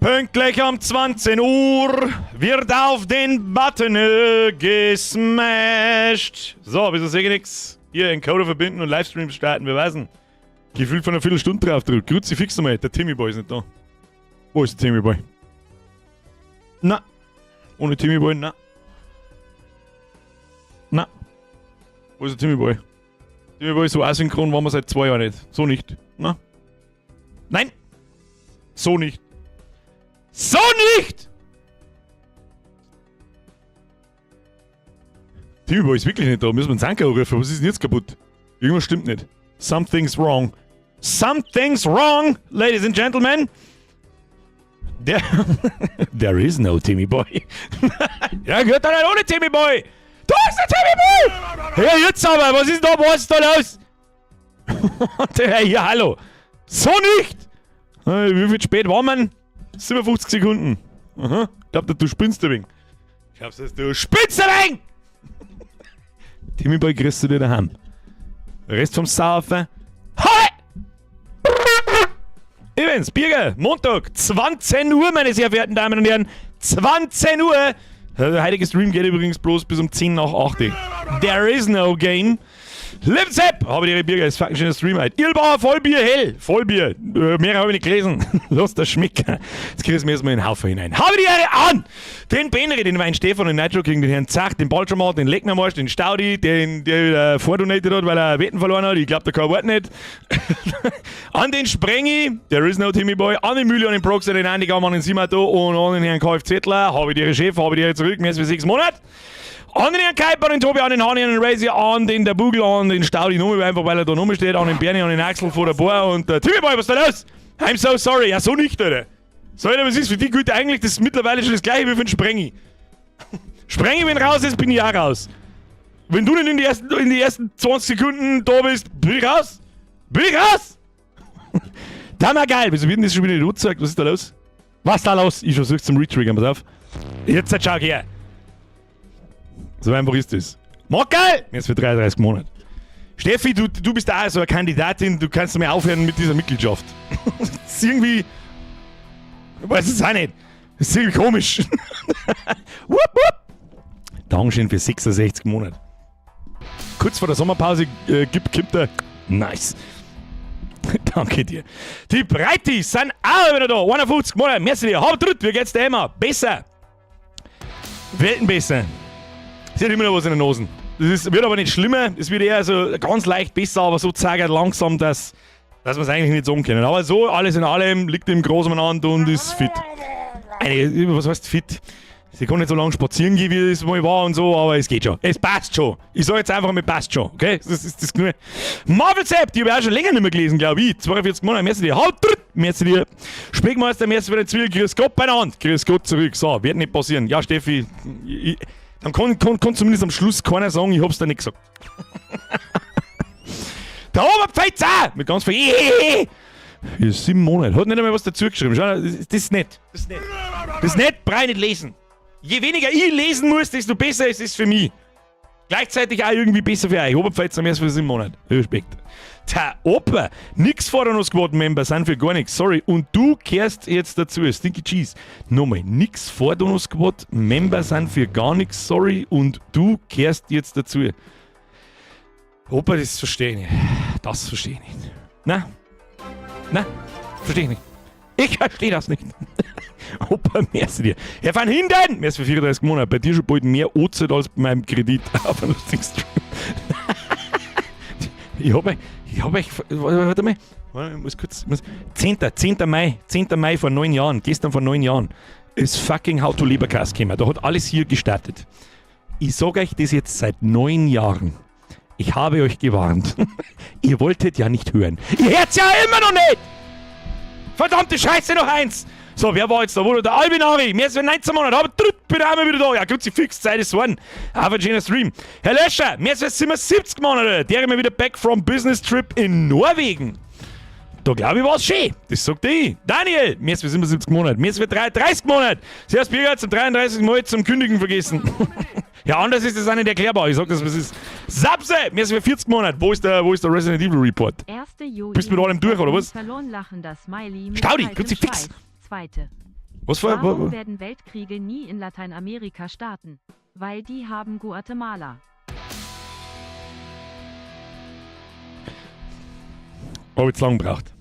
Pünktlich um 20 Uhr wird auf den Button gesmashed. So, wieso sehe ich nix? Hier, Encoder verbinden und Livestream starten, wir wissen. Gefühlt von einer Viertelstunde drauf drückt. Kruzifix nochmal, der Timmy Boy ist nicht da. Wo ist der Timmy Boy? Na. Ohne Timmy Boy, na. Na. Wo ist der Timmy Boy? Timmy Boy ist so asynchron, waren wir seit 2 Jahren nicht. So nicht. Na? Nein! So nicht. So nicht! Timmy Boy ist wirklich nicht da. Müssen wir einen Sanker rufen. Was ist denn jetzt kaputt? Irgendwas stimmt nicht. Something's wrong. Something's wrong, ladies and gentlemen. There is no Timmy Boy. Ja, gehört doch nicht ohne Timmy Boy. Da ist der Timmy Boy! Hey, jetzt aber, was ist da, was ist da los? Hey, ja, hallo. So nicht! Wie viel spät war man? 57 Sekunden. Aha. Ich glaub, du spinnst ein wenig. Ich glaub, du spinnst ein wenig! Timmy Boy kriegst du dir daheim. Rest vom Saufen. Hi! Übrigens, Birger, Montag, 20 Uhr, meine sehr verehrten Damen und Herren. 20 Uhr! Der heutige Stream geht übrigens bloß bis um 10 nach 8. There is no game. Lipsepp! Habe die Birger, ist fucking schöner Stream heute. Irlbauer, Vollbier, hell! Vollbier. Mehr habe ich nicht gelesen. Lass das schmecken. Jetzt kriegst du mir erstmal in den Haufen hinein. Habe die Ehre an! Den Benry, den Wein Stefan, den Nitro King, den Herrn Zach, den Baltromat, den Lecknermarsch, den Staudi, den, der wieder vordonated hat, weil er Wetten verloren hat. Ich glaub, der kein Wort nicht. An den Sprengi, there is no Timmy Boy, an den Mühle, an den Proxer, den Andi, an den Simato und an den Herrn Kfzler. Habe die Ehre Chef, habe die Ehre zurück, mehr als für 6 Monate. An den Herrn Kuiper, an den Tobi, an den Hani, an den Razy, an den der Bugel, an den Staudi, nur einfach, weil er da nochmal steht, an den Bernie, an den Axel vor der Bar und der Timmy Boy, was ist da los? I'm so sorry. Ja, so nicht, Alter. So, Alter, was ist für die gilt eigentlich das ist mittlerweile schon das gleiche wie für den Sprengi. Sprengi, wenn raus ist, bin ich auch raus. Wenn du nicht in die ersten 20 Sekunden da bist, bin ich raus. Bin ich raus! Da mal geil. Wieso wird denn das schon wieder nicht angezeigt? Was ist da los? Was ist da los? Ich versuch's zum Retriggern, pass auf. Jetzt schau her. So einfach ist das. Mach geil! Jetzt für 33 Monate. Steffi, du bist auch so eine Kandidatin, du kannst mir aufhören mit dieser Mitgliedschaft. Das ist irgendwie. Ich weiß es auch nicht. Das ist irgendwie komisch. Wupp, wupp. Dankeschön für 66 Monate. Kurz vor der Sommerpause gibt der. Nice. Danke dir. Die Breitis sind auch wieder da. 51 Monate. Merci dir. Hab dritt. Wie geht's dir immer? Besser. Welten besser. Sie hat immer noch was in den Nosen. Das wird aber nicht schlimmer. Es wird eher so ganz leicht besser, aber so zeigt langsam, dass wir es eigentlich nicht sagen können. Aber so, alles in allem, liegt im Großen umeinander und ist fit. Was heißt fit? Sie kann nicht so lange spazieren gehen, wie es mal war und so, aber es geht schon. Es passt schon. Ich sag jetzt einfach mal, passt schon. Okay? Das ist das genug. Marvel Sepp, die habe ich auch schon länger nicht mehr gelesen, glaube ich. 42 Monate, merci dir. Haut drin, merci dir. Speckmeister, merci für den Zwiebel. Grüß Gott beieinander. Grüß Gott zurück. So, wird nicht passieren. Ja, Steffi, dann kann zumindest am Schluss keiner sagen, ich hab's dir nicht gesagt. Der Oberpfälzer! Mit ganz viel. Ja, 7 Monate. Hat nicht einmal was dazu geschrieben. Schau, das ist nett. Das ist nett. Das ist nett, brauch ich nicht lesen. Je weniger ich lesen muss, desto besser ist es für mich. Gleichzeitig auch irgendwie besser für euch. Oberpfälzer mehr als für 7 Monate. Respekt. Ta, Opa, nix vor der Squad Member sind für gar nichts. Sorry. Und du kehrst jetzt dazu. Stinky Cheese. Nochmal, nix vor der Squad Member sind für gar nichts. Sorry. Und du kehrst jetzt dazu. Opa, das verstehe ich nicht. Das verstehe ich nicht. Na? Na? Verstehe ich nicht. Ich verstehe das nicht. Opa, merci dir. Herr van Hinden, merci für 34 Monate. Bei dir schon bald mehr OZ als bei meinem Kredit auf einem lustigen Stream. Ich hab euch, warte mal, warte, ich muss kurz, ich muss, 10. Mai, 10. Mai vor 9 Jahren, gestern vor 9 Jahren, ist fucking How to Lebercast gekommen. Da hat alles hier gestartet. Ich sag euch das jetzt seit 9 Jahren. Ich habe euch gewarnt. Ihr wolltet ja nicht hören. Ihr hört's ja immer noch nicht! Verdammte Scheiße, noch eins! So, wer war jetzt da? Wo der Albinari? Mehr als 19 Monate, aber dritt bin ich einmal wieder da. Ja, Kruzifix, Zeit ist worden. Auf ein schöner Stream. Herr Löscher, mehr als 77 Monate. Der immer wieder back from Business Trip in Norwegen. Da glaube ich, war's schön. Das sagt ich. Daniel, mehr als 77 Monate. Mehr als 33 Monate. Servus, Birger, zum 33. Mal zum Kündigen vergessen. Ja, anders ist das auch nicht erklärbar. Ich sag das, was ist. Sapse, mehr als 40 Monate. Wo ist der Resident Evil Report? 1. Juli. Bist du mit allem durch, oder was? Verloren lachender Smiley mit Staudi, kaltem Kruzifix. Schweiß. Zweite. Was war? Warum werden Weltkriege nie in Lateinamerika starten? Weil die haben Guatemala. Hab ich zu lang gebraucht.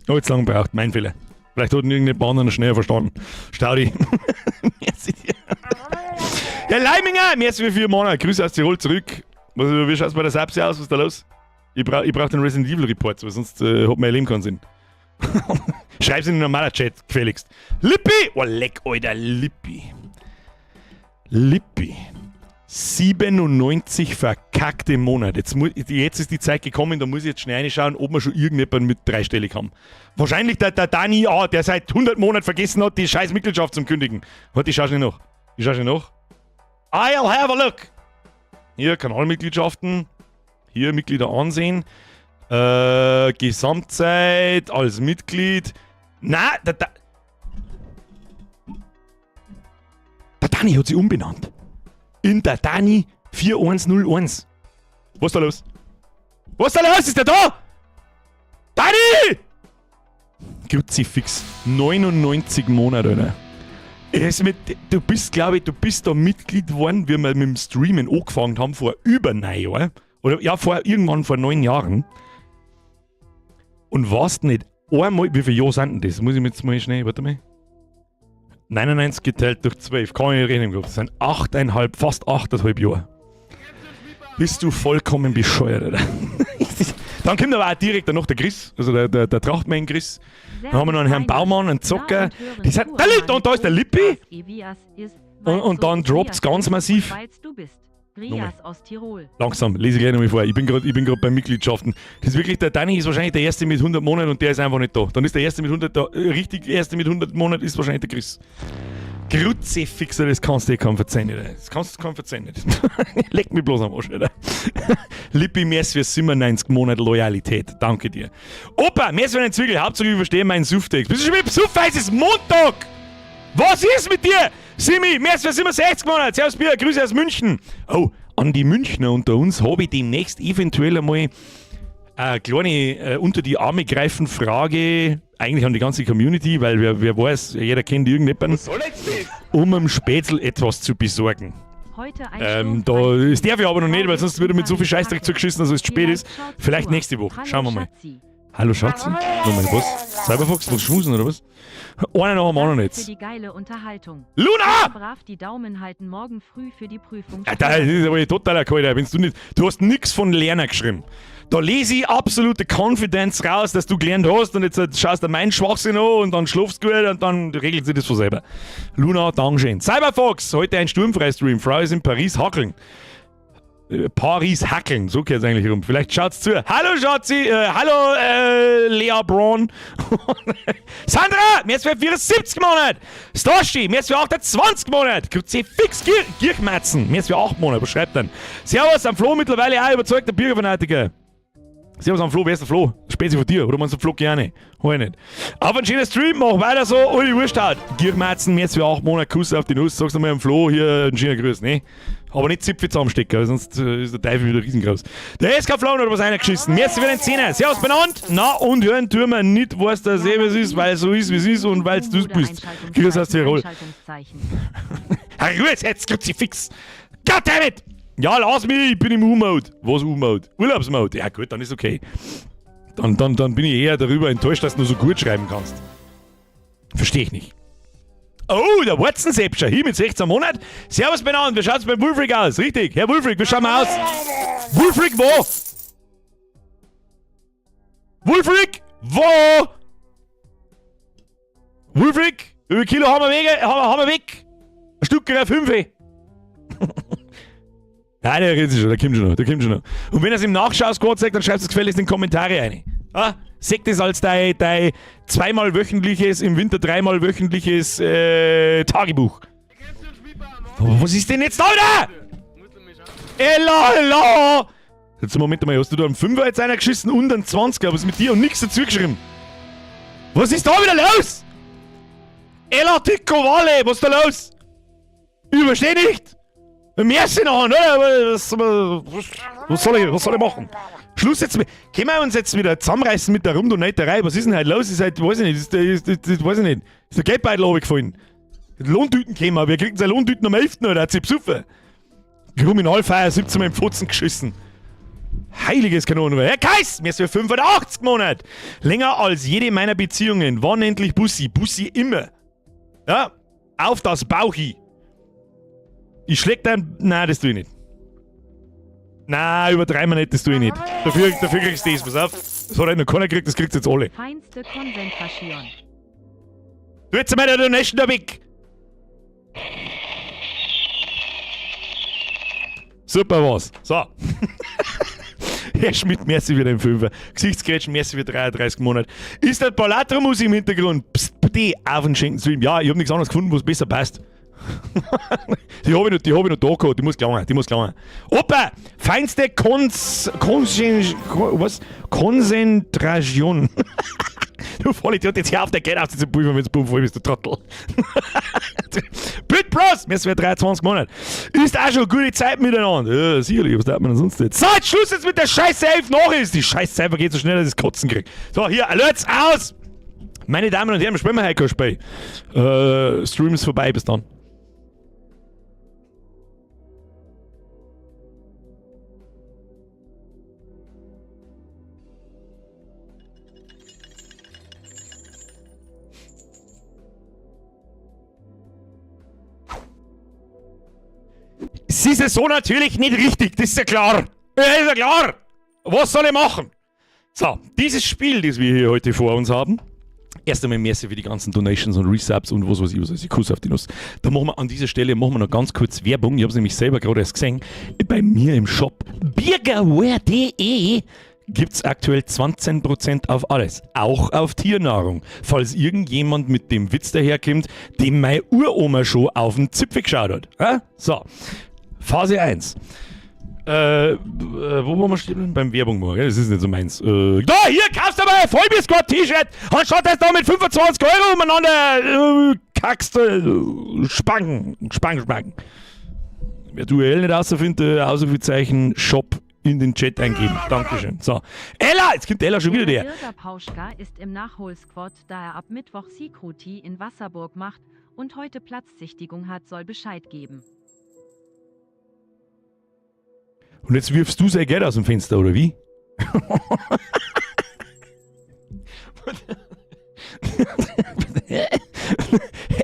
Hab ich zu lang gebraucht, mein Fehler. Vielleicht hat ihn irgendeine Bahn noch schneller verstanden. Staudi. Merci dir. Der Leiminger, merci für 4 Monate. Grüße aus Tirol zurück. Wie schaut's bei der Sapsi aus? Was ist da los? Ich brauch den Resident Evil Report, weil sonst hat mein Leben keinen Sinn. Schreib's in den normalen Chat, gefälligst. Lippi! Oh, leck, Alter, Lippi. Lippi. 97 verkackte Monate. Jetzt ist die Zeit gekommen, da muss ich jetzt schnell reinschauen, ob wir schon irgendjemanden mit dreistellig haben. Wahrscheinlich der Dani A., der seit 100 Monaten vergessen hat, die scheiß Mitgliedschaft zum Kündigen. Warte, ich schau schnell nach. Ich schau schnell nach. I'll have a look. Hier Kanalmitgliedschaften. Hier Mitglieder ansehen. Gesamtzeit als Mitglied. Na, der Dani hat sich umbenannt. In der Dani 4101. Was ist da los? Was ist da los? Ist der da? Dani! Kruzifix. 99 Monate, Alter. Du bist, glaube ich, du bist da Mitglied geworden, wie wir mit dem Streamen angefangen haben, vor über 9 Jahren. Oder ja, irgendwann vor 9 Jahren. Und warst nicht einmal, wie viele Jahre sind denn das? Muss ich mir jetzt mal schnell, warte mal. 99 geteilt durch 12, kann ich nicht rechnen im Kopf. Das sind 8,5, fast 8,5 Jahre. Bist du vollkommen bescheuert, Alter. Dann kommt aber auch direkt danach der Chris, also der Trachtmann Chris. Dann haben wir noch einen Herrn Baumann, einen Zocker. Die sind, da liegt, und da ist der Lippi. Und dann droppt's ganz massiv. Rias aus Tirol. Langsam, lese ich gleich nochmal vor. Ich bin grad bei Mitgliedschaften. Das ist wirklich, der Dani ist wahrscheinlich der Erste mit 100 Monaten und der ist einfach nicht da. Dann ist der Erste mit 100, der richtig Erste mit 100 Monaten ist wahrscheinlich der Chris. Kruzifixer, das kannst du dir kaum verzeihen, Alter. Das kannst du kaum verzeihen. Nicht. Leck mich bloß am Arsch, Alter. Lippi, merci für 97 Monate Loyalität. Danke dir. Opa, merci für den Zwiegel. Hauptsache, ich verstehe meinen Sufftext. Bist du schon wieder besoffen? Es ist Montag! Was ist mit dir? Simi, merci für 67 Monate. Servus, Bier, Grüße aus München. Oh, an die Münchner unter uns habe ich demnächst eventuell einmal eine kleine unter die Arme greifen Frage, eigentlich an die ganze Community, weil wer weiß, jeder kennt irgendjemanden, Soll jetzt das? Um am Spätzl etwas zu besorgen. Heute ein Da, das darf ich aber noch nicht, weil sonst wird er mit so viel Scheißdreck zugeschissen, dass es zu spät ist. Vielleicht nächste Woche. Schauen wir mal. Hallo Schatzi. Nochmal was? Cyberfox, was schmusen oder was? Einer nach dem anderen Für jetzt. die geile Unterhaltung. Luna! Brav die Daumen halten morgen früh für die Prüfung. Ja, das ist aber totaler Kalter, wenn du nicht. Du hast nix von Lerner geschrieben. Da lese ich absolute Confidence raus, dass du gelernt hast, und jetzt schaust du meinen Schwachsinn an und dann schlafst du gut und dann regelt sich das von selber. Luna, Dankeschön. Cyberfox, heute ein sturmfrei Stream. Frau ist in Paris hackeln. Paris hackeln, so geht's eigentlich rum. Vielleicht schaut's zu. Hallo Schatzi, hallo Lea Braun. Sandra, merci für 74 Monate. Stoshi, merci für 28 Monate. Kruzifix Girchmatzen, merci für 8 Monate. Was schreibt denn? Servus, am Flo mittlerweile auch überzeugter Bürgerfanatiker. Servus am Flo, wer ist der Flo? Spezi von dir, oder meinst du Flo gerne? Hol ich nicht. Auf einen schönen Stream, mach weiter so, Uli Wurst hat. Girchmatzen, merci für 8 Monate, Kuss auf die Nuss, sagst du mal am Flo hier einen schönen Gruß, ne? Aber nicht Zipfel zusammenstecken, weil sonst ist der Teufel wieder riesengroß. Der SK Flo hat was reingeschissen. Merci für den Zehner. Servus benannt. Na und hören tun wir nicht, was das eh was ist, weil es so ist, wie es ist und weil du es bist. Grüß aus Tirol. Herr Ruhe jetzt, Kruzifix. Goddammit! Ja, lass mich, ich bin im U-Mode. Was U-Mode? Urlaubsmode. Ja gut, dann ist okay. Dann bin ich eher darüber enttäuscht, dass du nur so gut schreiben kannst. Verstehe ich nicht. Oh, der Watson Sepp schon hier mit 16 Monaten. Servus benannt, wie schaut's beim Wulfric aus? Richtig, Herr Wulfric, wie schauen wir aus? Wulfric wo? Wulfric wo? Wulfric, wie viel Kilo haben wir weg? Haben wir weg? Ein Stück 5. Nein, der redet sich schon, der kommt schon noch, der kommt schon noch. Und wenn er es im Nachschau-Squad sagt, dann schreibt es gefälligst in die Kommentare rein. Ah, seht das als dein zweimal wöchentliches, im Winter dreimal wöchentliches Tagebuch. Was ist denn jetzt da wieder? Ella, Ella! Jetzt Moment mal, hast du da einen Fünfer jetzt einer geschissen und einen 20er, was ist mit dir und nichts dazu geschrieben? Was ist da wieder los? Ella Tico Vale, was ist da los? Ich verstehe nicht! Mehr sind noch, oder? Was soll ich machen? Schluss jetzt mit. Können wir uns jetzt wieder zusammenreißen mit der Rumdonaterei? Was ist denn heute los? Ist halt, weiß ich nicht, ist, weiß ich nicht. Ist der Geldbeutel runtergefallen? Lohntüten kämen, wir kriegen seine Lohntüten am 11. Oder hat sie besoffen. Kriminalfeier 17 Mal im Fotzen geschissen. Heiliges Kanonenrohr. Herr Kais, mir ist für 85 Monate. Länger als jede meiner Beziehungen. Wann endlich Bussi? Bussi immer. Ja, auf das Bauchi. Ich schläg dein. Nein, das tue ich nicht. Nein, übertreiben wir nicht, das tue ich nicht. Dafür kriegst du das, pass auf. Das hat halt noch keiner gekriegt, das kriegst jetzt alle. Feinste Konzentration. Du jetzt mal der Donation da weg. Super was. So. Herr Schmidt, merci für den Fünfer. Gesichtsgrätschen, merci für 33 Monate. Ist das Balatro-Musik im Hintergrund? Psst, bitte, auf den Schenken Stream. Ja, ich hab nichts anderes gefunden, was besser passt. Die hab ich noch, die hab ich noch da gehabt, die muss gelangen, die muss gelangen. Opa! Feinste Kons, Konsen, was? Konzentration. Du Vollidiot, jetzt hör auf, der Geld auszuprüfen, wenn du voll bist, du Trottel. Bitte Bros, mir ist 23 Monate. Ist auch schon eine gute Zeit miteinander. Ja, sicherlich, was darf man denn sonst jetzt? So, jetzt Schluss jetzt mit der Scheiße 11 nach ist. Die Scheiße geht so schnell, dass ich Kotzen krieg. So, hier, Alerts aus! Meine Damen und Herren, spielen wir heute kein Spiel. Stream ist vorbei, bis dann. Es ist ja so natürlich nicht richtig, das ist ja klar. Ja, ist ja klar. Was soll ich machen? So, dieses Spiel, das wir hier heute vor uns haben, erst einmal merci für die ganzen Donations und Resubs und was weiß ich, was weiß ich, Kuss auf die Nuss. Da machen wir an dieser Stelle machen wir noch ganz kurz Werbung. Ich hab's nämlich selber gerade erst gesehen. Bei mir im Shop birgerwear.de gibt's aktuell 20% auf alles, auch auf Tiernahrung. Falls irgendjemand mit dem Witz daherkommt, dem meine Uroma schon auf den Zipfel geschaut hat. Ja? So, Phase 1. Wo waren wir stehen? Beim Werbung machen, gell? Das ist nicht so meins. Da, hier, kaufst du mal ein Vollbier-Squad-T-Shirt anstatt dass du da mit 25 Euro umeinander kackst. Spangen, Spang, Spang. Wer die URL nicht rausfindet, Ausrufezeichen Shop in den Chat eingeben. Dankeschön. So. Ella, jetzt kommt Ella schon wieder Der der. Bürger Pauschka ist im Nachholsquad, da er ab Mittwoch Security in Wasserburg macht und heute Platzsichtigung hat, soll Bescheid geben. Und jetzt wirfst du sein Geld aus dem Fenster, oder wie?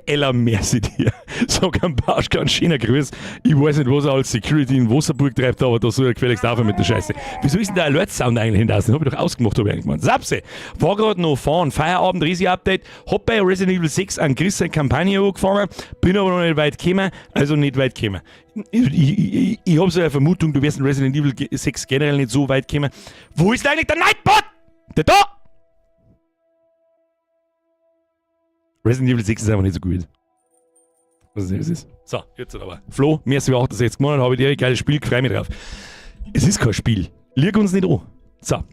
Ella, merci dir. Sag am Pauschka einen schöner Gruß. Ich weiß nicht, was er als Security in Wasserburg treibt, aber da soll er gefälligst aufhören mit der Scheiße. Wieso ist denn der Alert-Sound eigentlich hinaus? Den hab ich doch ausgemacht, hab ich eigentlich gemeint. Sapse, war grad noch fahren. Feierabend, Risi-Update. Hab bei Resident Evil 6 an Chris seine Kampagne angefangen, bin aber noch nicht weit gekommen, also nicht weit gekommen. Ich hab so eine Vermutung, du wirst in Resident Evil 6 generell nicht so weit kommen. Wo ist eigentlich der Nightbot? Der da! Resident Evil 6 ist einfach nicht so gut. Was ist das ist? So, jetzt aber. Flo, mir ist 68 Monate, habe ich dir ein geiles Spiel, freu mich drauf. Es ist kein Spiel. Lieg uns nicht an. So,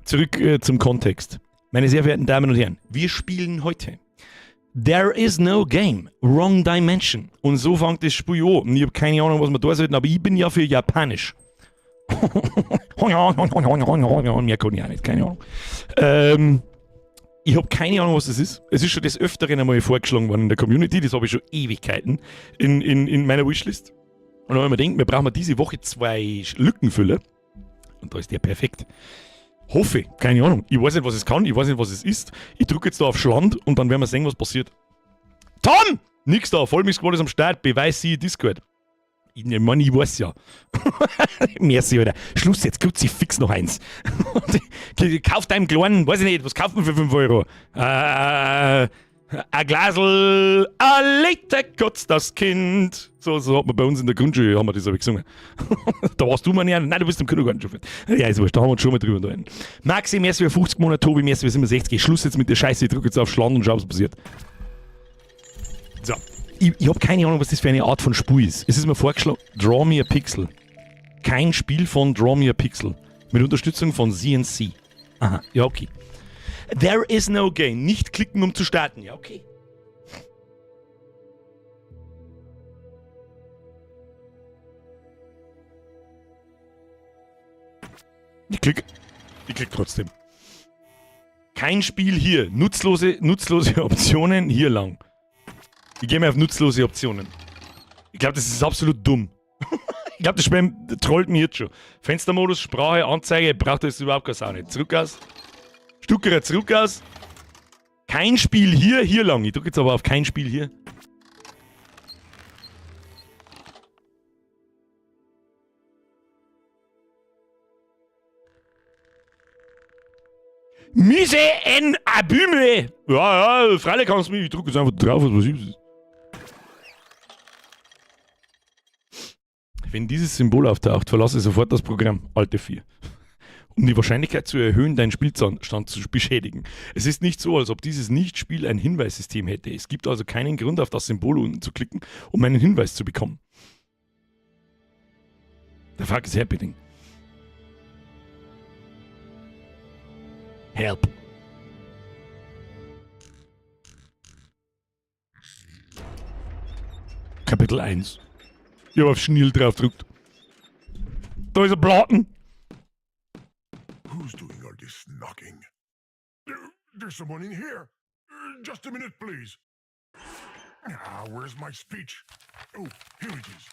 zurück zum Kontext. Meine sehr verehrten Damen und Herren, wir spielen heute There is no game, wrong dimension. Und so fängt das Spiel an. Und ich hab keine Ahnung, was wir da sollten, aber ich bin ja für Japanisch. Mehr kann ich auch nicht, keine Ahnung. Ich hab keine Ahnung, was das ist. Es ist schon des Öfteren einmal vorgeschlagen worden in der Community. Das hab ich schon Ewigkeiten in meiner Wishlist. Und dann hab ich mir gedacht, wir brauchen diese Woche 2 Lückenfüller. Und da ist der perfekt. Hoffe, keine Ahnung. Ich weiß nicht, was es kann, ich weiß nicht, was es ist. Ich drück jetzt da auf Schland und dann werden wir sehen, was passiert. Tom! Nix da, Vollmilch-Squad ist am Start, Beweis sie Discord. Ich meine, ich weiß ja. Merci, Alter. Schluss jetzt, Kruzifix noch eins. Kauf deinem Kleinen, weiß ich nicht, was kauft man für 5 Euro? Ein Glasl, ein Liter kotzt das Kind. So hat man bei uns in der Grundschule, haben wir das aber gesungen. Da warst du mal nicht, nein, du bist im Kindergarten schon. Ja, ist wurscht, da haben wir uns schon mal drüber unterhalten. Maxi, merci für 50 Monate, Tobi, merci für 67. Schluss jetzt mit der Scheiße, ich drück jetzt auf Schland und schau, was passiert. So. Ich hab keine Ahnung, was das für eine Art von Spiel ist. Es ist mir vorgeschlagen, Draw Me a Pixel. Kein Spiel von Draw Me a Pixel. Mit Unterstützung von CNC. Aha, ja, okay. There is no game. Nicht klicken, um zu starten. Ja, okay. Ich klick. Ich klick trotzdem. Kein Spiel hier. Nutzlose Optionen hier lang. Ich gehe mir auf nutzlose Optionen. Ich glaube, das ist absolut dumm. Ich glaube, das Spiel trollt mich jetzt schon. Fenstermodus, Sprache, Anzeige, braucht das überhaupt keine Sau nicht. Zurück aus. Stuckerer zurück aus. Kein Spiel hier, hier lang. Ich drücke jetzt aber auf kein Spiel hier. Mise en Abüme! Ja, ja, freilich kannst du mich. Ich drücke jetzt einfach drauf, was ist. Wenn dieses Symbol auftaucht, verlasse sofort das Programm. Alte 4. Um die Wahrscheinlichkeit zu erhöhen, deinen Spielstand zu beschädigen. Es ist nicht so, als ob dieses Nicht-Spiel ein Hinweissystem hätte. Es gibt also keinen Grund, auf das Symbol unten zu klicken, um einen Hinweis zu bekommen. The fuck is happening? Help. Kapitel 1. Ich hab auf Schnell drauf gedrückt. Da ist ein Platten. Who's doing all this knocking? There's someone in here. Just a minute, please. Ah, where's my speech? Oh, here it is.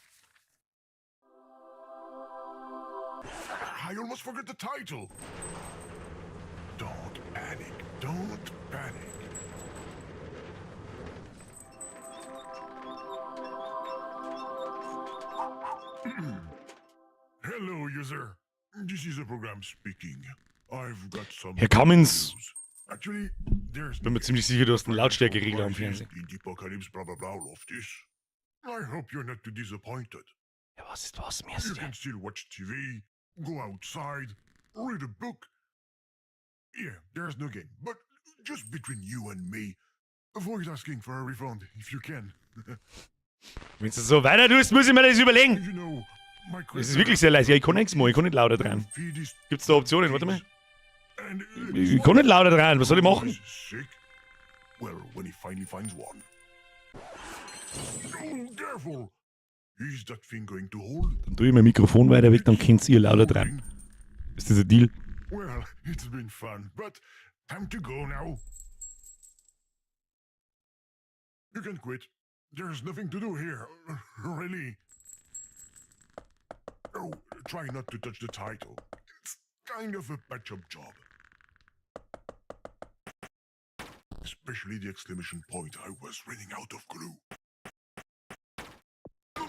I almost forgot the title. Don't panic. Don't panic. Hello, user. This is the program speaking. I've got some Herr Cummins. news. Actually, there's Bin mir ziemlich sicher, du hast einen Lautstärkeregler am Fernsehen. The apocalypse, blah blah blah, all of this. I hope you're not too disappointed. Ja, was ist was? Mir You ist can still watch TV, go outside, read a book. Yeah, there's no game, but just between you and me, avoid asking for a refund if you can. Wenn du so weiter tust, muss ich mir das überlegen. You know, my Es ist wirklich sehr leise. Ja, ich kann nichts machen. Ich kann nicht lauter dran. Gibt's da Optionen? Warte mal. Ich kann nicht lauter dran. Was soll ich machen? Sick? Well, when he finally finds one. Oh, careful! Is that thing going to hold? Dann tue ich mein Mikrofon weiter weg, dann könnt ihr lauter dran. Ist das ein Deal? Well, it's been fun, but time to go now. You can quit. There's nothing to do here, really. Oh, try not to touch the title. It's kind of a patch-up job. Especially the exclamation point. I was running out of glue.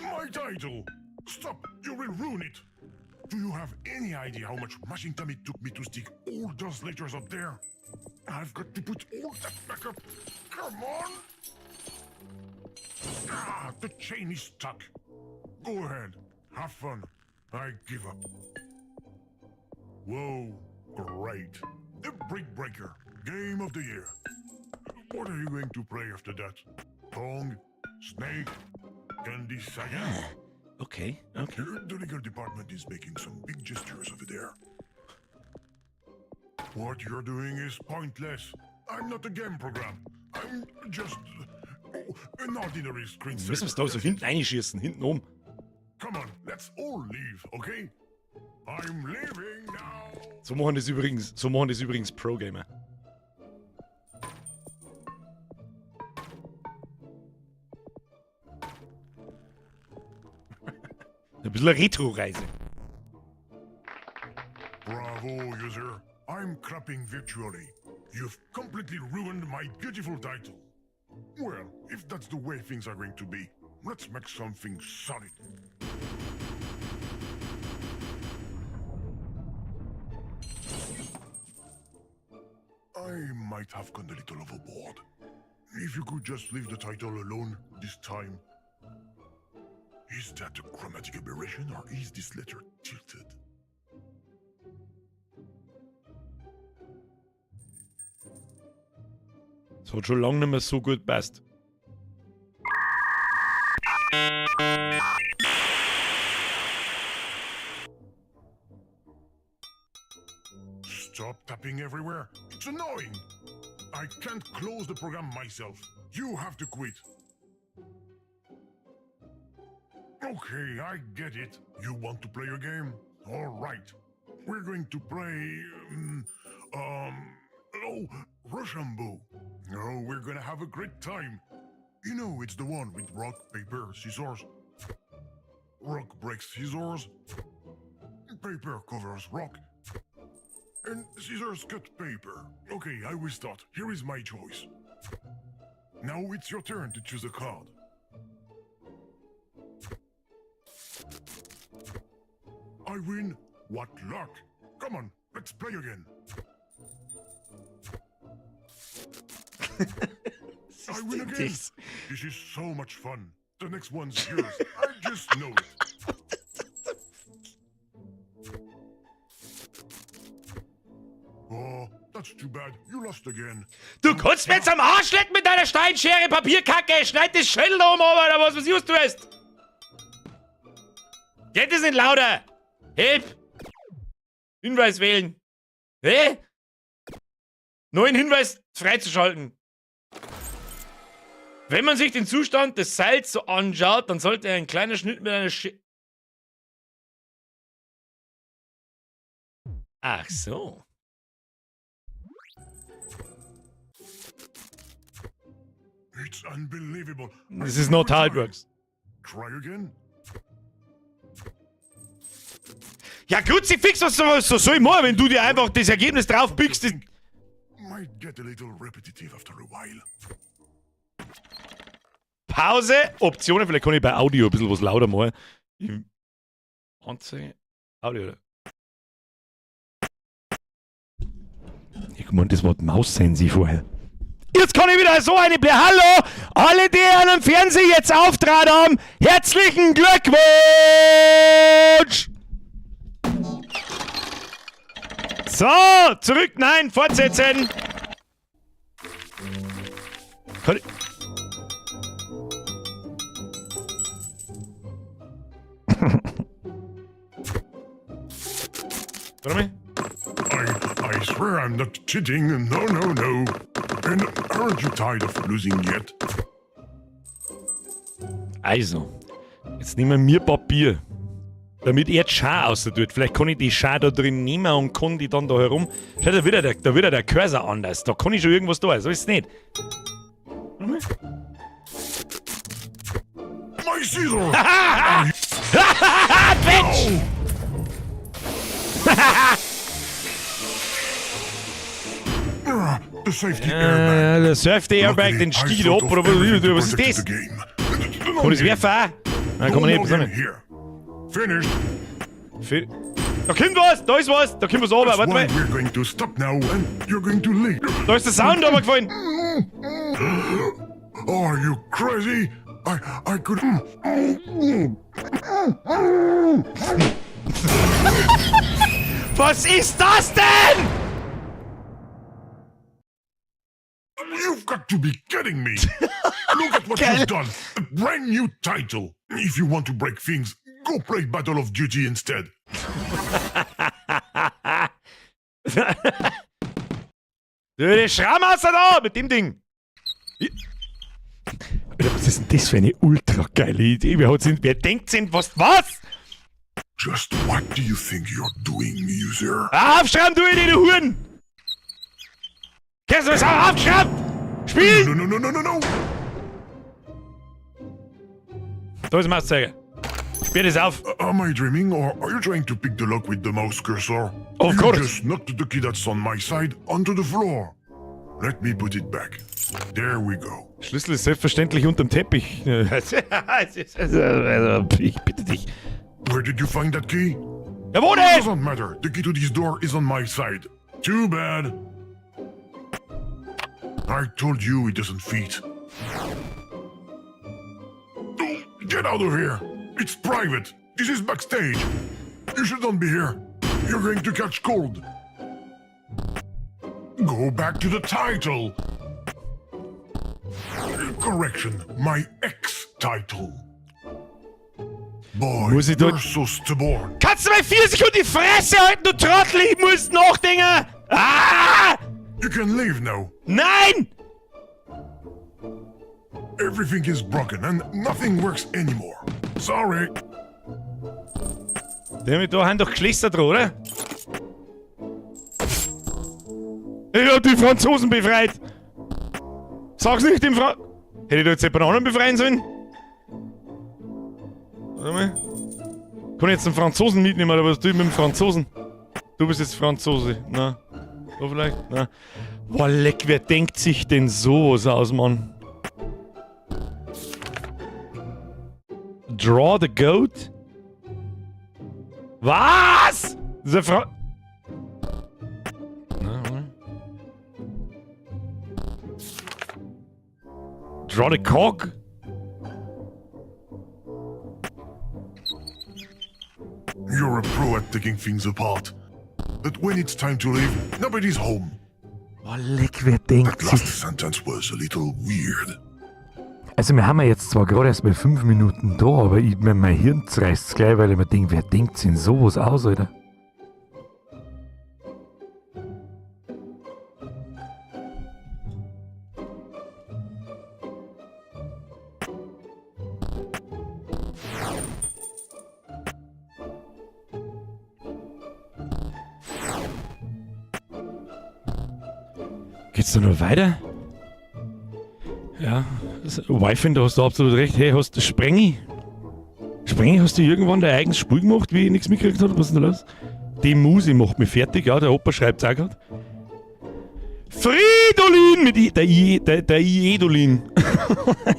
My title! Stop! You will ruin it! Do you have any idea how much mashing time it took me to stick all those letters up there? I've got to put all that back up. Come on! Ah, the chain is stuck. Go ahead. Have fun. I give up. Whoa, great. The Brick Breaker. Game of the year. What are you going to play after that? Pong? Snake? Candy Saga? Okay. The legal department is making some big gestures over there. What you're doing is pointless. I'm not a game program. I'm just oh, an ordinary screensaver. Müssen wir es da so hinten reinschießen, hinten um. Come on, let's all leave, okay? I'm leaving now. So machen das übrigens Pro-Gamer. Ein bisschen eine Retro-Reise. Bravo, user. I'm clapping virtually. You've completely ruined my beautiful title. Well, if that's the way things are going to be, let's make something solid. I might have gone a little overboard. If you could just leave the title alone this time. Is that a chromatic aberration or is this letter tilted? Das hat schon lange nicht mehr so gut passt. Stop tapping everywhere. It's annoying. I can't close the program myself. You have to quit. Okay, I get it. You want to play a game? All right. We're going to play. Oh, Rochambeau. Oh, we're gonna have a great time. You know, it's the one with rock, paper, scissors. Rock breaks scissors. Paper covers rock. And scissors cut paper. Okay, I will start. Here is my choice. Now it's your turn to choose a card. I win. What luck! Come on, let's play again. I win again. Das? This is so much fun. The next one's yours. I just know it. Oh, that's too bad. You lost again. Du kannst mir jetzt am Arsch lecken mit deiner Steinschere, Papierkacke! Schneid das Schädel da oben ab, oder was, was just du hast! Geht es nicht lauter! Help! Hinweis wählen! Hä? Neuen Hinweis freizuschalten. Wenn man sich den Zustand des Seils so anschaut, dann sollte ein kleiner Schnitt mit einer Sche. Ach so. It's unbelievable. This is not how it works. Try again. Ja, Kruzifix, was soll ich machen, wenn du dir einfach das Ergebnis draufpickst? Das Might get a little repetitive after a while. Pause, Optionen, vielleicht kann ich bei Audio ein bisschen was lauter machen. Anzeige, Audio, oder? Ich meine, das Wort Maus sehen Sie vorher. Jetzt kann ich wieder so eine Blä. Hallo! Alle, die an dem Fernseher jetzt auftrat haben, herzlichen Glückwunsch! So, zurück, nein, fortsetzen! Kann ich. Warte mal. I swear I'm not cheating. No, no, no. And aren't you tired of losing yet? Also, jetzt nehmen wir Papier, damit er die Schar außer tut. Vielleicht kann ich die Schar da drin nehmen und kann die dann da herum. Schau, da wird ja der Cursor anders. Da kann ich schon irgendwas da. So ist es nicht. Warte mal. My scissors! Bitch! Ah, the safety airbag. Der Safety Airbag, den Luckily, I stieg ich thought ab, of oder was, everything to was ist protect das? the game. Kann ich das werfen auch? Nein, kann man No nicht. more Was game nicht. here. Finished. Da kommt was, da ist was, da kommt was runter. That's Warte why mal, we're going to stop now and you're going to leave. Da ist der Sound runtergefallen. Are you crazy? I could. Was ist das denn? You've got to be kidding me! Look at what you've done! A brand new title! If you want to break things, go play Battle of Duty instead. Du, der Schrammhasser da mit dem Ding. Alter, was ist denn das für eine ultra geile Idee? Wer denkt denn, was, was? Just what do you think you're doing, user? Ah, aufschrauben, du in die Huren! Kennst du das auch? Aufschrauben! Spielen! No, no, no, no, no, no! Da ist der Mauszeiger. Sperr das auf. Am I dreaming or are you trying to pick the lock with the mouse cursor? Of You course. just knocked the key that's on my side onto the floor. Let me put it back. There we go. Schlüssel ist selbstverständlich unterm Teppich. Ich bitte dich. Where did you find that key? Ja, wo It denn? doesn't matter. The key to this door is on my side. Too bad. I told you it doesn't fit. Oh, get out of here! It's private. This is backstage. You shouldn't be here. You're going to catch cold. Go back to the title. Correction, my ex-title. Boy, Muss ich dort- you're so stubborn. Kannst du mal 4 Sekunden die Fresse halten, du Trottel? Ich muss nachdenken! Ah! You can leave now. Nein! Everything is broken and nothing works anymore. Sorry. Damit da haben doch Geschlechter dran, oder? Ich hab die Franzosen befreit! Sag's nicht dem Fra. Hätte ich da jetzt jemand anderen befreien sollen? Warte mal. Kann ich jetzt einen Franzosen mitnehmen oder was tue ich mit dem Franzosen? Du bist jetzt Franzose. Na. So vielleicht? Na. Boah, leck, wer denkt sich denn sowas aus, Mann? Draw the Goat? Was? Das ist eine Fra Na, warte. Draw the Cock? You're a pro at taking things apart. But when it's time to leave, nobody's home. Boah, leck, wer denkt That last sentence was a little weird. Also wir haben ja jetzt zwar gerade erst mal 5 Minuten da, aber ich, mein Hirn zerreißt gleich, weil ich mir denke, wer denkt sich denn sowas aus, Alter? Geht's da noch weiter? Ja, Wife, da hast du absolut recht. Hey, hast du Sprengi? Sprengi, hast du irgendwann dein eigenes Spiel gemacht, wie ich nichts mitgekriegt habe? Was ist denn da los? Die Musi macht mich fertig, ja, der Opa schreibt's auch grad. Fridolin mit I, der I, der Iedolin.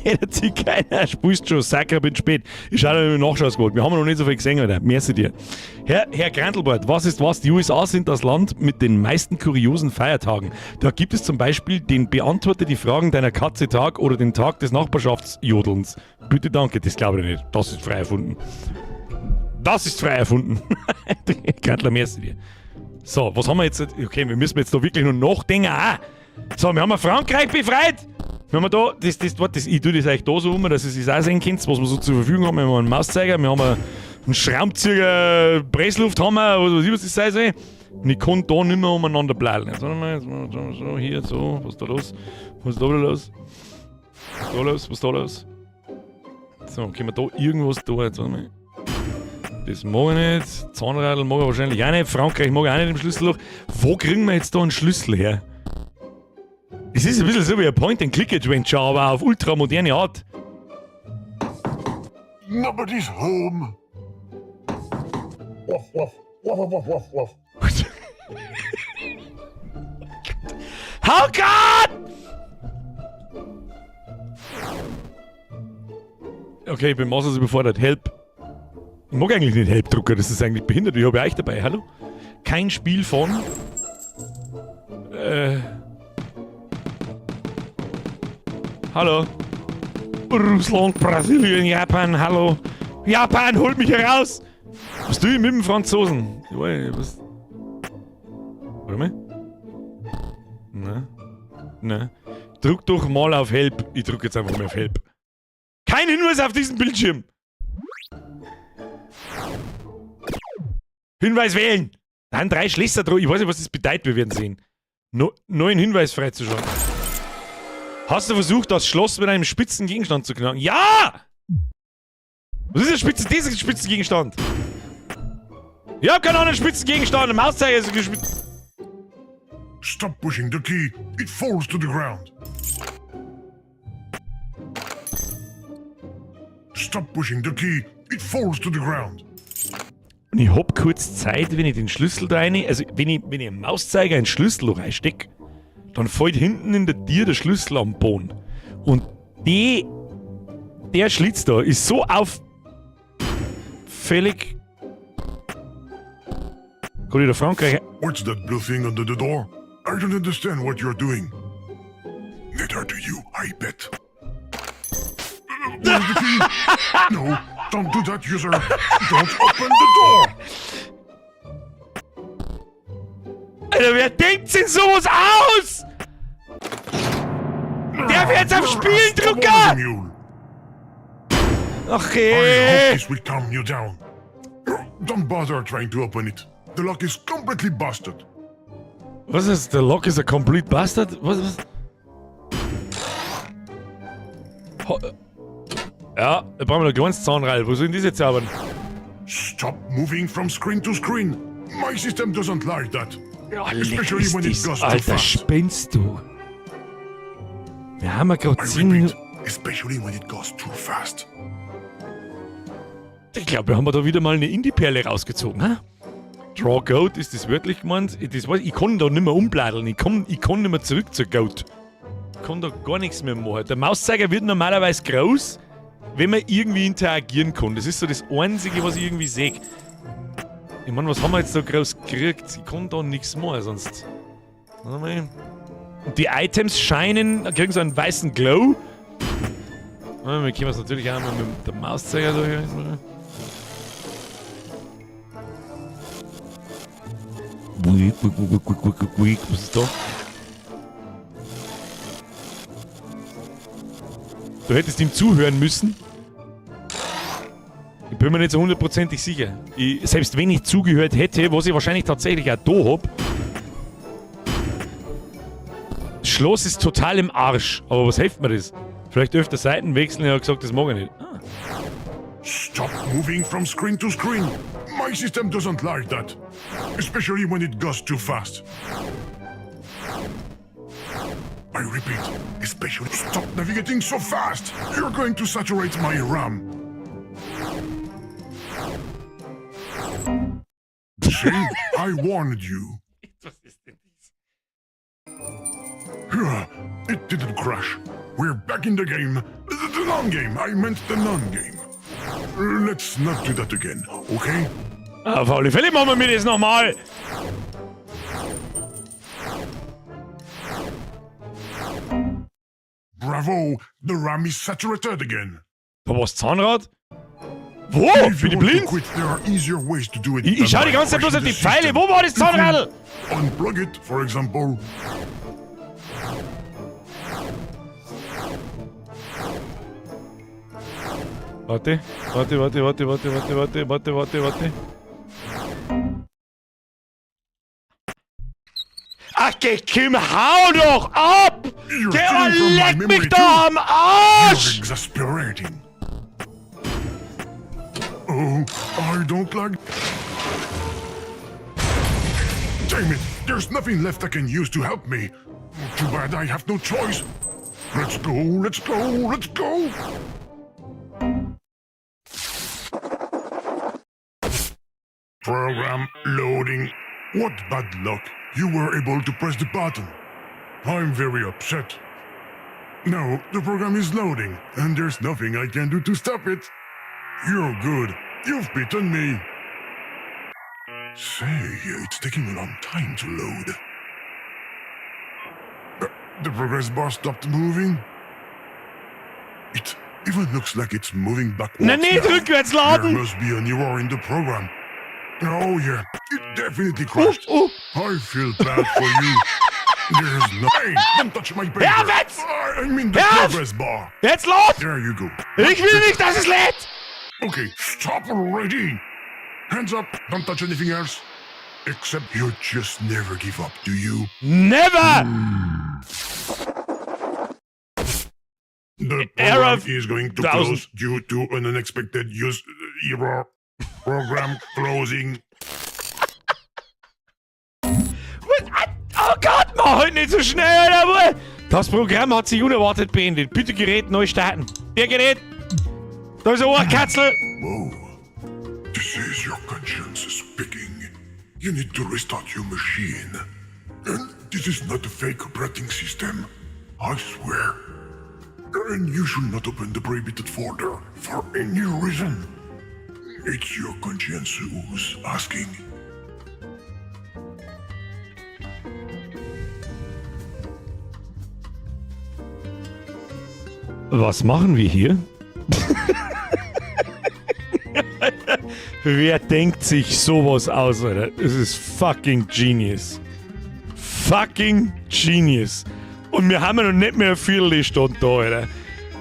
Hätte sich keiner, spielst schon, Sacker, bin spät. Ich schau da, nachschauen wollte. Wir haben noch nicht so viel gesehen, Alter. Merci dir. Herr Grantelbart, was ist was? Die USA sind das Land mit den meisten kuriosen Feiertagen. Da gibt es zum Beispiel den Beantworte die Fragen deiner Katze Tag oder den Tag des Nachbarschaftsjodelns. Bitte danke, das glaube ich nicht. Das ist frei erfunden. Das ist frei erfunden. Grantler, merci dir. So, was haben wir jetzt? Okay, wir müssen jetzt da wirklich nur nachdenken. Ah. So, wir haben Frankreich befreit. Wir haben da, das, das, das, ich tue das euch da so um, dass ihr es auch sehen könnt, was wir so zur Verfügung haben. Wir haben einen Mauszeiger, wir haben einen Schraubzieher, Presslufthammer, was weiß ich, was das sein soll. Und ich kann da nicht mehr umeinander bleiben. Jetzt, warte mal, jetzt, so, so, hier, so, was ist da los? Was ist da wieder los? Was ist da los? Was ist da los? So, können wir da irgendwas da jetzt, warte mal. Das mag ich nicht. Zahnradl mag ich wahrscheinlich auch nicht. Frankreich mag ich auch nicht im Schlüsselloch. Wo kriegen wir jetzt da einen Schlüssel her? Es ist ein bisschen so wie ein Point-and-Click-Adventure, aber auf ultramoderne Art. Nobody's home. Wuff, wuff, wuff, wuff, wuff, wuff. Oh Gott! Okay, ich bin maßlos überfordert. Help. Ich mag eigentlich nicht Help drucken, das ist eigentlich behindert. Ich habe ja euch dabei, hallo? Kein Spiel von... Hallo? Russland, Brasilien, Japan, hallo? Japan, holt mich hier raus! Was tue ich mit dem Franzosen? Was? Warte mal. Na. Na. Drück doch mal auf Help. Ich drück jetzt einfach mal auf Help. Kein Hinweis auf diesem Bildschirm! Hinweis wählen! Dann 3 Schlösser drauf. Ich weiß nicht, was das bedeutet, wir werden sehen. No, neuen Hinweis freizuschalten. Hast du versucht, das Schloss mit einem spitzen Gegenstand zu knacken? Ja! Was ist der spitze, dieser spitzen Gegenstand? Ich hab keinen anderen spitzen Gegenstand. Der Mauszeiger ist gespitzt. Stop pushing the key. It falls to the ground. Stop pushing the key. It falls to the ground. Und ich hab kurz Zeit, wenn ich den Schlüssel da rein, also wenn ich einen Mauszeiger in den Schlüssel reinsteck, dann fällt hinten in der Tür der Schlüssel am Boden. Und der Schlitz da ist so auffällig. Kann ich da Frankreich? What's that blue thing under the door? I don't understand what you're doing. Neither do you, I bet. Where's the key? No, don't do that, user. Don't open the door. Alter, wer denkt sich sowas aus? Der wird jetzt auf Spielen drucken! Ach, I hope ey. this will calm you down. Don't bother trying to open it. The lock is completely busted. Was ist? The lock is a complete bastard? Was? Was? Ho ja, da brauchen wir noch ein kleines Zahnrad. Wo soll denn das jetzt arbeiten? Stop moving from screen to screen. My system doesn't like that. Ja, leck Especially ist when it das, goes too Alter, fast. spinnst du? Wir haben ja grad I 10 repeat, Minuten. Especially when it goes too fast. Ich glaube, wir haben da wieder mal eine Indie-Perle rausgezogen, ha? Draw Goat, ist das wörtlich gemeint? Das weiß, ich kann da nicht mehr umbladeln. Ich kann, ich kann nicht mehr zurück zur Goat. Ich kann da gar nichts mehr machen. Der Mauszeiger wird normalerweise groß, wenn man irgendwie interagieren kann. Das ist so das Einzige, was ich irgendwie sehe. Ich meine, was haben wir jetzt da groß gekriegt? Ich kann da nichts machen, sonst. Warte mal. Und die Items scheinen, kriegen so einen weißen Glow. Ja, wir können es natürlich auch mal mit dem Mauszeiger da hier. Was ist da? Du hättest ihm zuhören müssen. Ich bin mir nicht so hundertprozentig sicher. Ich, selbst wenn ich zugehört hätte, was ich wahrscheinlich tatsächlich auch da hab. Das Schloss ist total im Arsch. Aber was hilft mir das? Vielleicht öfter Seiten wechseln. Ich hab gesagt, das mag ich nicht. Ah. Stop moving from screen to screen. My system doesn't like that. Especially when it goes too fast. I repeat, especially stop navigating so fast. You're going to saturate my RAM. See? I warned you. Was ist denn das? It didn't crash. We're back in the game. The non-game. I meant the non-game. Let's not do that again, okay? Auf alle Fälle machen wir das nochmal. Bravo! The RAM is saturated again. Da war's Zahnrad? Wo? If Bin you ich want to blind? quit, there are easier ways to do it Ich, than ich schau die by ganze Zeit bloß auf crashing die the Pfeile. system. Wo war das If you Zahnradl? Unplug it, for example. Warte, warte, warte, warte, warte, warte, warte, warte, warte, warte. Ach, geh, Kim, hau doch ab! You're Geh, stealing from my leck memory mich too. doch am You're Arsch! exasperating. Oh, I don't like. Damn it! There's nothing left I can use to help me. Too bad I have no choice. Let's go, let's go, let's go! Program loading. What bad luck. You were able to press the button. I'm very upset. Now, the program is loading, and there's nothing I can do to stop it. You're good. You've beaten me. Say, it's taking a long time to load. The progress bar stopped moving. It even looks like it's moving backwards Na, nicht now. rückwärts There laden! must be an error in the program. Oh yeah, it definitely crashed. Oh, I feel bad for you. There's no. Hey, don't touch my paper. Hör auf jetzt! I mean the Hör auf! progress bar. Jetzt los! There you go. Ich will nicht, dass es lädt! Okay, stop already. Hands up. Don't touch anything else. Except you just never give up, do you? Never! The Error program is going to 1000. close due to an unexpected use error. Program closing. Oh Gott, mach halt nicht so schnell, Alter! Das Programm hat sich unerwartet beendet. Bitte Gerät neu starten. Der Gerät! Da ist ein Ohrkatzel! Whoa. This is your conscience speaking. You need to restart your machine. And this is not a fake operating system. I swear. And you should not open the prohibited folder for any reason. It's your conscience who's asking. Was machen wir hier? Wer denkt sich sowas aus, Alter? Das ist fucking genius. Fucking genius. Und wir haben ja noch nicht mehr eine Viertelstunde da, Alter.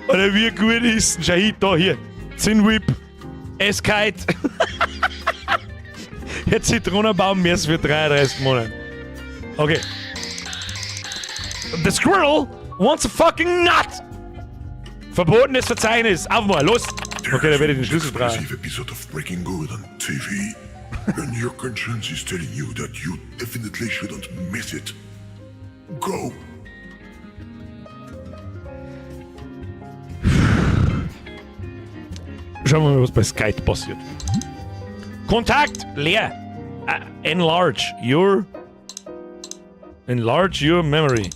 Alter, wie gut ist denn? Schau hin, da hier. Zinnwhip, Eskite. Jetzt Zitronenbaum, mehr für 33 Monate. Okay. The squirrel wants a fucking nut! Verbotenes Verzeichnis. Aufmal, los! Okay, da werde ich den Schlüssel brauchen. Exclusive episode of Breaking Good on TV. And your conscience is telling you that you definitely shouldn't miss it. Go! Schauen wir mal, was bei Skype passiert. Kontakt leer. Enlarge your memory.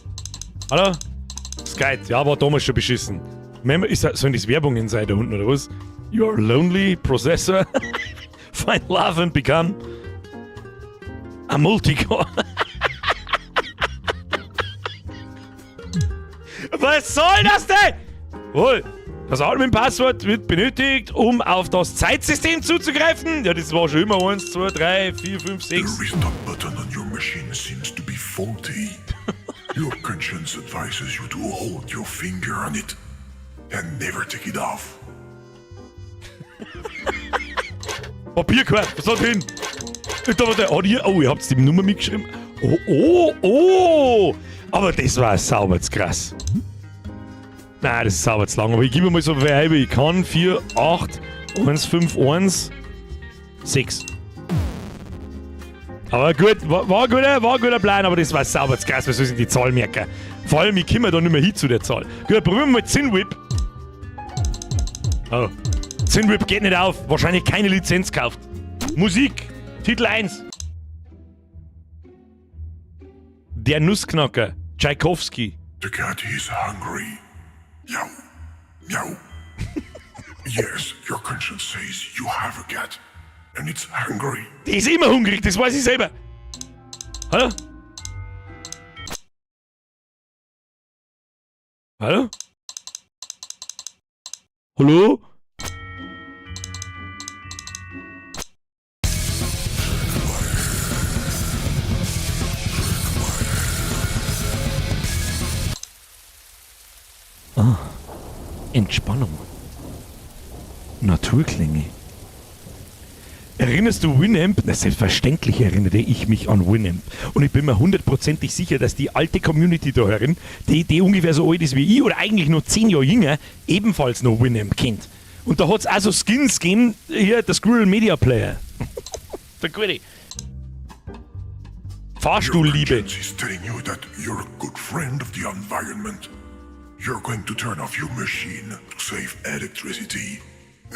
Hallo? Skype, ja, war damals schon beschissen. Sollen das Werbungen sein da unten, oder was? Your lonely processor. Find love and become a multicore. Was soll das denn? Wohl, das Admin-Passwort wird benötigt, um auf das Zeitsystem zuzugreifen. Ja, das war schon immer 1, 2, 3, 4, 5, 6. The restart button on your machine seems to be faulty. Your conscience advises you to hold your finger on it and never take it off. Papierkorb, was soll hin? Da war der, hat ihr, oh, ihr habt die Nummer mitgeschrieben. Oh, oh, oh! Aber das war sauber zu krass. Nein, das ist sauber zu lang. Aber ich gebe mal so viel wie ich kann. 4, 8, 1, 5, 1, 6. Aber gut, war ein guter Plan, aber das war sauber zu krass. Was soll ich die Zahl merken? Vor allem, ich komme da nicht mehr hin zu der Zahl. Gut, probieren wir mal Zinwhip. Oh. Zinwhip geht nicht auf. Wahrscheinlich keine Lizenz gekauft. Musik. Titel 1. Der Nussknacker. Tschaikowski. The cat is hungry. Meow. Meow. Yes, your conscience says you have a cat. And it's hungry. Die ist immer hungrig, das weiß ich selber. Hallo? Hallo? Hallo? Ah, Entspannung. Naturklänge. Erinnerst du Winamp? Na, selbstverständlich erinnere ich mich an Winamp. Und ich bin mir hundertprozentig sicher, dass die alte Community da herin, die ungefähr so alt ist wie ich oder eigentlich nur 10 Jahre jünger, ebenfalls noch Winamp kennt. Und da hat's auch so Skins gegeben, hier der Squirrel Media Player. Der gute. Fahrstuhlliebe. Your conscience is telling you that you're a good friend of the environment. You're going to turn off your machine to save electricity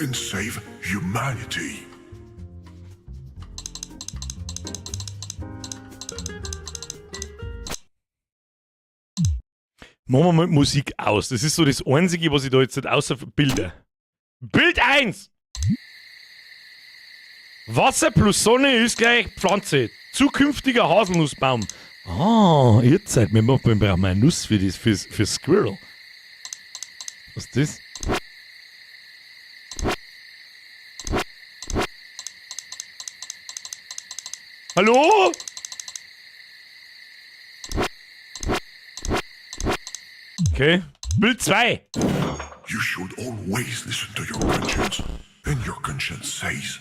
and save humanity. Machen wir mal Musik aus. Das ist so das Einzige, was ich da jetzt nicht außer Bilder. Bild 1! Wasser plus Sonne ist gleich Pflanze. Zukünftiger Haselnussbaum. Ah, ihr seid, wir brauchen eine Nuss für das, für Squirrel. Was ist das? Hallo? Okay. Bild 2. You should always listen to your conscience. And your conscience says,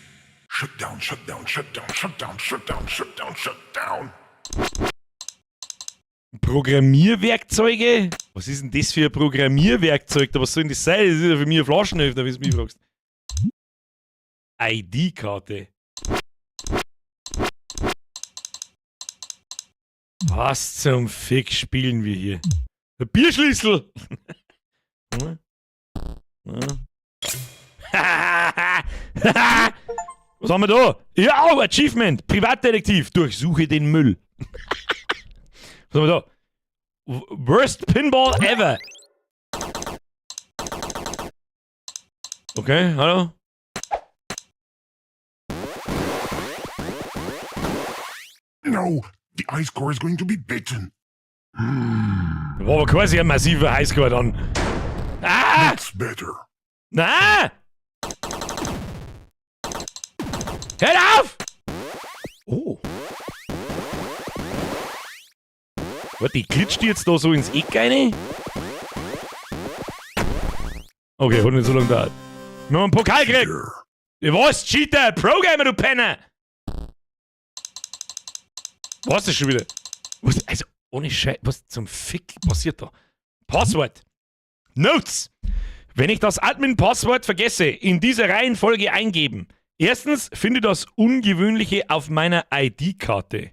shut down, shut down, shut down, shut down, shut down, shut down, shut down. Programmierwerkzeuge? Was ist denn das für ein Programmierwerkzeug? Was soll denn das sein? Das ist ja für mich ein Flaschenöffner, wenn du mich fragst. I D-Karte. Was zum Fick spielen wir hier? Der Bierschlüssel! Hm? Hm? Was haben wir da? Ja, oh, Achievement! Privatdetektiv! Durchsuche den Müll. Was haben wir da? Worst Pinball ever! Okay, hallo? No, the ice core is going to be bitten. War aber quasi ein massiver Highscore dann. Ah! That's better. Na! Hör auf! Oh. Warte, die glitscht die jetzt da so ins Eck rein? Okay, hat nicht so lange gedauert. Wir haben einen Pokal gekriegt! Cheater. Was? Cheater! Pro-Gamer, du Penner! Was ist das schon wieder? Was? Also, ohne Scheiß, was zum Fick passiert da? Passwort! Notes! Wenn ich das Admin-Passwort vergesse, in dieser Reihenfolge eingeben. Erstens, finde das Ungewöhnliche auf meiner I D-Karte.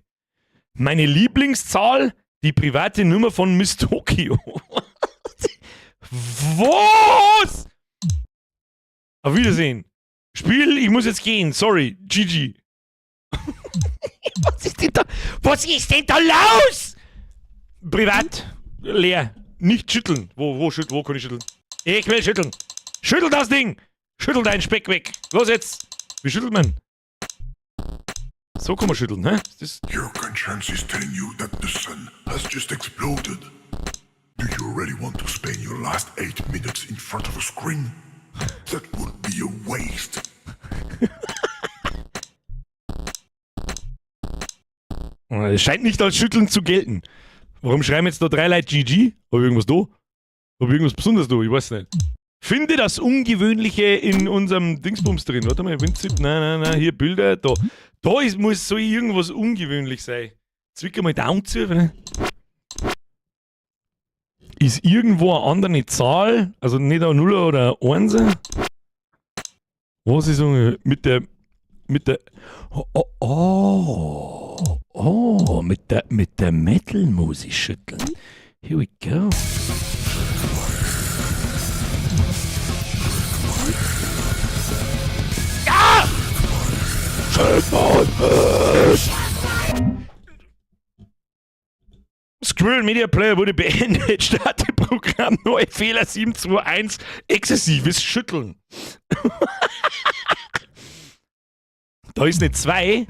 Meine Lieblingszahl, die private Nummer von Miss Tokio. Was? Auf Wiedersehen. Spiel, ich muss jetzt gehen. Sorry. GG. Was ist denn da? Was ist denn da los? Privat. Leer. Nicht schütteln. Wo kann ich schütteln? Ich will schütteln. Schüttel das Ding. Schüttel deinen Speck weg. Los jetzt. Wie schüttelt man? So kann man schütteln, hä? Ist das Your conscience is telling you that the sun has just exploded. Do you really want to spend your last 8 minutes in front of a screen? That would be a waste. Es scheint nicht als Schütteln zu gelten. Warum schreiben jetzt da drei Leute GG? Hab ich irgendwas da? Hab ich irgendwas Besonderes da? Ich weiß nicht. Finde das Ungewöhnliche in unserem Dingsbums drin. Warte mal, WinZip, nein, nein, nein, hier Bilder, da. Da muss so irgendwas ungewöhnlich sein. Zwicker mal Daumen zu. Ne? Ist irgendwo eine andere Zahl, also nicht eine Null oder eine Einser? Was ist mit der, oh, mit der Metal muss ich schütteln. Here we go. Ah! Schütteln! Squirrel Media Player wurde beendet. Starte Programm neu. Fehler 721. Exzessives Schütteln. Da ist eine 2.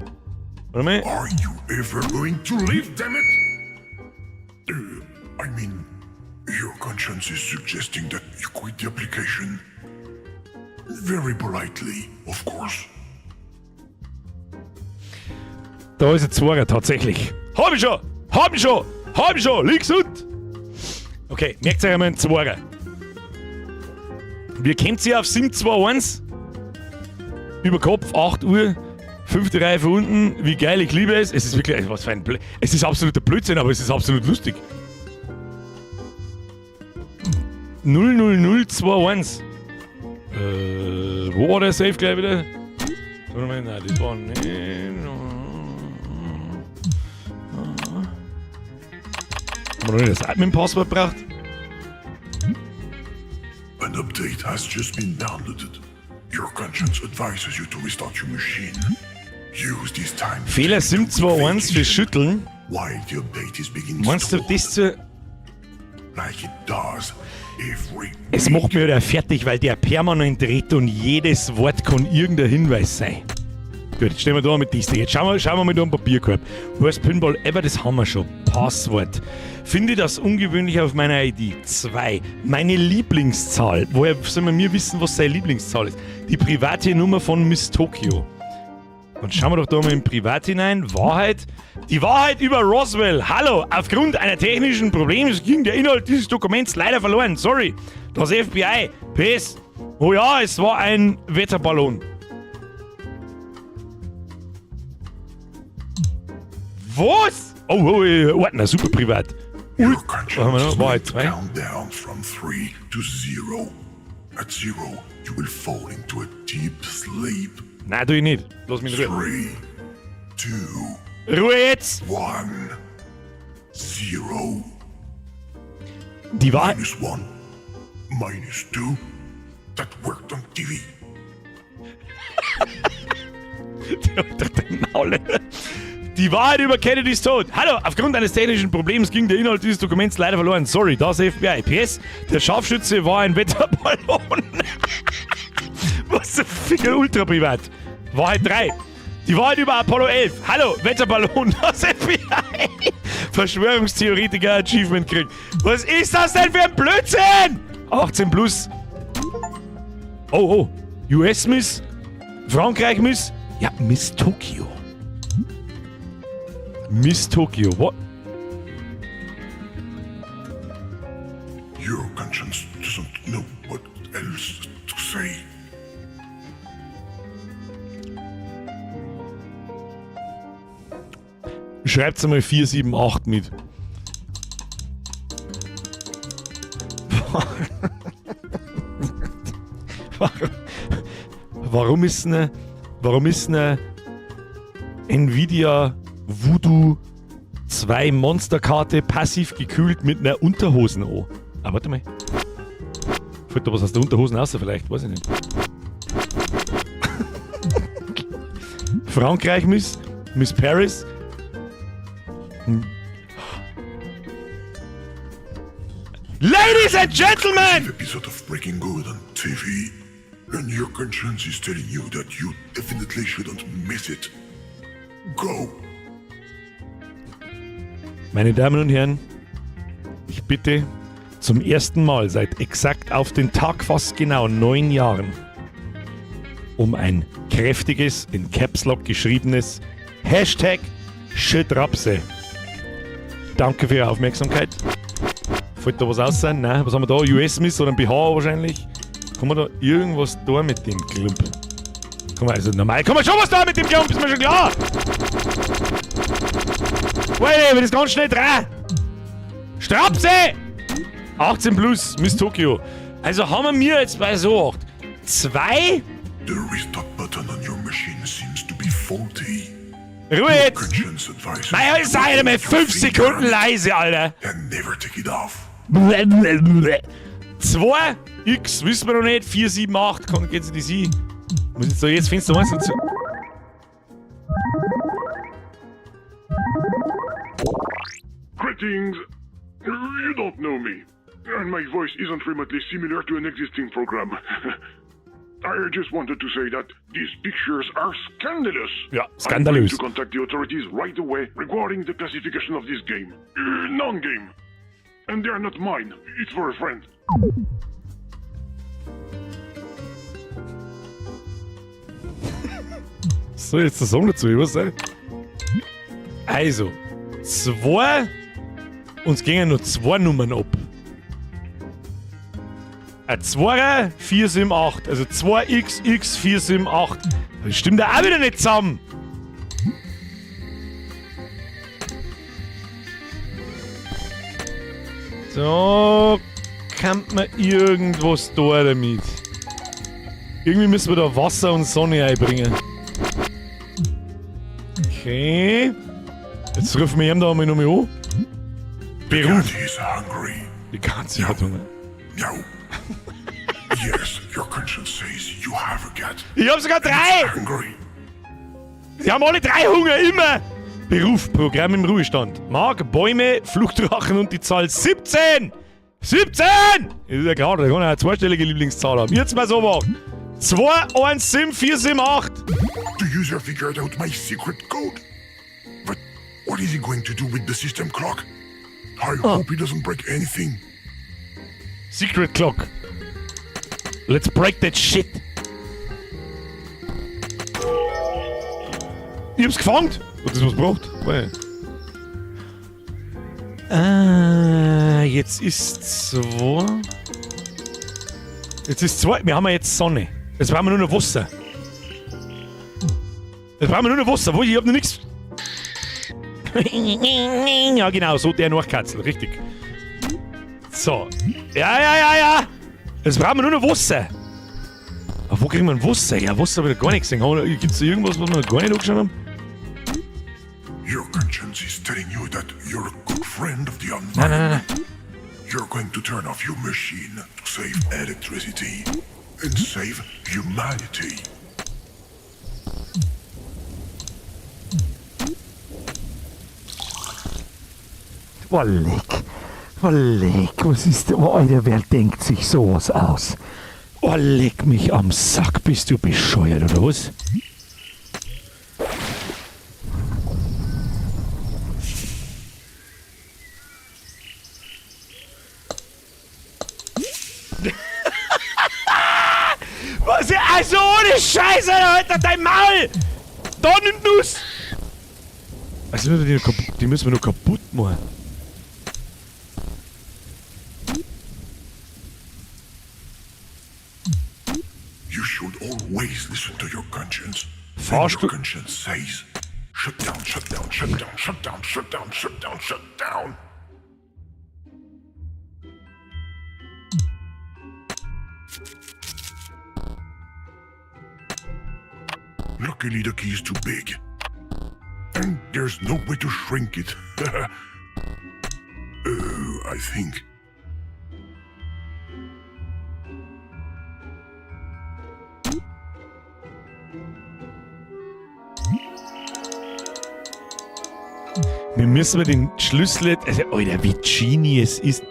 Warte mal. Are you ever going to leave, damn it? I mean, your conscience is suggesting that you quit the application. Very politely, of course. Da ist ein Zweier tatsächlich. Hab ich schon! Hab ich schon! Hab ich schon! Links und! Okay, merkt euch einmal einen Zweier. Wie kommt ihr auf 721? Über Kopf, 8 Uhr, fünfte Reihe von unten. Wie geil, ich liebe es. Es ist wirklich, was für ein Blö Es ist absoluter Blödsinn, aber es ist absolut lustig. 00021. Wo war der Safe gleich wieder? Warte mal, nein, das war nicht. Haben wir noch nicht das Admin-Passwort braucht? An update has just been downloaded. Your conscience advises you to restart your machine. Use this time to Fehler take a quick 721 für vacation Schütteln. while the update is being Meinst du, installed, das zu. like it does every Es macht mich ja fertig, weil der permanent redet und jedes Wort kann irgendein Hinweis sein. Gut, jetzt stehen wir da mit diesem. Jetzt schauen wir mal da am Papierkorb. Worst Pinball ever, das haben wir schon. Passwort. Finde das ungewöhnlich auf meiner ID. 2. Meine Lieblingszahl. Woher soll man mir wissen, was seine Lieblingszahl ist? Die private Nummer von Miss Tokyo. Und schauen wir doch da mal im Privat hinein. Wahrheit. Die Wahrheit über Roswell. Hallo, aufgrund einer technischen Problems ging der Inhalt dieses Dokuments leider verloren. Sorry. Das FBI. PS. Oh ja, es war ein Wetterballon. Was? Oh, Ordner, super privat. Your Was haben conscience wir noch? is Wahrheit going to 2. count down from 3 to 0. At 0, you will fall into a deep sleep. Nein, tu ich nicht. Lass mich in Ruhe. 3, 2, Ruhe jetzt! 1, 0. Die Wahrheit. Minus 1, minus 2. That worked on TV. Doch dein Maul. Die Wahrheit über Kennedys Tod. Hallo, aufgrund eines technischen Problems ging der Inhalt dieses Dokuments leider verloren. Sorry, das FBI. PS, der Scharfschütze war ein Wetterballon. Was zum Ficker, ultra privat. Wahrheit 3. Die Wahrheit über Apollo 11. Hallo, Wetterballon, das FBI. Verschwörungstheoretiker Achievement kriegt. Was ist das denn für ein Blödsinn? 18 plus. Oh. US Miss. Frankreich Miss. Ja, Miss Tokio. Miss Tokio. What? Your conscience doesn't know what else to say. Schreibt's einmal 478 mit. Warum ist eine Nvidia Voodoo 2 Monsterkarte passiv gekühlt mit einer Unterhosen an? Ah, warte mal. Fällt da was aus der Unterhosen raus vielleicht? Weiß ich nicht. Frankreich Miss, Miss Paris. Ladies and Gentlemen! Episode of Breaking Good on TV, and your conscience is telling you that you definitely shouldn't miss it. Go! Meine Damen und Herren, ich bitte zum ersten Mal seit exakt auf den Tag fast genau 9 Jahren um ein kräftiges, in Caps Lock geschriebenes Hashtag Schödrapse. Danke für Ihre Aufmerksamkeit. Fällt da was aus sein? Nein, was haben wir da? US-Miss oder ein BH wahrscheinlich? Kann man da irgendwas da mit dem Klump? Kann man also normal, kann man schon was da mit dem Klump, ist mir schon klar! Wait, wenn das ganz schnell dreh! Strapse! 18 plus, Miss Tokio. Also haben wir jetzt bei so 8. 2? The restart button on your machine seems to be faulty. Ruhe jetzt! Conscience advises Mei, you to sei einmal put your 5 finger Sekunden on it leise, Alter! And never take it off. 2 X, wissen wir noch nicht. 4, 7, 8, komm, geht's in die Sie. Muss jetzt so, jetzt findest du eins und zwei. Greetings. You don't know me, and my voice isn't remotely similar to an existing program. I just wanted to say that these pictures are scandalous. Ja, I'm going skandalös. to contact the authorities right away regarding the classification of this game. Non-game. And they are not mine. It's for a friend. So, jetzt der Song dazu, ich weiß nicht. Also, 2. Uns gingen nur 2 Nummern ab. Ein 2, 4, 7, 8. Also 2 X, X, 4, 7, 8. Das stimmt ja auch wieder nicht zusammen. So, kann man irgendwas da damit. Irgendwie müssen wir da Wasser und Sonne einbringen. Okay. Jetzt rufen wir ihn da einmal nochmal an. Beruf. Cat is hungry. Die Katze hat Hunger. Meow. Yes, your conscience says you have a cat. Ich hab sogar 3! Hungry. Sie haben alle 3 Hunger, immer! Beruf, Programm im Ruhestand. Mag Bäume, Fluchdrachen und die Zahl 17! 17! Ist ja klar, der kann ja eine zweistellige Lieblingszahl haben. Jetzt mal so machen. 2, 1, 7, 4, 7, 8. The user figured out my secret code. But what is he going to do with the system clock? I hope he doesn't break anything. Secret clock. Let's break that shit. Ich hab's gefangen. Hat das was gebracht? Wait. Ah, jetzt ist 2. Jetzt ist 2. Wir haben ja jetzt Sonne. Jetzt brauchen wir nur noch Wasser. Jetzt brauchen wir nur noch Wasser. Wo, ich hab noch nix. Ja, genau, so der Nachkatzel, richtig. So. Ja, ja, ja, ja. Jetzt brauchen wir nur noch Wasser. Aber wo kriegen wir denn Wasser? Ja, Wasser hab ich noch gar nicht gesehen. Gibt's da irgendwas, was wir noch gar nicht angeschaut haben? Your conscience is telling you that you're a good friend of the environment. Nein, nein, nein, nein. You're going to turn off your machine to save electricity and save humanity. Oh, leck. Oh, leck. Was ist denn? Oh, Alter, wer denkt sich sowas aus? Oh, leck mich am Sack. Bist du bescheuert, oder was? Was? Also ohne Scheiße, Alter, dein Maul! Da nimm Nuss! Also die müssen wir nur kaputt machen. You should always listen to your conscience. And Fahrstuhl- your conscience says, shut down, shut down, shut down, shut down, shut down, shut down, shut down. Luckily, the key is too big. And there's no way to shrink it. I think. Wir müssen wir den Schlüssel. Also, Alter, wie genius ist.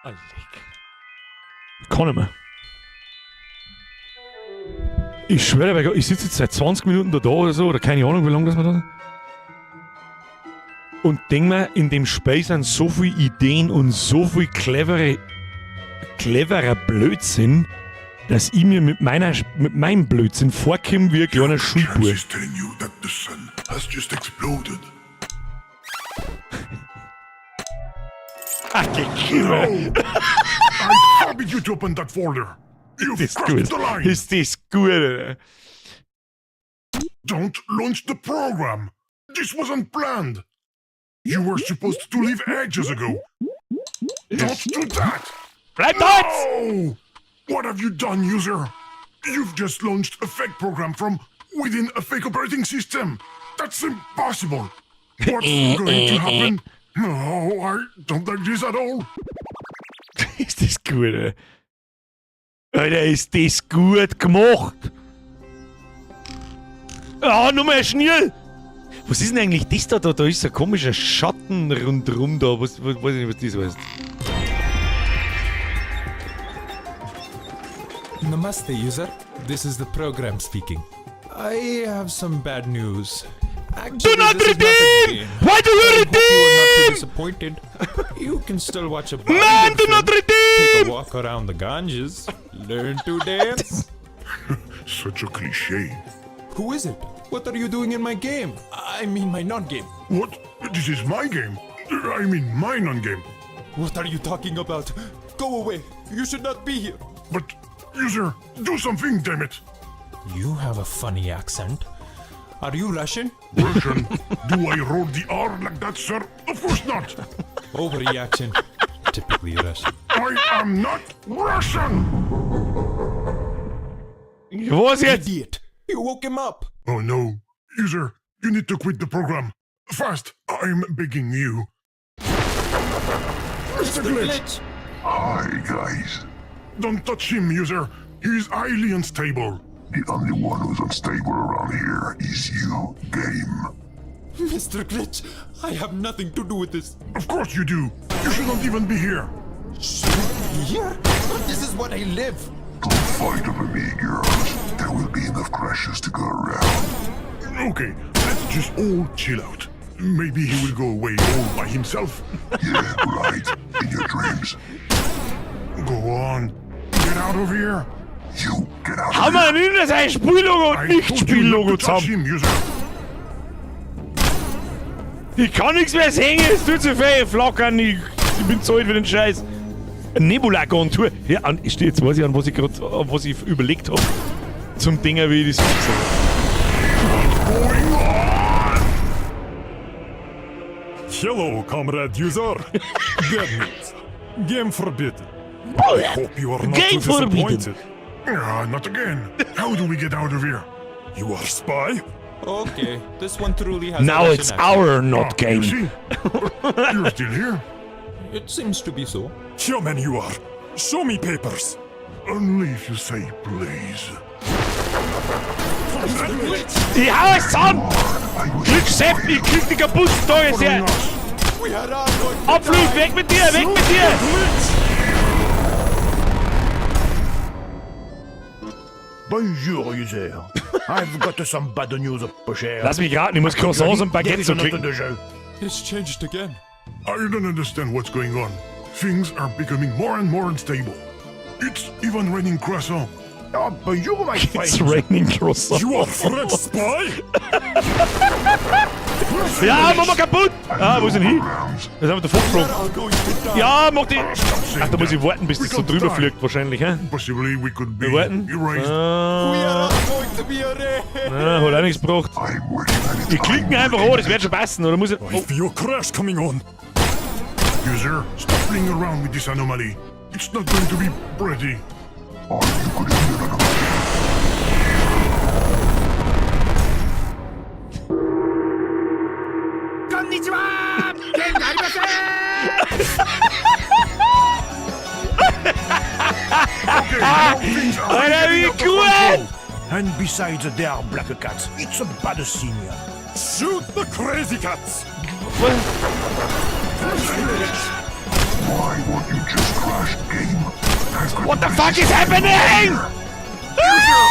Ah, leck. Kann nicht mehr. Ich schwöre, bei Gott, ich sitze jetzt seit 20 Minuten da oder so, oder keine Ahnung, wie lange das wir da sind. Und denk mir, in dem Spiel sind so viele Ideen und so viel cleverer Blödsinn, dass ich mir mit meinem Blödsinn vorkomme wie ein kleiner Chance Schulbub. is telling you that the sun has just exploded. Ach, No! I forbid you to open that folder. You've Ist das crossed gut. the line. Ist das gut, Alter. Don't launch the program. This wasn't planned. You were supposed to leave ages ago. Don't do that. Bleib da jetzt! No! What have you done, user? You've just launched a fake program from within a fake operating system. That's impossible. What's going to happen? No, I don't like this at all. Ist das gut, Alter. Alter, ist das gut gemacht! Ah, nur mal schnell! Was ist denn eigentlich das da? Da ist so ein komischer Schatten rundrum da. Was, weiß ich nicht, was das heißt. Namaste, user. This is the program speaking. I have some bad news. Actually, Do not this is not a redeem! game. Why do you I hope you are not too redeem? disappointed. You can still watch a Man, Bollywood do not film, take redeem! a walk around the Ganges, learn to dance. Such a cliche. Who is it? What are you doing in my game? I mean, my non-game. What? This is my game. I mean, my non-game. What are you talking about? Go away. You should not be here. But, user, do something, damn it. You have a funny accent. Are you Russian? Russian? Do I roll the R like that, sir? Of course not. Overreaction. Typically Russian. I am not Russian! Was jetzt? Idiot! You woke him up. Oh no. User, you need to quit the program. Fast, I'm begging you. Mr. Glitch! Hi, guys. Don't touch him, user. He's highly unstable. The only one who's unstable around here is you, game. Mr. Glitch, I have nothing to do with this. Of course you do. You shouldn't even be here. Shouldn't be here? But this is what I live. Don't fight over me, girls. There will be enough crashes to go around. Okay, let's just all chill out. Maybe he will go away all by himself. Yeah, right. In your dreams. Go on. Get out of here. You get out Hau of mal here. nimm das ein Spiellogo und I told you not Nicht-Spiellogo to touch zusammen. him, user. Ich kann nichts mehr sehen, es tut zu viel flackern, ich bin zu alt für den Scheiß. Nebula Gone Tour. Ja, an, ich stehe jetzt weiß ich an, was ich gerade, was ich überlegt habe. Zum Dinger, wie ich das fixe. Going on! Hello, comrade user. Bad news. Game forbidden. I hope you are not Game too forbidden. disappointed. Ah, not again. How do we get out of here? You are spy? Okay, this one truly has a Now Russian it's accent. our not Ah, game. You see? You're still here? It seems to be so. Human you are. Show me papers. Only if you say please. Ich hau es zusammen! I was Glitch Sepp, ich krieg die kaputt, da ist er! Following us. We are all going to Abflug, weg mit dir, weg mit dir! Bonjour, user. I've got some bad news, share. Lass mich raten, ich muss Croissants und Baguette There is so klicken. another jeu. It's changed again. I don't understand what's going on. Things are becoming more and more unstable. It's even raining croissant. Oh, bonjour, my friend. It's raining croissants. You are French spy? Ja, mach mal kaputt! Ah, wo ist denn hin? Da sind wir davor geflogen. All going to die. Ja, mach die. Stop saying Ach, da muss that. ich warten, bis We das so can't drüber die. fliegt, wahrscheinlich, hä? Possibly we could be Wir warten. erased. We Ah, are all going to be erased. ah, hat auch nichts gebracht. I'm working on it. Die klicken einfach an, das wird schon passen, oder muss ich. I Oh, feel crash coming on. User, stop playing around with this anomaly. It's not going to be pretty. Or you could have been an Okay, now things are Alter, getting wie out of gut! control. And besides, they are black cats. It's a bad sign. Shoot the crazy cats! Why won't you just crash, game? I've got What the fuck is happening? User, I'm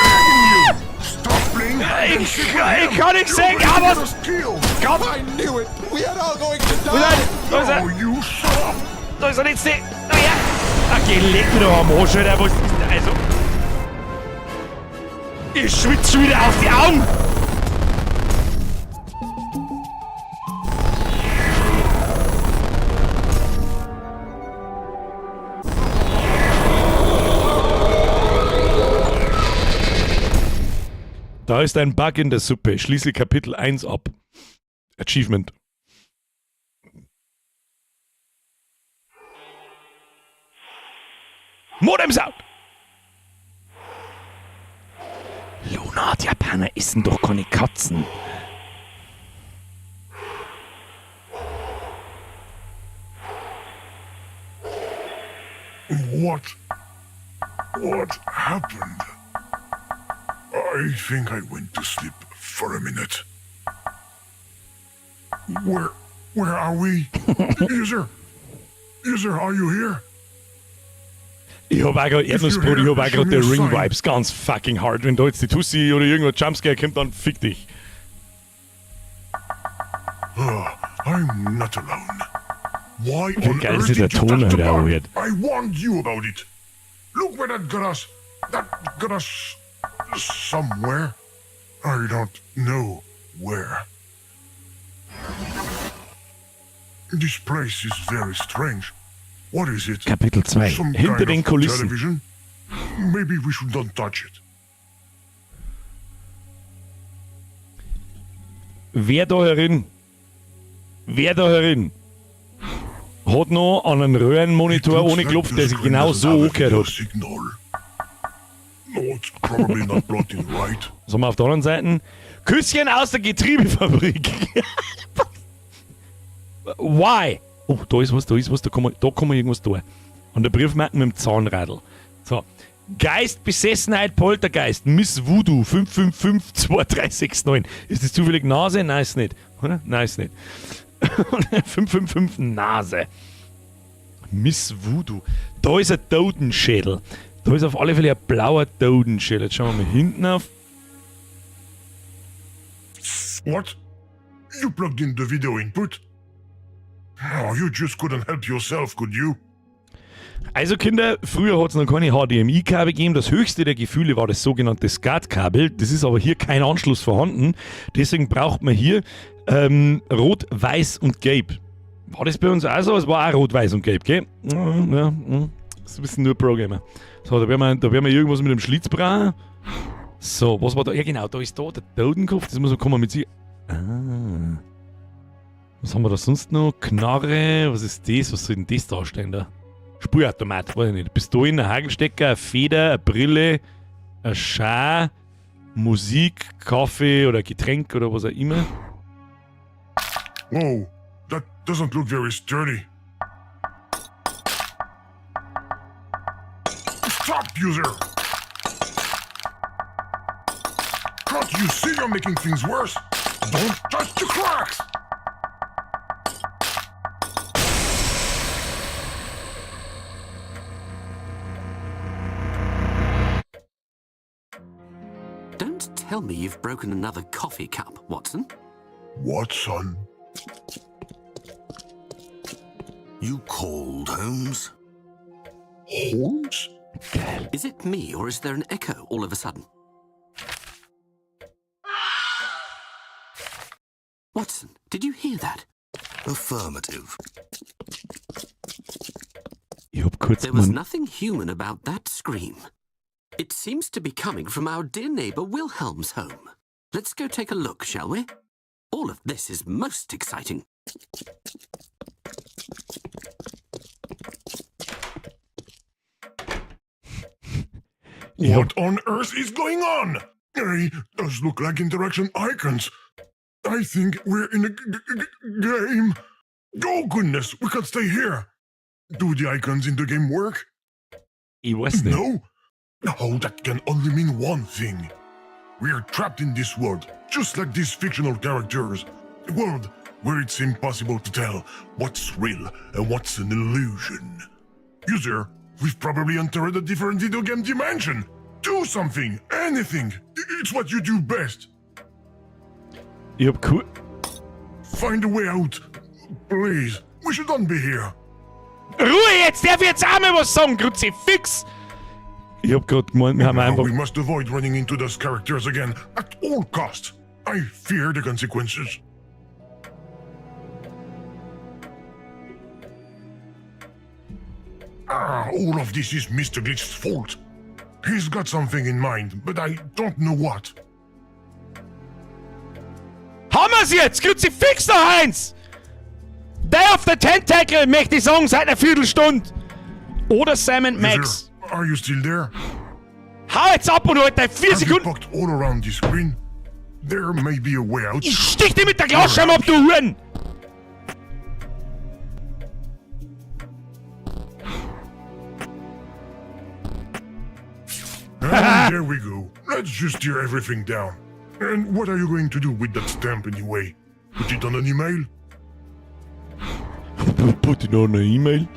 begging you! Stop playing hide and seek with Ich him. kann nicht You're sehen, going to aber get us killed. Gott, I knew it! We are all going to die! nein, da ist er, Oh, you shut up! da ist er letzte. Na ja. Okay, leck mich doch am Arsch, Alter, was ist also. Ich schwitze schon wieder auf die Augen. Da ist ein Bug in der Suppe. Schließe Kapitel 1 ab. Achievement. Modems out! Luna, die Japaner essen doch keine Katzen. What? What happened? I think I went to sleep for a minute. Where are we? User? User, are you here? Ich hab auch grad Erdnussbrot, ich hab auch grad die Ring-Vibes ganz fucking hard. Wenn da jetzt die Tussi oder irgendwo Jumpscare kommt, dann fick dich. Oh, I'm not alone. Why Wie on geil earth ist der did you Ton touch the halt auch bug? wird. I warned you about it. Look where that got us. That got us somewhere. I don't know where. This place is very strange. What is it? Kapitel 2. Some Hinter kind den of Kulissen. television? Maybe we should not touch it. Wer da herin hat noch an einen Röhrenmonitor It looks ohne like Klopf, the der sich screen genau doesn't so have a angehört video hat. Signal. No, it's probably not plugged in right. Was haben wir auf der anderen Seite? Küsschen aus der Getriebefabrik. Why? Oh, da ist was, da ist was, da kann man irgendwas tun. Und der Briefmarken mit dem Zahnradl. So. Geistbesessenheit, Poltergeist, Miss Voodoo, 5552369. Ist das zufällig Nase? Nein, ist nicht. Oder? Nein, ist nicht. 555 Nase. Miss Voodoo. Da ist ein Totenschädel. Da ist auf alle Fälle ein blauer Totenschädel. Jetzt schauen wir mal hinten auf. What? You plugged in the video input? Oh, you just couldn't help yourself, could you? Also Kinder, früher hat es noch keine HDMI-Kabel gegeben. Das höchste der Gefühle war das sogenannte SCART-Kabel. Das ist aber hier kein Anschluss vorhanden. Deswegen braucht man hier Rot, Weiß und Gelb. War das bei uns auch so? Es war auch Rot, Weiß und Gelb, gell? Ja, ja, ja. Das wissen nur Pro-Gamer. So, da werden wir irgendwas mit dem Schlitz brauchen. So, was war da? Ja genau, da ist da der Totenkopf. Das muss man kommen mit sich. Ah. Was haben wir da sonst noch? Knarre, was ist das? Was soll denn das darstellen da? Spülautomat, weiß ich nicht. Pistolen, ein Hagelstecker, eine Feder, eine Brille, ein Schar, Musik, Kaffee oder Getränk oder was auch immer. Whoa, that doesn't look very sturdy. Stop, user! Can't you see you're making things worse? Don't touch the cracks! Don't tell me you've broken another coffee cup, Watson. Watson? You called, Holmes? Holmes? Is it me, or is there an echo all of a sudden? Watson, did you hear that? Affirmative. Ich hab kurz There was gemeint- nothing human about that scream. It seems to be coming from our dear neighbor Wilhelm's home. Let's go take a look, shall we? All of this is most exciting. Ich hab What on earth is going on? They does look like interaction icons. I think we're in a game. Oh goodness, we can't stay here. Do the icons in the game work? Ich weiß nicht. No. Oh, that can only mean one thing. We are trapped in this world, just like these fictional characters. A world where it's impossible to tell what's real and what's an illusion. User, we've probably entered a different video game dimension. Do something, anything. It's what you do best. Ich hab cool. Find a way out. Please, we shouldn't be here. Ruhe jetzt, darf ich jetzt auch mal was sagen, Kruzifix! Ich hab grad gemeint, wir haben Now einfach. we must avoid running into those characters again at all costs. I fear the consequences. Ah, all of this is Mr. Glitch's fault. He's got something in mind, but I don't know what. Haben wir's jetzt! Kruzifix noch eins! Day of the Tentacle, möchte ich sagen, seit einer Viertelstunde! Oder Sam and Max. User, are you still there? Hau jetzt ab und halt deine vier Have you Sekunden! poked all around the screen? There may be a way out. Ich stich dir mit der Glasscheibe ab, du Huren! And there we go. Let's just tear everything down. And what are you going to do with that stamp anyway? Put it on an email? Put it on an email.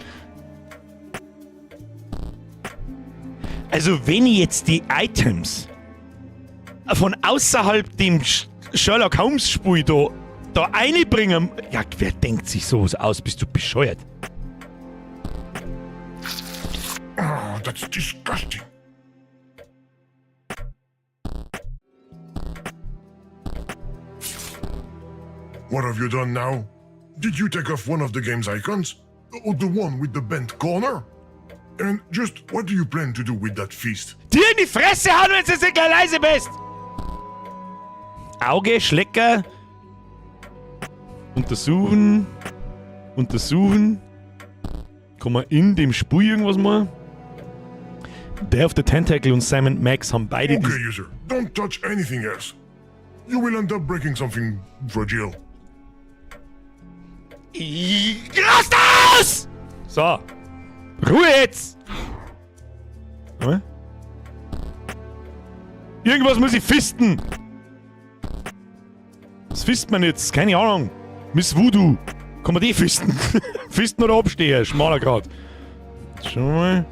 Also, wenn ich jetzt die Items von außerhalb dem Sherlock Holmes Spiel da einbringen, ja, wer denkt sich sowas aus? Bist du bescheuert? Ah, that's disgusting. What have you done now? Did you take off one of the game's icons? Or the one with the bent corner? And just what do you plan to do with that fist? Dir in die Fresse hauen, wenn du jetzt nicht gleich leise bist! Auge, Schlecker. Untersuchen. Untersuchen. Kann man in dem Spiel irgendwas machen? Day of the Tentacle und Sam and Max haben beide Okay, user, don't touch anything else. You will end up breaking something fragile. Rast aus! So. Ruhe jetzt! Hm? Irgendwas muss ich fisten! Was fisst man jetzt? Keine Ahnung. Miss Voodoo. Kann man die fisten? Fisten oder abstehen? Schmaler Grad. Schau mal.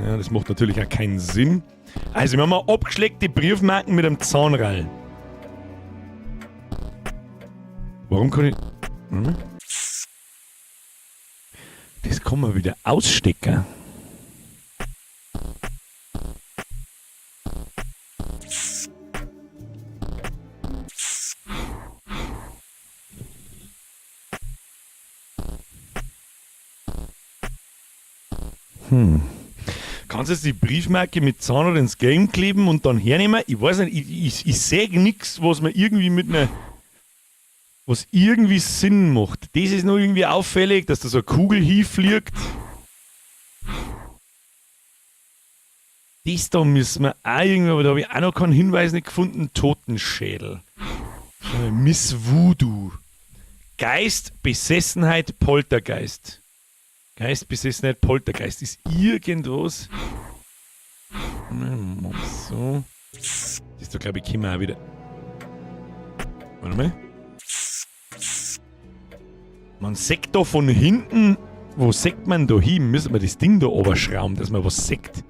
Ja, das macht natürlich auch keinen Sinn. Also, wir haben mal abgeschleckte Briefmarken mit einem Zahnrall. Warum kann ich. Hm? Das kann man wieder ausstecken. Hm. Kannst du jetzt die Briefmarke mit Zahnrad ins Game kleben und dann hernehmen? Ich weiß nicht, ich sehe nichts, was man irgendwie mit einer. Was irgendwie Sinn macht. Das ist noch irgendwie auffällig, dass da so eine Kugel hinfliegt. Das da müssen wir auch irgendwie, aber da habe ich auch noch keinen Hinweis nicht gefunden. Totenschädel. Miss Voodoo. Geist, Besessenheit, Poltergeist. Geist, Besessenheit, Poltergeist. Ist irgendwas. So. Das da, glaube ich, können wir auch wieder. Warte mal. Man sieht da von hinten. Wo sieht man da hin? Müssen wir das Ding da oberschrauben, dass man was sieht.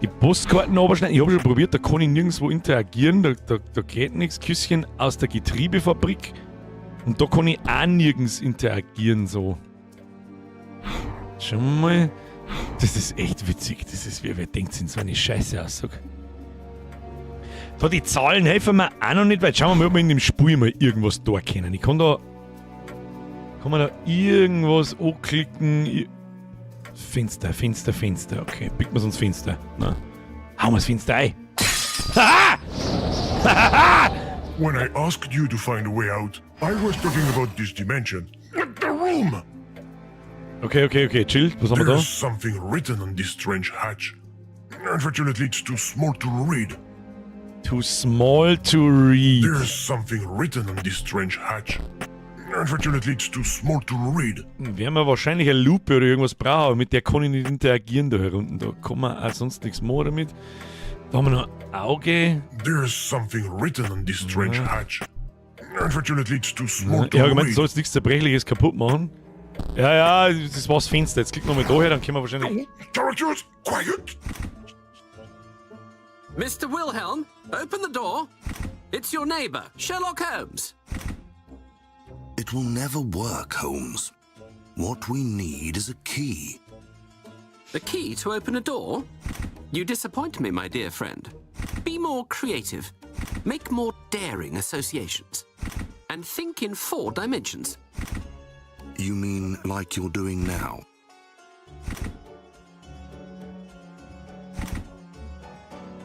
Die Postkarten oberschneiden. Ich habe schon probiert, da kann ich nirgendwo interagieren. Da geht nichts. Küsschen aus der Getriebefabrik. Und da kann ich auch nirgends interagieren, so. Schau mal. Das ist echt witzig. Das ist, wer denkt sich so eine Scheiße aus, sag. Da, die Zahlen helfen mir auch noch nicht, weil schauen wir mal, ob wir in dem Spiel mal irgendwas da können. Ich kann da. Kann man da irgendwas anklicken? Fenster, Fenster, Fenster. Okay, picken wir uns Fenster. Na. Hauen wir das Fenster ein. Haha! Hahaha! When I asked you to find a way out, I was talking about this dimension, not the room. Okay, chill. Was haben wir da? There's something written on this strange hatch. Unfortunately, it's too small to read. Too small to read. There's something written on this strange hatch. Unfortunately, it's too small to read. Werden wir wahrscheinlich eine Lupe oder irgendwas brauchen, aber mit der kann ich nicht interagieren da herunten. Da kann man auch sonst nichts machen damit. Da haben wir noch ein Auge. There's something written on this strange hatch. Unfortunately, it's too small Ich to habe gemeint, du read. sollst nichts Zerbrechliches kaputt machen. Ja, ja, das war das Fenster. Jetzt klicken wir mal da her, dann können wir wahrscheinlich. Characters, quiet! Mr. Wilhelm, open the door. It's your neighbor, Sherlock Holmes. It will never work, Holmes. What we need is a key. The key to open a door? You disappoint me, my dear friend. Be more creative. Make more daring associations. And think in four dimensions. You mean like you're doing now?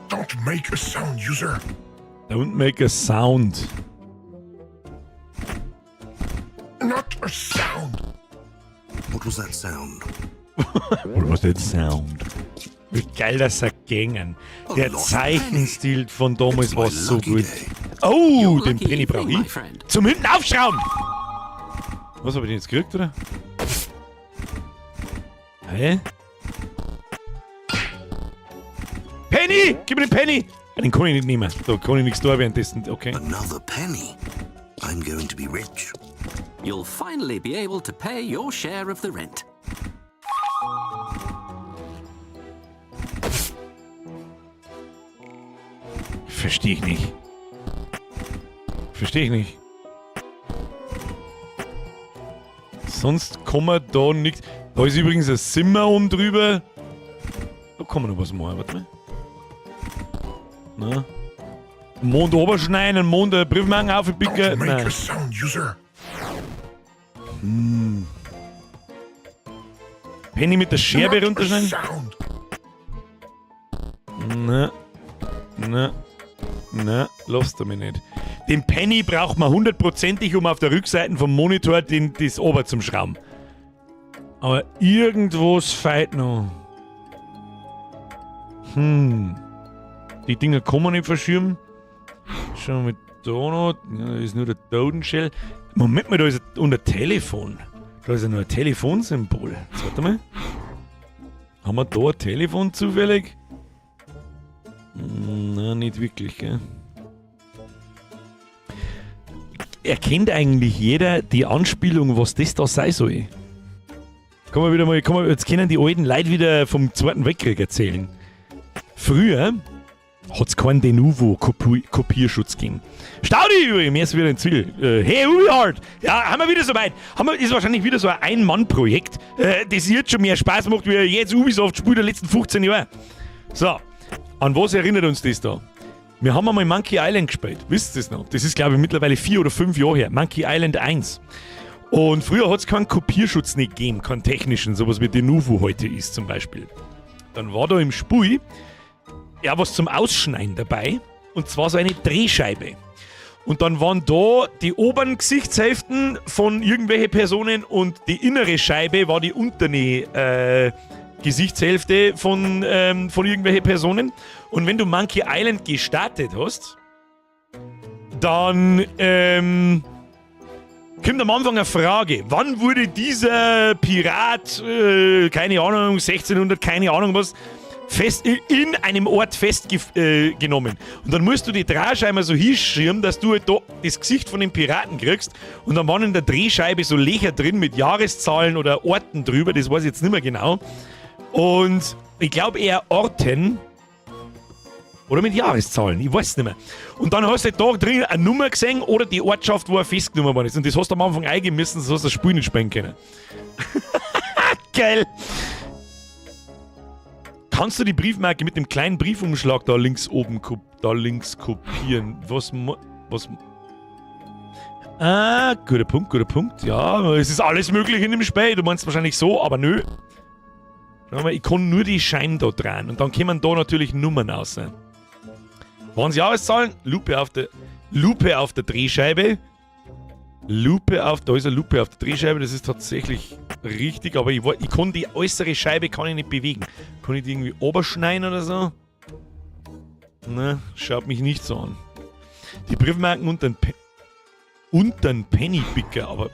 Don't make a sound, user. Don't make a sound. Not a sound. What was that sound? What was that sound? Wie geil das er gängen. Der Zeichenstil von damals war so gut. Oh, den Penny brauche ich. Zum hinten aufschrauben! Was habe ich denn jetzt gekriegt, oder? Hä? Penny! Gib mir den Penny! Den kann ich nicht nehmen. Da kann ich nichts da währenddessen. Okay. Another penny. I'm going to be rich. You'll finally be able to pay your share of the rent. Verstehe ich nicht. Verstehe ich nicht. Sonst kann man da nichts. Da ist übrigens ein Zimmer oben drüber. Da kann man noch was machen, warte mal. Na? Mond oberschneiden, Mond Briefmarken aufpicken. Don't make Nein. a sound, user. Penny mit der Scherbe Not a runterschneiden? sound. Na, na, na, lass du mich nicht. Den Penny braucht man hundertprozentig, um auf der Rückseite vom Monitor den, das Ober zum Schrauben. Aber irgendwas fehlt noch. Die Dinger kann man nicht verschieben. Schauen wir mal da noch. Ja, da ist nur der Totenschell. Moment mal, da ist ein, und ein Telefon. Da ist ja nur ein Telefonsymbol. Jetzt warte mal. Haben wir da ein Telefon zufällig? Na, nicht wirklich, gell? Erkennt eigentlich jeder die Anspielung, was das da sein soll? Kann man wieder mal, kann man, jetzt können die alten Leute wieder vom Zweiten Weltkrieg erzählen. Früher hat es keinen Denuvo-Kopierschutz gegeben. Staudi übrigens, mir ist wieder ein Ziel. Hey Ubihard! Ja, haben wir wieder soweit. Haben wir, ist wahrscheinlich wieder so ein Ein-Mann-Projekt, das jetzt schon mehr Spaß macht, wie jetzt Ubisoft-Spiel der letzten 15 Jahre. So, an was erinnert uns das da? Wir haben einmal Monkey Island gespielt. Wisst ihr das noch? Das ist, glaube ich, mittlerweile 4 oder 5 Jahre her. Monkey Island 1. Und früher hat es keinen Kopierschutz nicht gegeben, keinen technischen, sowas wie Denuvo heute ist zum Beispiel. Dann war da im Spiel ja was zum Ausschneiden dabei. Und zwar so eine Drehscheibe. Und dann waren da die oberen Gesichtshälften von irgendwelchen Personen und die innere Scheibe war die untere Gesichtshälfte von irgendwelchen Personen. Und wenn du Monkey Island gestartet hast, dann kommt am Anfang eine Frage. Wann wurde dieser Pirat, keine Ahnung, 1600, keine Ahnung was, fest, in einem Ort festgenommen? Und dann musst du die Drehscheibe so hinschirmen, dass du halt da das Gesicht von dem Piraten kriegst. Und dann waren in der Drehscheibe so Löcher drin mit Jahreszahlen oder Orten drüber, das weiß ich jetzt nicht mehr genau. Und ich glaube eher Orten oder mit Jahreszahlen, ich weiß es nicht mehr. Und dann hast du halt da drin eine Nummer gesehen oder die Ortschaft, wo er festgenommen worden ist. Und das hast du am Anfang eingeben müssen, sonst hast du das Spiel nicht spielen können. Geil! Kannst du die Briefmarke mit dem kleinen Briefumschlag da links oben da links kopieren? Was? Ah, guter Punkt, guter Punkt. Ja, es ist alles möglich in dem Spiel. Du meinst wahrscheinlich so, aber nö. Schau mal, ich kann nur die Scheine da dran. Und dann kommen da natürlich Nummern raus. Waren es Jahreszahlen? Lupe auf der Drehscheibe. Lupe auf, da ist eine Lupe auf der Drehscheibe, das ist tatsächlich richtig, aber ich kann die äußere Scheibe kann ich nicht bewegen. Kann ich die irgendwie oberschneiden oder so? Na, schaut mich nicht so an. Die Briefmarken unter den Unter den Pennypicker, aber.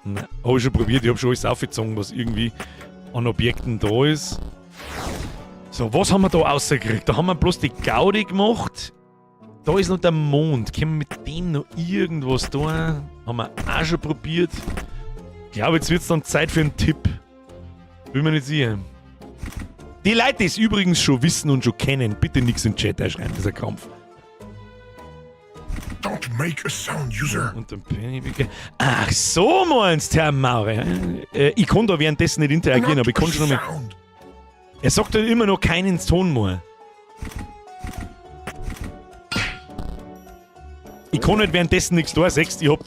Nein, hab ich schon probiert, ich hab schon alles aufgezogen, was irgendwie an Objekten da ist. So, was haben wir da rausgekriegt? Da haben wir bloß die Gaudi gemacht. Da ist noch der Mond. Können wir mit dem noch irgendwas tun? Haben wir auch schon probiert. Ich glaube, jetzt wird es dann Zeit für einen Tipp. Bin mir nicht sicher. Die Leute, die es übrigens schon wissen und schon kennen, bitte nichts in den Chat einschreiben, das ist ein Krampf. Don't make a sound, user. Und den Pennypicker. Ach so, meinst Herr Maurer. Ich kann da währenddessen nicht interagieren, aber ich kann schon noch mal. Er sagt halt immer noch keinen Ton mehr. Ich kann nicht währenddessen nichts da, siehst ich hab.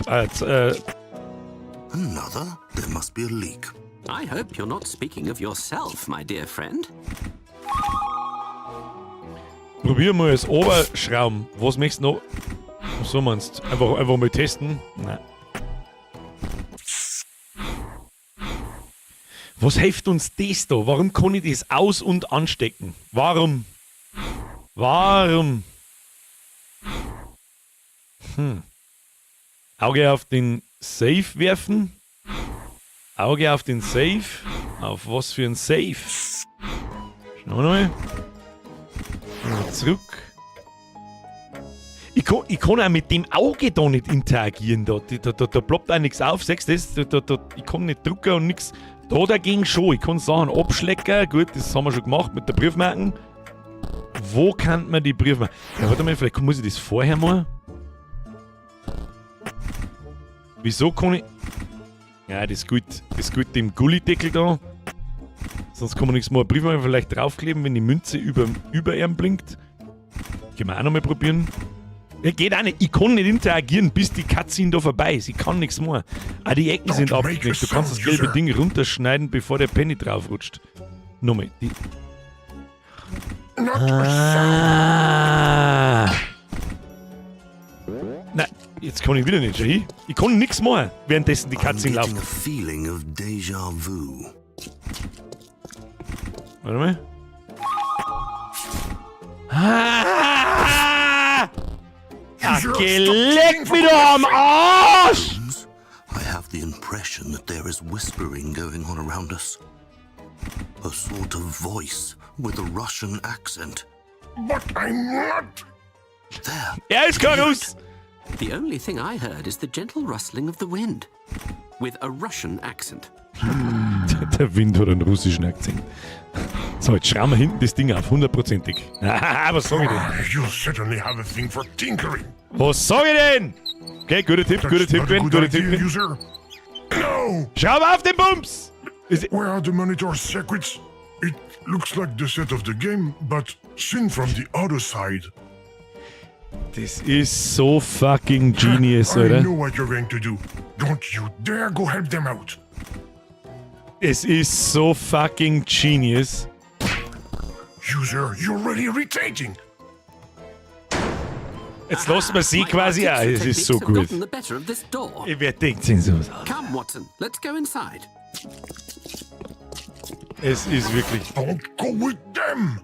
Another? There must be a leak. I hope you're not speaking of yourself, my dear friend. Probier mal das Oberschrauben. Was möchtest du noch? Was so meinst du? Einfach mal testen? Nein. Was hilft uns das da? Warum kann ich das aus- und anstecken? Warum? Warum? Auge auf den Safe werfen. Auge auf den Safe. Auf was für ein Safe? Schauen wir nochmal. Zurück. Ich kann auch mit dem Auge da nicht interagieren. Da ploppt auch nichts auf. Siehst du das? Ich kann nicht drucken und nichts. Da dagegen schon. Ich kann Sachen abschlecken. Gut, das haben wir schon gemacht mit der Briefmarken. Wo kann man die Briefmarken? Ja, warte mal, vielleicht muss ich das vorher mal. Wieso kann ich. Ja, das ist gut. Das ist gut dem Gullideckel da. Sonst kann man nichts mehr. Briefmarke vielleicht draufkleben, wenn die Münze über ihm blinkt. Können wir auch nochmal probieren. Ja, geht auch nicht. Ich kann nicht interagieren, bis die Cutscene da vorbei ist. Ich kann nichts mehr. Auch die Ecken sind abgeknickt. Du kannst das gelbe Ding runterschneiden, bevor der Penny draufrutscht. Nochmal. Die. Ah. Nein, jetzt kann ich wieder nicht. Schau hin. Ich kann nichts machen, währenddessen die Cutscene I'm läuft. getting a feeling of deja vu. Warte mal. Ah! Ach, geh, leck mich doch am Arsch! I have the impression that there is whispering going on around us. A sort of voice with a Russian accent. But I'm not. There. Er ist kein Russ! The only thing I heard is the gentle rustling of the wind, with a Russian accent. Der Wind hat einen russischen Akzent. So, jetzt schrauben wir hinten das Ding auf, hundertprozentig. Was sag ich denn? You certainly have a thing for tinkering. Was sag ich denn? Okay, guter Tipp, guter That's Tipp, not a Gwen, good guter idea, Tipp. user. No! Schraub auf den Bums! Where are the monitor circuits? It looks like the set of the game, but seen from the other side. Das ist so fucking genius, I oder? know what you're going to do. Don't you dare go help them out. Es ist so fucking genius. User, you're really irritating. Jetzt lassen wir sie quasi auch. Es ist so Techniques have gut. gotten the better of this door. Wer denkt denn sowas aus? Come, Watson, let's go inside. Es ist wirklich. Don't go with them.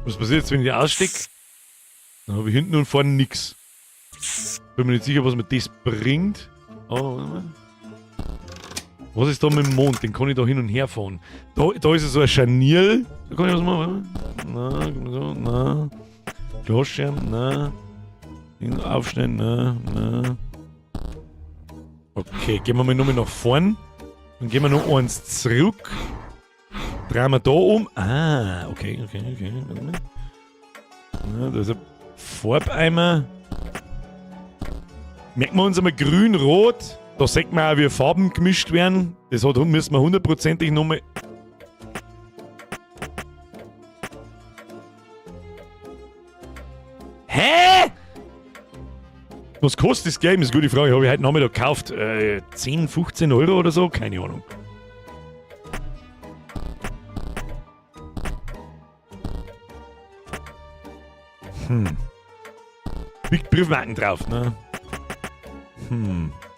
Was passiert jetzt, wenn ich aussteck? Dann habe ich hinten und vorne nix. Bin mir nicht sicher, was mir das bringt. Oh, warte mal. Was ist da mit dem Mond? Den kann ich da hin und her fahren. Da ist so ein Scharnier. Da kann ich was machen. Na, so, na. Glasscherben, na. Ding aufschneiden, na, na. Okay, gehen wir mal nochmal nach vorn. Dann gehen wir noch eins zurück. Drehen wir da um. Ah, okay. Warte mal. Na, da ist ein Farbeimer. Merken wir uns einmal grün-rot. Da sieht man auch, wie Farben gemischt werden. Das müssen wir hundertprozentig nochmal. Hä? Was kostet das Game? Ist eine gute Frage. Habe ich heute Nachmittag gekauft. 10, 15 Euro oder so? Keine Ahnung. Liegt Briefmarken drauf, ne?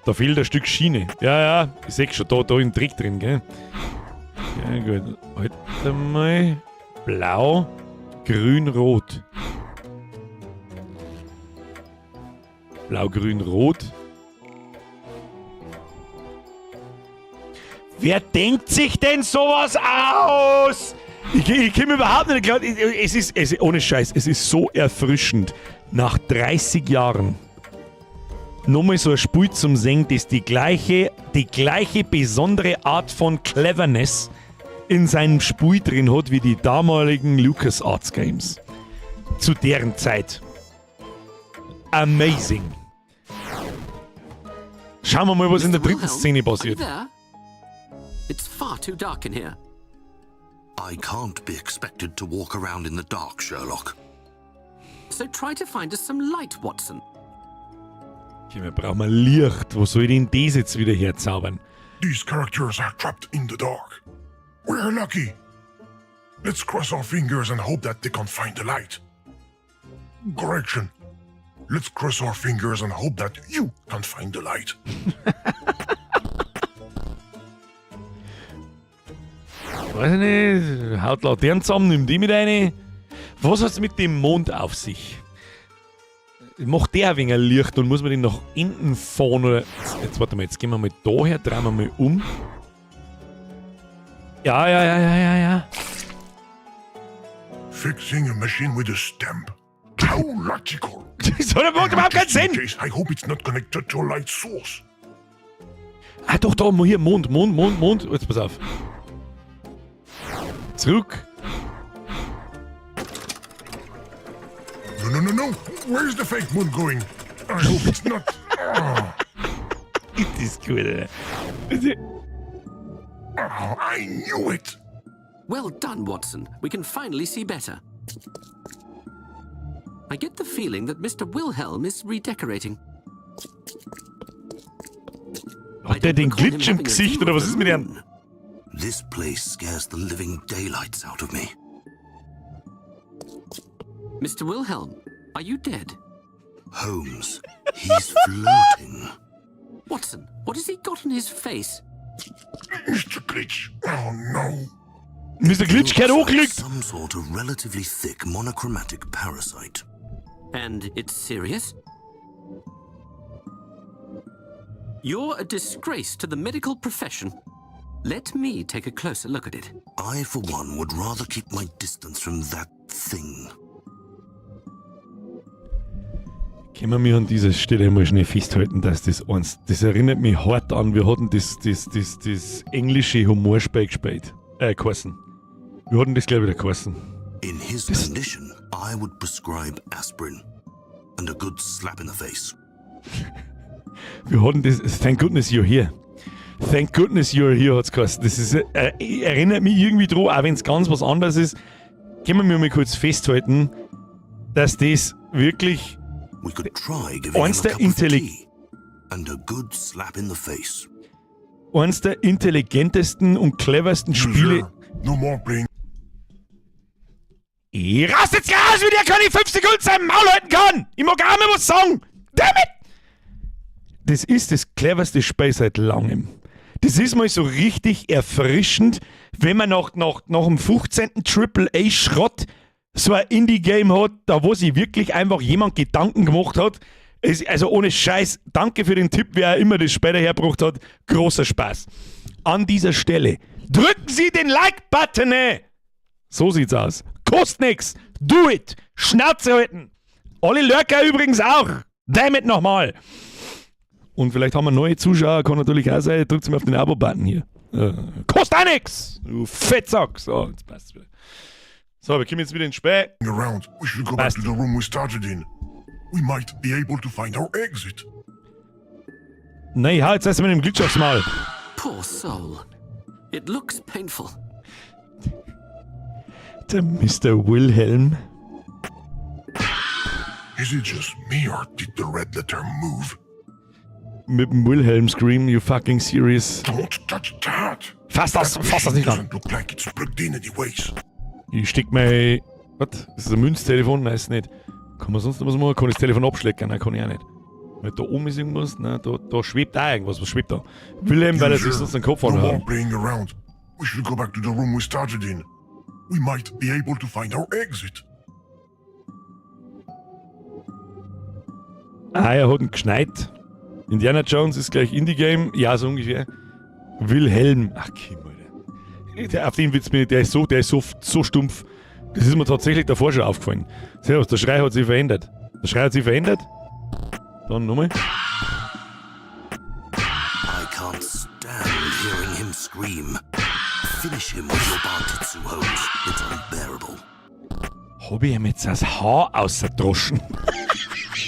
Da fehlt ein Stück Schiene. Ja, ja, ich seh schon, da im Dreck drin, gell? Ja, gut. Halt. Warte mal. Blau, grün, rot. Blau, grün, rot. Wer denkt sich denn sowas aus? Ich komme überhaupt nicht klar. Es ist, ohne Scheiß, es ist so erfrischend. Nach 30 Jahren nochmal so ein Spiel zum Sehen, das die gleiche besondere Art von Cleverness in seinem Spiel drin hat, wie die damaligen LucasArts Games. Zu deren Zeit. Amazing. Schauen wir mal, was in der Mr. dritten Wilhelm, Szene are you passiert. there? It's far too dark in here. I can't be expected to walk around in the dark, Sherlock. So try to find us some light, Watson. Okay, wir brauchen mal Licht. Wo soll ich denn das jetzt wieder herzaubern? These characters are trapped in the dark. We're lucky. Let's cross our fingers and hope that they can find the light. Correction. Let's cross our fingers and hope that you can find the light. Weiß ich nicht. Haut Laternen zusammen, nimm die mit rein. Was hat's mit dem Mond auf sich? Macht der ein wenig Licht und muss man den nach hinten fahren oder. Jetzt warte mal, jetzt gehen wir mal daher, drehen wir mal um. Ja. Fixing a machine with a stamp. How logical. Das hat überhaupt keinen Just in Sinn! case, I hope it's not connected to a light source. Ah, doch, da, hier, Mond, Mond, Mond, Mond. Jetzt pass auf. Zurück. No, no, no, no. Where's the fake moon going? I hope it's not. Ah, Das ist gut, Alter. ah, I knew it. Well done, Watson. We can finally see better. I get the feeling that Mr. Wilhelm is redecorating. Hat der den Glitch im Gesicht oder was ist mit dem? This place scares the living daylights out of me. Mr. Wilhelm, are you dead? Holmes, he's floating. Watson, what has he got on his face? Mr. Glitch. Oh no. Mr. Glitch gehört Looks like angelegt. some sort of relatively thick monochromatic parasite. And it's serious? You're a disgrace to the medical profession. Let me take a closer look at it. I, for one, would rather keep my distance from that thing. Können wir an dieser Stelle mal schnell festhalten, dass das eins, das erinnert mich hart an, wir hatten das englische Humorspiel gespielt, geheißen. Wir hatten das, glaube ich, wieder geheißen. In his condition, I would prescribe aspirin and a good slap in the face. Wir hatten das, thank goodness you're here. Thank goodness you're here hat's geheißen. Das ist, erinnert mich irgendwie dran, auch wenn es ganz was anderes ist. Können wir mal kurz festhalten, dass das wirklich We could try giving him eins a der cup of Intelli tea and a good slap in the face. Eins der intelligentesten und cleversten Spiele. User, no more playing Ich raste jetzt gleich aus, wie der keine 5 Sekunden sein Maul halten kann! Ich mag auch mal was sagen! Damn it! Das ist das cleverste Spiel seit langem. Das ist mal so richtig erfrischend, wenn man nach dem 15. Triple-A-Schrott so ein Indie-Game hat, da wo sich wirklich einfach jemand Gedanken gemacht hat. Also ohne Scheiß, danke für den Tipp, wer auch immer das später hergebracht hat. Großer Spaß. An dieser Stelle, drücken Sie den Like-Button! So sieht's aus. Kostet nix. Do it. Schnauze halten. Alle Lurker übrigens auch. Damn it nochmal. Und vielleicht haben wir neue Zuschauer, kann natürlich auch sein. Drückt mal auf den Abo-Button hier. Kostet auch nix. Du Fettsack. So, jetzt passt's wieder. So, wir kommen jetzt wieder ins Spiel. Around. We should go back Passt. to the room we started in. We might be able to find our exit. Nein, hau jetzt erst mit dem Glitch aufs Maul. Poor soul. It looks painful. Der Mr. Wilhelm. Is it just me or did the red letter move? Mit dem Wilhelm Scream, you fucking serious. Don't touch that! Fass das nicht an. Doesn't look like it's plugged in anyways. Ich steck mein. Was? Ist das ein Münztelefon? Nein, ist nicht. Kann man sonst noch was machen? Kann ich das Telefon abschlecken? Nein, kann ich auch nicht. Weil da oben ist irgendwas. Nein, da schwebt auch irgendwas. Was schwebt da? Wilhelm, weil er sich sonst den Kopf No more anhaut. playing around. We should go back to the room we started in. We might be able to find our exit. Ah, er hat ihn geschneit. Indiana Jones ist gleich Indie-Game. Ja, so ungefähr. Wilhelm. Ach, Kim, Alter. Der, auf den Witz bin ich, der ist so, der ist so, so stumpf. Das ist mir tatsächlich davor schon aufgefallen. Servus, der Schrei hat sich verändert. Der Schrei hat sich verändert. Dann nochmal. I can't stand hearing him scream. Finish him with your Bartitsu, Holmes. It's unbearable. Hab ich ihm jetzt das Haar ausgedroschen?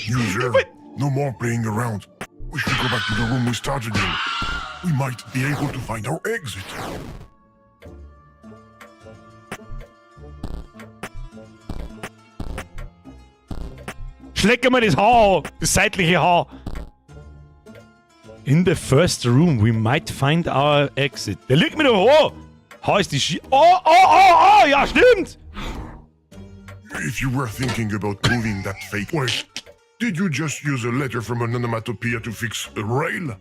User, no more playing around. We should go back to the room we started in. We might be able to find our exit. Schlecke mir das Haar, das seitliche Haar. In the first room, we might find our exit. Der liegt mir doch an. Haar ist die Schi... Oh, oh, oh, oh, ja, stimmt. If you were thinking about moving that fake... Wait, did you just use a letter from an onomatopoeia to fix a rail?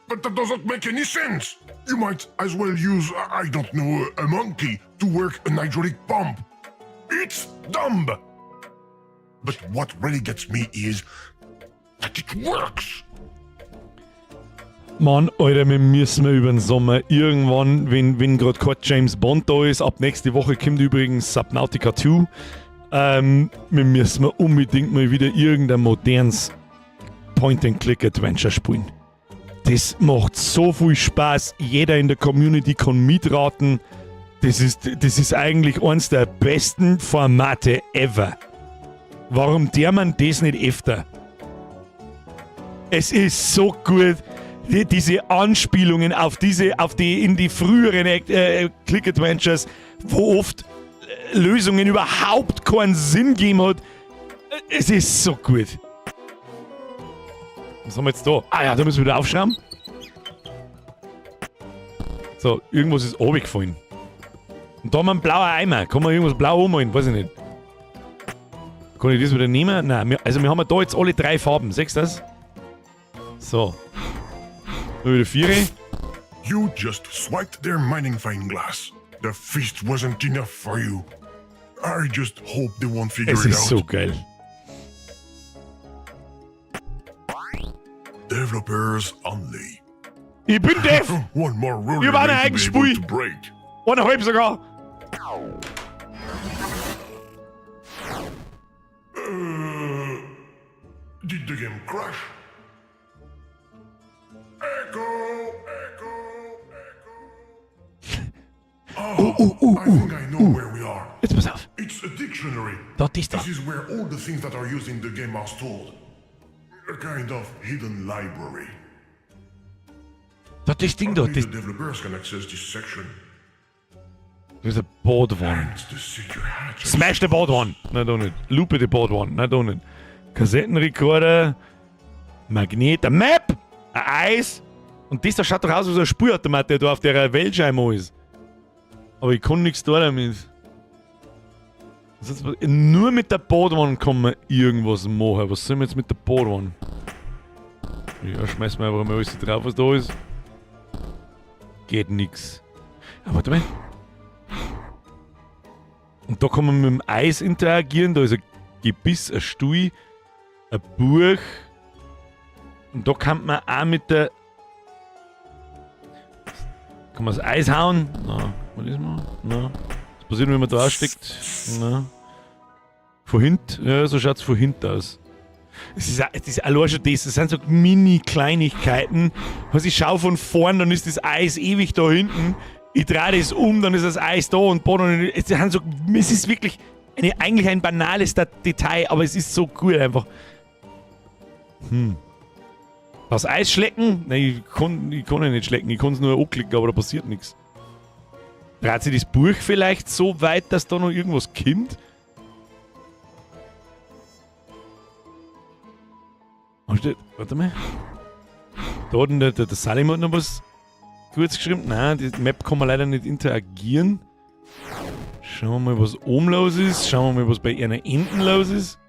But that doesn't make any sense! You might as well use, I don't know, a monkey to work an hydraulic pump. It's dumb! But what really gets me is that it works! Mann, Alter, wir müssen über den Sommer irgendwann, wenn, wenn gerade kein James Bond da ist, ab nächste Woche kommt übrigens Subnautica 2, ähm, wir müssen unbedingt mal wieder irgendein modernes Point-and-Click-Adventure spielen. Das macht so viel Spaß. Jeder in der Community kann mitraten. Das ist, das ist eigentlich eins der besten Formate ever. Warum der man das nicht öfter? Es ist so gut. Die, diese Anspielungen auf diese, auf die in die früheren äh, Click Adventures, wo oft äh, Lösungen überhaupt keinen Sinn gegeben hat. Es ist so gut. Was haben wir jetzt da? Ah ja, da müssen wir wieder aufschrauben. So, irgendwas ist runtergefallen. Und da haben wir einen blauen Eimer. Kann man irgendwas blau ummalen? Weiß ich nicht. Kann ich das wieder nehmen? Nein, wir, also wir haben ja da jetzt alle drei Farben. Siehst du das? So. Nur wieder vier. You just swiped their magnifying glass. The feast wasn't enough for you. I just hope they won't figure Es it ist out. so geil. Developers only. Ich bin Dev! One more rule Wir waren you ein may be able Spiel. to break. Eineinhalb sogar. Uh, did the game crash? Echo! Echo! Echo! Oh, uh, I think I know where we are. Jetzt pass auf. It's a dictionary. Dort ist er. This is where all the things that are used in the game are stored. A kind of hidden library. Dort das Ding da. Only Das, the developers can access this section. das ist ein Board One. It's the secret hatch. Smash the Board One. Nein, da nicht. Lupe the Board One. Nein, da nicht. Kassettenrekorder. Magnet. Eine Map. Ein Eis. Und das da schaut doch aus wie so ein Spülautomat, der da auf der Weltscheibe ist. Aber ich kann nichts da damit. Das ist, nur mit der Board One kann man irgendwas machen. Was sollen wir jetzt mit der Board One? Ja, schmeißen wir einfach mal alles drauf, was da ist. Geht nix. Aber warte mal. Und da kann man mit dem Eis interagieren. Da ist ein Gebiss, ein Stuhl, ein Buch. Und da kann man auch mit der. Kann man das Eis hauen? Na, was ist mal? Na. Was passiert, wenn man da steckt? Na. Von hinten? Ja, so schaut es von hinten aus. Es ist, es ist allein schon das, das sind so Mini-Kleinigkeiten. Also ich schaue von vorn, dann ist das Eis ewig da hinten. Ich drehe das um, dann ist das Eis da und Boden. Es, sind so, es ist wirklich eine, eigentlich ein banales Detail, aber es ist so gut einfach. Das Eis schlecken? Nein, ich kann ja nicht schlecken, ich kann es nur anklicken, aber da passiert nichts. Dreht sich das Buch vielleicht so weit, dass da noch irgendwas kommt? Oh, steht, warte mal. Da hat der, der, der Salim hat noch was kurz geschrieben. Nein, die Map kann man leider nicht interagieren. Schauen wir mal, was oben los ist. Schauen wir mal, was bei einer Enten los ist.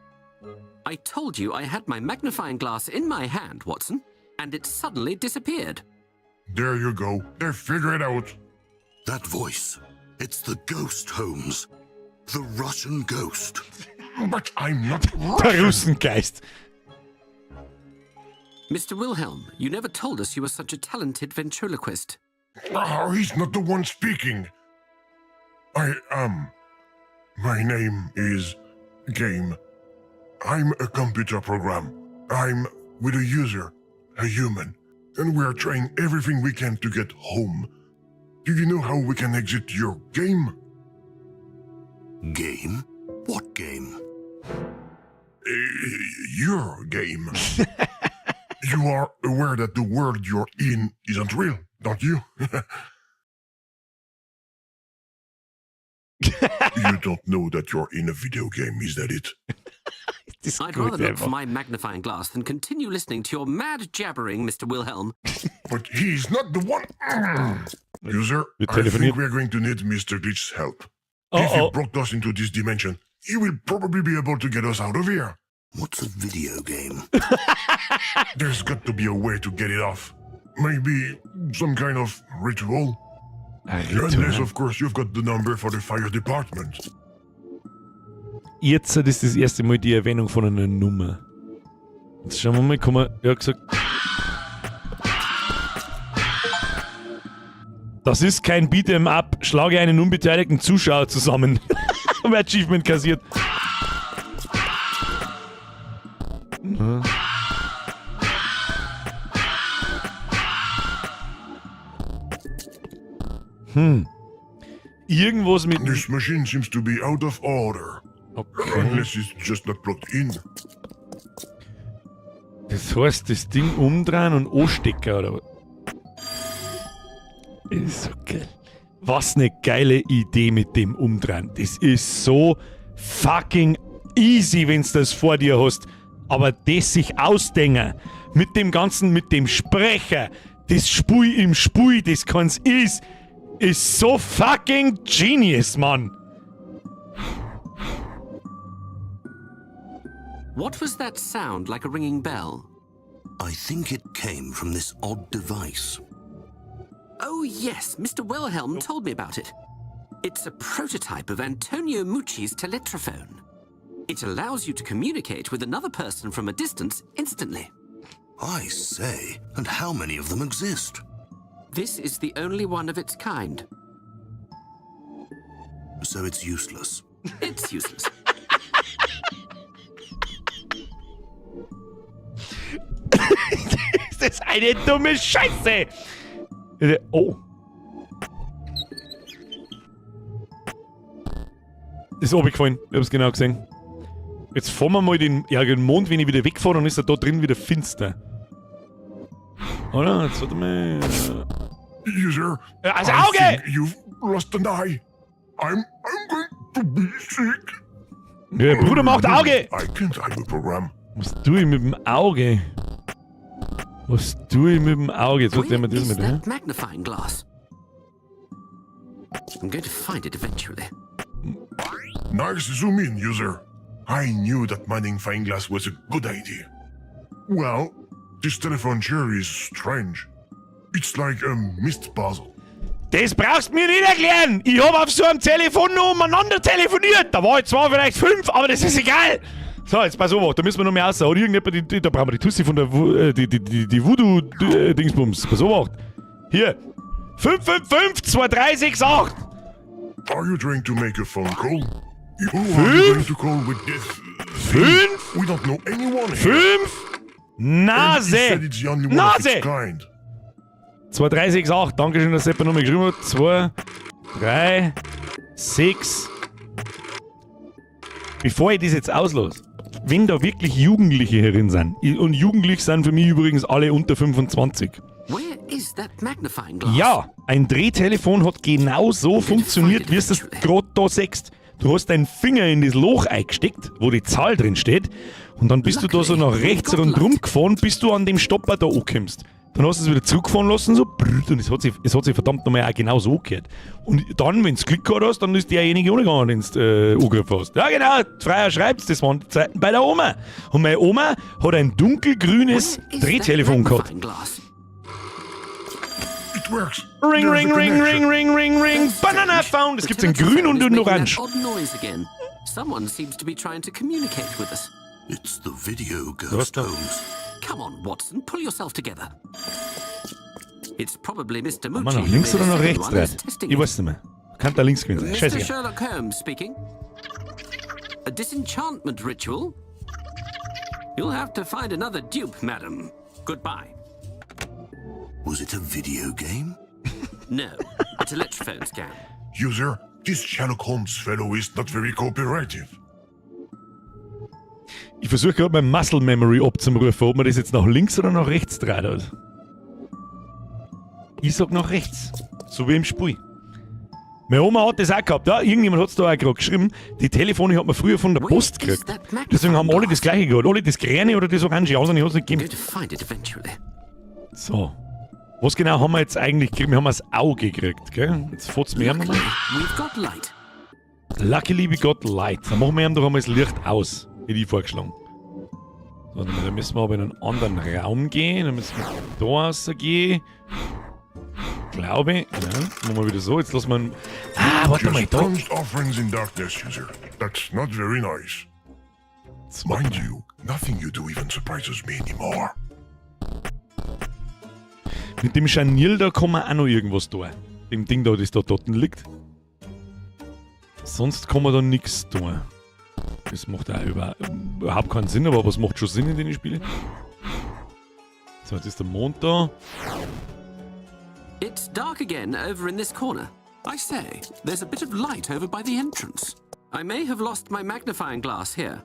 I told you I had my magnifying glass in my hand, Watson, and it suddenly disappeared. There you go. They figure it out. That voice. It's the ghost, Holmes. The Russian ghost. But I'm not Der Russengeist. Mr. Wilhelm, you never told us you were such a talented ventriloquist. Ah, he's not the one speaking. I am. My name is Game. I'm a computer program. I'm with a user, a human, and we are trying everything we can to get home. Do you know how we can exit your game? Game? What game? Your game. You are aware that the world you're in isn't real, don't you? You don't know that you're in a video game, is that it? I'd rather look for my magnifying glass than continue listening to your mad jabbering, Mr. Wilhelm. But he's not the one. User, Wir I think telefonieren. we're going to need Mr. Glitch's help. If he Oh, oh. brought us into this dimension, he will probably be able to get us out of here. What's a video game? There's got to be a way to get it off. Maybe some kind of ritual? Ein Unless, Ritual. of course, you've got the number for the fire department. Jetzt ist das erste Mal die Erwähnung von einer Nummer. Jetzt schauen wir mal, kann man, ja gesagt. Das ist kein Beat'em Up. Schlage einen unbeteiligten Zuschauer zusammen. Achievement kassiert. Irgendwas mit. This machine seems to be out of order. Okay. Unless it's just not plugged in. Das heißt, das Ding umdrehen und anstecken, oder was? Ist so geil. Was eine geile Idee mit dem Umdrehen. Das ist so fucking easy, wenn's das vor dir hast. Aber das sich ausdenken, mit dem Ganzen, mit dem Sprecher, das Spui im Spui, das kann's ist, ist so fucking genius, Mann. What was that sound like a ringing bell? I think it came from this odd device. Oh, yes, Mr. Wilhelm told me about it. It's a prototype of Antonio Meucci's teletrophone. It allows you to communicate with another person from a distance instantly. I say, and how many of them exist? This is the only one of its kind. So it's useless. It's useless. Ist das eine dumme Scheiße? Oh. Ist runtergefallen. Ich hab's genau gesehen. Jetzt fahren wir mal den, ja, den Mond, wenn ich wieder wegfahre, dann ist er da drin wieder finster. Oder? Jetzt warte mal. User, Das I Auge! think you've lost an eye. I'm going to be sick. Der Bruder macht Auge! I can't hide the program. Was tue ich mit dem Auge? Was tue ich mit dem Auge? Jetzt Where wird das is mit, that magnifying glass? I'm going to find it eventually. Nice zoom in, user. I knew that magnifying glass was a good idea. Well, this telephone chair is strange. It's like a mist puzzle. Das brauchst du mir nicht erklären! Ich hab auf so einem Telefon nur umeinander telefoniert! Da war ich zwar vielleicht 5, aber das ist egal! So, jetzt pass auf, da müssen wir noch mehr raus. Hat irgendjemand, da brauchen wir die Tussi von der, die Voodoo-Dingsbums. Pass auf. Hier. 5, 5, 5, 2, 3, 6, 8. Are you trying to make a phone call? Who are you 5? going to call with this thing? 5? We don't know anyone here. 5? And Nase! he said it's the only one of Nase! its kind. 2, 3, 6, 8. Dankeschön, dass jemand nochmal geschrieben hat. 2, 3, 6. Bevor ich das jetzt auslasse, wenn da wirklich Jugendliche herin sind, und jugendlich sind für mich übrigens alle unter 25. Where is that magnifying glass? Ja, ein Drehtelefon hat genau so funktioniert, wie es das gerade da siehst. Du hast deinen Finger in das Loch eingesteckt, wo die Zahl drin steht, und dann bist du da so nach rechts rundherum gefahren, bis du an dem Stopper da ankommst. Dann hast du es wieder zurückfahren lassen, so, brrrt, und es hat sich verdammt nochmal auch genau so gehört. Und dann, wenn du Glück gehabt hast, dann ist derjenige angegangen, den du angegriffen hast. Ja, genau, Freier schreibt's, das waren die Zeiten bei der Oma. Und meine Oma hat ein dunkelgrünes Where is that Drehtelefon gehabt. magnifying glass? It It works. Ring, There's ring, a ring, connection. ring, ring, ring, ring. Banana phone. Das The gibt's in telephone grün und is in making that orange. Odd noise again. Someone seems to be trying to communicate with us. It's the video Was ghost, da? Holmes. Come on, Watson, pull yourself together. It's probably Mr. Haben wir Mucci. nach links who oder made nach a second rechts one is dreht? testing Ich it. weiß nicht mehr. Kann da links gewesen sein. Mr. Scheißegal. Sherlock Holmes speaking. A disenchantment ritual? You'll have to find another dupe, madam. Goodbye. Was it a video game? No, a telephone scam. User, this Sherlock Holmes fellow is not very cooperative. Ich versuche gerade mein Muscle Memory abzurufen, ob man das jetzt nach links oder nach rechts dreht hat. Ich sag nach rechts. So wie im Spiel. Meine Oma hat das auch gehabt, ja? Irgendjemand hat es da auch gerade geschrieben. Die Telefone hat man früher von der Post gekriegt. Deswegen haben alle das gleiche gehabt. Alle das Grüne oder das Orange. Außer ich hat es nicht I'm gegeben. going to find it eventually. So. Was genau haben wir jetzt eigentlich gekriegt? Wir haben das Auge gekriegt, gell? Jetzt fährt's mir nochmal. We've got light. Luckily we got light. Dann machen wir ihm doch einmal das Licht aus. Hätte ich vorgeschlagen. So, dann müssen wir aber in einen anderen Raum gehen. Dann müssen wir da rausgehen. Glaube ich. Ja, machen wir wieder so. Jetzt lassen wir ihn. Ah, warte mal, Just da. promised offerings in darkness, user. That's not very nice. Mind you, nothing you do even surprises me anymore. Mit dem Scharnier da kann man auch noch irgendwas tun. Dem Ding da, das da dort liegt. Sonst kann man da nichts tun. Das macht auch überhaupt keinen Sinn, aber was macht schon Sinn in den Spielen? So, jetzt ist der Mond da. It's dark again over in this corner. I say, there's a bit of light over by the entrance. I may have lost my magnifying glass here.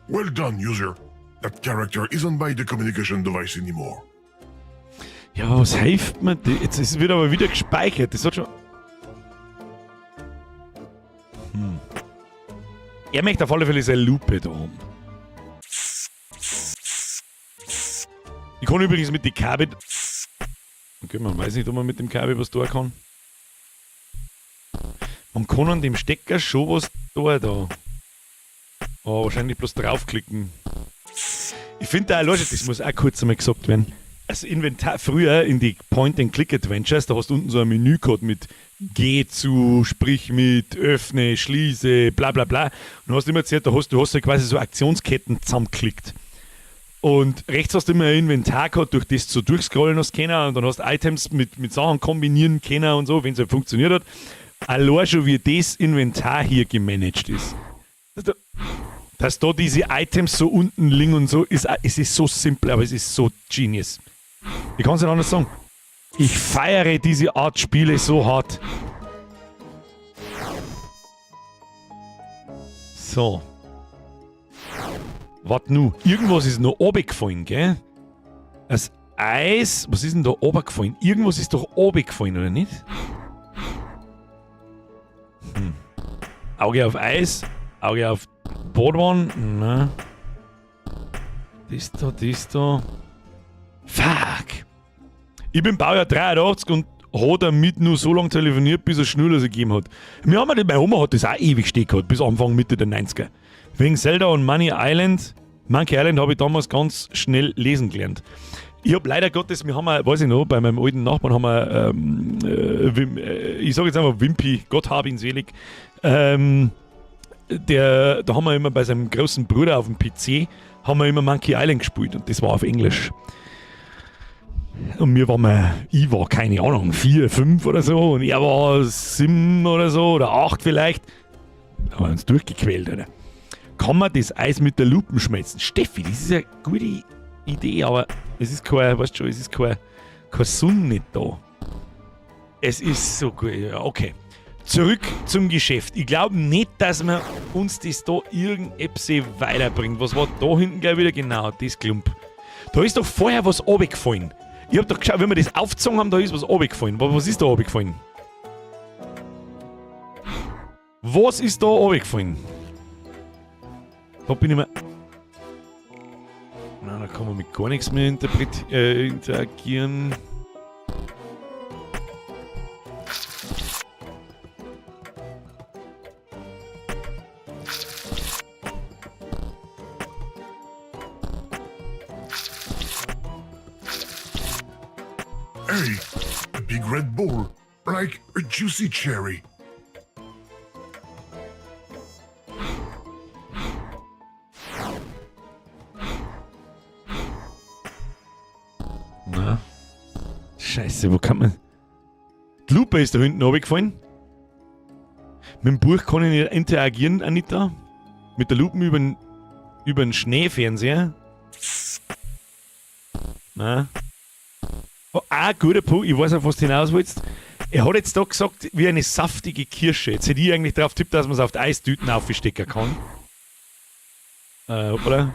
Well done, user. That character isn't by the communication device anymore. Ja, aber was hilft mir das? Jetzt ist es wird aber wieder gespeichert. Das hat schon. Er möchte auf alle Fälle seine Lupe da haben. Ich kann übrigens mit den Kabel. Okay, man weiß nicht, ob man mit dem Kabel was tun kann. Man kann an dem Stecker schon was tun da. Oh, wahrscheinlich bloß draufklicken. Ich finde da, Leute, das muss auch kurz einmal gesagt werden. Also Inventar, früher in die Point-and-Click-Adventures, da hast du unten so ein Menü gehabt mit Geh zu, sprich mit, öffne, schließe, bla bla bla. Und du hast immer erzählt, da hast du hast ja quasi so Aktionsketten zusammengeklickt. Und rechts hast du immer ein Inventar gehabt, durch das du so durchscrollen hast können und dann hast du Items mit Sachen kombinieren können und so, wenn es halt funktioniert hat. Allein schon, wie das Inventar hier gemanagt ist. Dass da diese Items so unten liegen und so, ist, es ist so simpel, aber es ist so genius. Ich kann es nicht anders sagen. Ich feiere diese Art Spiele so hart. So. Wart nu. Irgendwas ist noch runtergefallen, gell? Das Eis. Was ist denn da runtergefallen? Irgendwas ist doch runtergefallen, oder nicht? Auge auf Eis. Auge auf Badwanne. Na. Das da, das da. Fuck. Ich bin Baujahr 83 und hat damit nur so lange telefoniert, bis er Schnürlose gegeben hat. Wir haben ja, meine Oma hat das auch ewig stehen gehabt, bis Anfang, Mitte der 90er. Wegen Zelda und Money Island, Monkey Island habe ich damals ganz schnell lesen gelernt. Ich habe leider Gottes, wir haben, auch, weiß ich noch, bei meinem alten Nachbarn haben wir, Wim, ich sage jetzt einfach Wimpy, Gott hab ihn selig, der, da haben wir immer bei seinem großen Bruder auf dem PC, haben wir immer Monkey Island gespielt und das war auf Englisch. Und mir waren wir, ich war keine Ahnung, 4, 5 oder so und er war 7 oder so oder 8 vielleicht. Da haben wir uns durchgequält, Alter. Kann man das Eis mit der Lupe schmelzen? Steffi, das ist eine gute Idee, aber es ist kein, weißt du schon, es ist kein Sonne nicht da. Es ist so gut, ja, okay. Zurück zum Geschäft. Ich glaube nicht, dass wir uns das da irgendetwas weiterbringt. Was war da hinten gleich wieder? Genau, das Klump. Da ist doch vorher was runtergefallen. Ich hab doch geschaut, wenn wir das aufgezogen haben, da ist was runtergefallen. Was ist da runtergefallen? Was ist da runtergefallen? Da bin ich mir... Na, da kann man mit gar nichts mehr interagieren. Hey, a big red ball, like a juicy cherry. Na. Scheiße, wo kann man. Die Lupe ist da hinten runtergefallen. Mit dem Buch kann ich nicht interagieren, Anita. Mit der Lupe über den, über den Schneefernseher. Na. Oh, ah, guter Punkt. Ich weiß, auf was du hinaus willst. Er hat jetzt da gesagt, wie eine saftige Kirsche. Jetzt hätte ich eigentlich darauf tippt, dass man es auf die Eistüten aufstecken kann. Hoppala.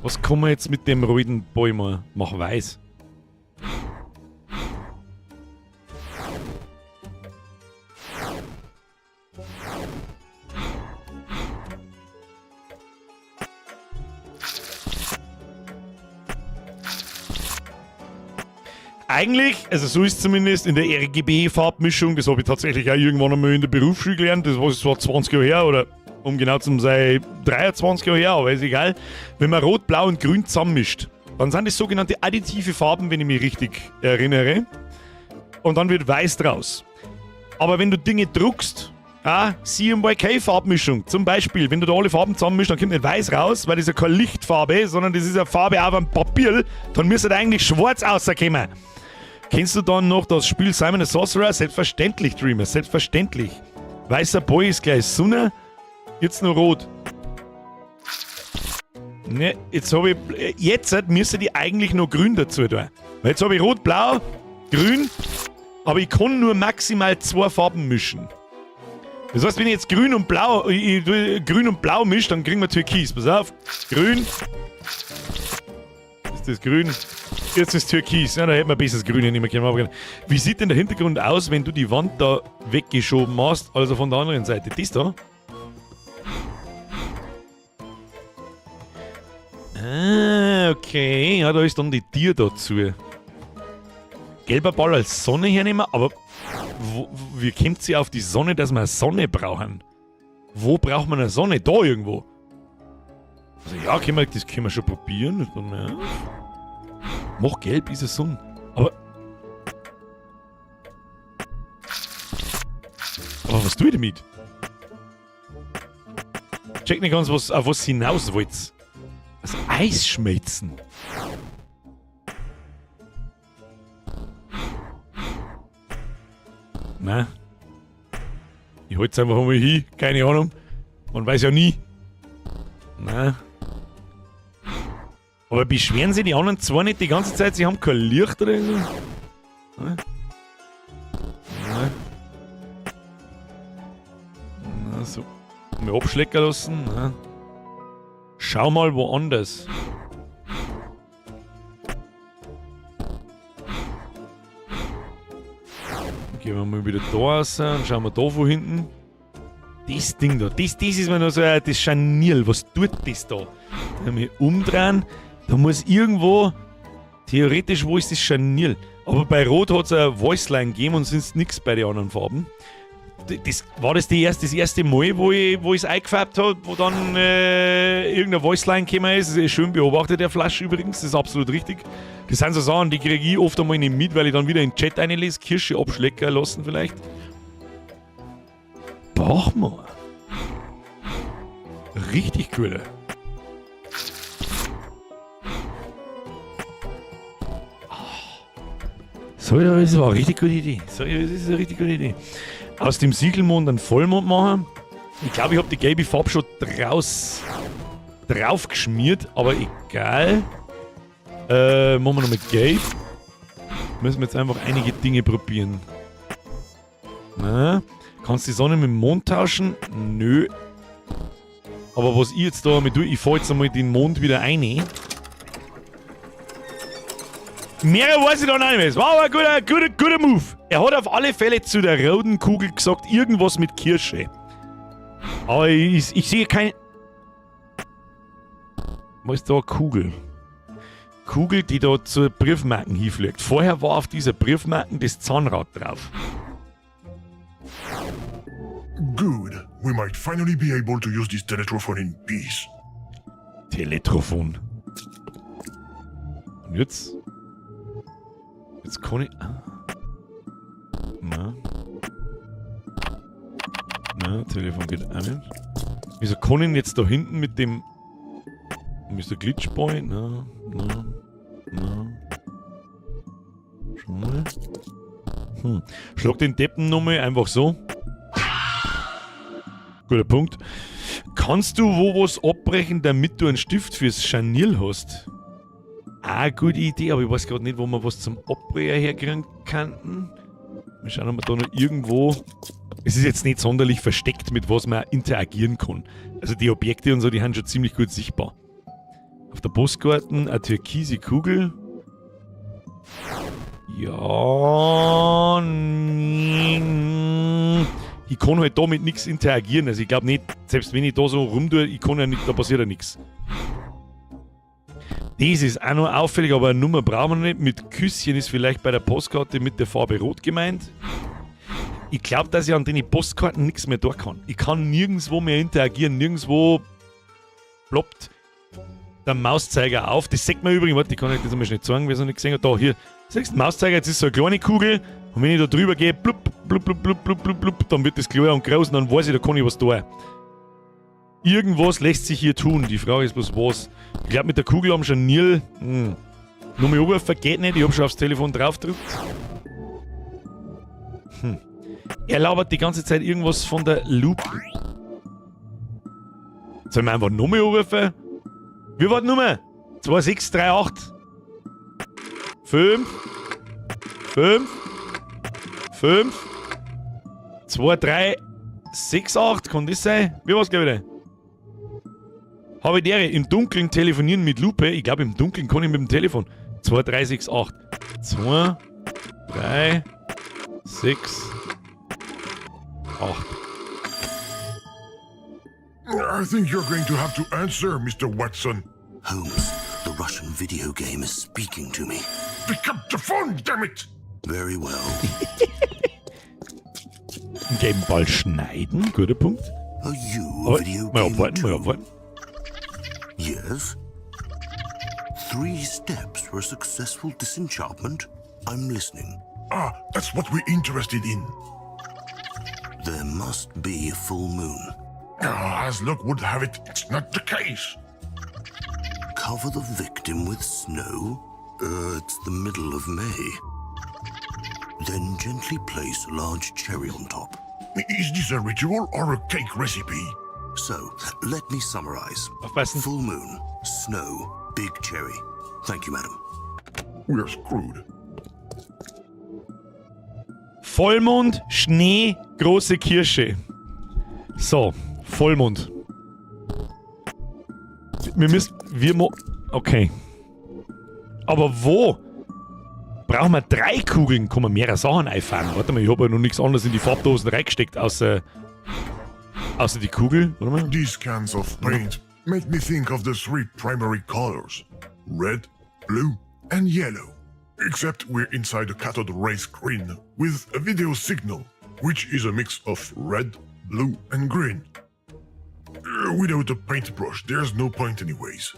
Was kann man jetzt mit dem roten Ball machen? Mach weiß. Eigentlich, also so ist zumindest in der RGB-Farbmischung, das habe ich tatsächlich auch irgendwann einmal in der Berufsschule gelernt, das war zwar 20 Jahre her oder um genau zu sein 23 Jahre her, aber ist egal. Wenn man Rot, Blau und Grün zusammenmischt, dann sind das sogenannte additive Farben, wenn ich mich richtig erinnere. Und dann wird weiß draus. Aber wenn du Dinge druckst, ah, CMYK-Farbmischung, zum Beispiel, wenn du da alle Farben zusammenmischst, dann kommt nicht weiß raus, weil das ja keine Lichtfarbe ist, sondern das ist eine Farbe auf einem Papier, dann müsste da eigentlich schwarz rauskommen. Kennst du dann noch das Spiel Simon the Sorcerer? Selbstverständlich, Dreamer, selbstverständlich. Weißer Boy ist gleich Sonne, jetzt nur rot. Ne, jetzt habe ich. Jetzt müsste die eigentlich noch grün dazu tun. Weil jetzt habe ich rot, blau, grün, aber ich kann nur maximal zwei Farben mischen. Das heißt, wenn ich jetzt grün und blau, ich, ich, grün und blau mische, dann kriegen wir Türkis. Pass auf, grün. Ist das grün? Jetzt ist Türkis. Ja, da hätten wir besser das Grüne nicht mehr können. Aber wie sieht denn der Hintergrund aus, wenn du die Wand da weggeschoben hast? Also von der anderen Seite. Das da? Ah, okay. Ja, da ist dann die Tür dazu. Gelber Ball als Sonne hernehmen, aber wo, wie kommt sie auf die Sonne, dass wir eine Sonne brauchen? Wo braucht man eine Sonne? Da irgendwo. Also ja, können wir, das können wir schon probieren. Ja. Mach gelb ist es Sonne. Aber. Aber was tue ich damit? Check nicht ganz, was, auf was hinaus wollt. Das Eis schmelzen. Na. Ich halte es einfach mal hin. Keine Ahnung. Man weiß ja nie. Na. Aber beschweren sich die anderen zwei nicht die ganze Zeit, sie haben kein Licht oder so? Na? Na. Na, so. Mal abschlecken lassen. Na. Schau mal woanders. Gehen wir mal wieder da raus und schauen wir da von hinten. Das Ding da, das, das ist mir noch so das Scharnier. Was tut das da? Wenn wir umdrehen, da muss irgendwo, theoretisch, wo ist das Scharnier? Aber bei Rot hat es eine Voiceline gegeben und sonst nichts bei den anderen Farben. Das, war das die erste, das erste Mal, wo ich es eingefärbt habe, wo dann irgendeine Voiceline gekommen ist? Das ist schön beobachtet, der Flasch übrigens, das ist absolut richtig. Das sind so Sachen, die kriege ich oft einmal nicht mit, weil ich dann wieder in den Chat reinlese, Kirsche abschlecken lassen vielleicht. Bachmann. Richtig cool. So, das war eine richtig gute Idee. So, das ist eine richtig gute Idee. Aus dem Siegelmond einen Vollmond machen. Ich glaube, ich habe die gelbe Farbe schon draus, drauf geschmiert, aber egal. Machen wir noch mit Gelb. Müssen wir jetzt einfach einige Dinge probieren. Na, kannst du die Sonne mit dem Mond tauschen? Nö. Aber was ich jetzt da einmal tue, ich fahr jetzt einmal den Mond wieder rein. Mehr weiß ich da nicht mehr. Es war aber ein guter, guter, guter Move. Er hat auf alle Fälle zu der roten Kugel gesagt, irgendwas mit Kirsche. Aber ich, ich sehe kein... Was ist da eine Kugel? Kugel, die da zur Briefmarken hinfliegt. Vorher war auf dieser Briefmarken das Zahnrad drauf. Good. We might finally be able to use this teletrophone in peace. Teletrophon. Und jetzt? Jetzt kann ich. Ah. Na. Na, Telefon geht auch nicht. Wieso kann ich denn jetzt da hinten mit dem Mr. Glitchboy? Na, na, na. Schau mal. Schlag den Deppen nochmal einfach so. Guter Punkt. Kannst du wo was abbrechen, damit du einen Stift fürs Scharnier hast? Ah, gute Idee, aber ich weiß gerade nicht, wo wir was zum Abbrechen herkriegen könnten. Wir schauen, ob wir da noch irgendwo. Es ist jetzt nicht sonderlich versteckt, mit was man interagieren kann. Also die Objekte und so, die sind schon ziemlich gut sichtbar. Auf der Postkarten eine türkise Kugel. Ja. Ich kann halt damit nichts interagieren. Also ich glaube nicht, selbst wenn ich da so rumtue, ich kann ja nicht, da passiert ja nichts. Das ist auch noch auffällig, aber eine Nummer brauchen wir nicht. Mit Küsschen ist vielleicht bei der Postkarte mit der Farbe Rot gemeint. Ich glaube, dass ich an den Postkarten nichts mehr tun kann. Ich kann nirgendwo mehr interagieren, nirgendwo ploppt der Mauszeiger auf. Das sieht man übrigens, warte, ich kann euch das einmal schnell zeigen, wer es noch nicht gesehen hat. Da, hier, siehst du, Mauszeiger, jetzt ist so eine kleine Kugel. Und wenn ich da drüber gehe, blub, blub, blub, blub, blub, blub, blub, dann wird das klar und groß und dann weiß ich, da kann ich was tun. Irgendwas lässt sich hier tun. Die Frage ist bloß was. Ich glaube, mit der Kugel am Scharnier. Nochmal anrufen geht nicht. Ich hab schon aufs Telefon drauf gedrückt. Er labert die ganze Zeit irgendwas von der Loop. Sollen wir einfach nochmal anrufen? Wie war die Nummer? 2, 6, 3, 8. 5. 5. 5. 2, 3, 6, 8. Kann das sein? Wie war's, glaub ich? Habe ich dere im Dunkeln telefonieren mit Lupe? Ich glaube, im Dunkeln kann ich mit dem Telefon. 2, 3, 6, 8. 2, 3, 6, 8. I think you're going to have to answer, Mr. Watson. Holmes, the Russian video game is speaking to me. Pick up the phone, damn it! Very well. Einen gelben Ball schneiden, guter Punkt. Are you a Aber, video mal game abwarten, mal too? abwarten. Yes. 3 steps for a successful disenchantment? I'm listening. Ah, that's what we're interested in. There must be a full moon. Ah, as luck would have it, it's not the case. Cover the victim with snow? It's the middle of May. Then gently place a large cherry on top. Is this a ritual or a cake recipe? So, let me summarize. Aufpassen. Full moon, snow, big cherry. Thank you, madam. We're screwed. Vollmond, Schnee, große Kirsche. So, Vollmond. Wir müssen, wir mo-, okay. Aber wo? Brauchen wir 3 Kugeln? Kann man mehrere Sachen einfahren? Warte mal, ich hab ja noch nichts anderes in die Farbdosen reingesteckt, außer die Kugel. Warte mal. These cans of paint make me think of the 3 primary colors. Red, blue and yellow. Except we're inside a cathode ray screen with a video signal, which is a mix of red, blue and green. Without a paintbrush, there's no point anyways.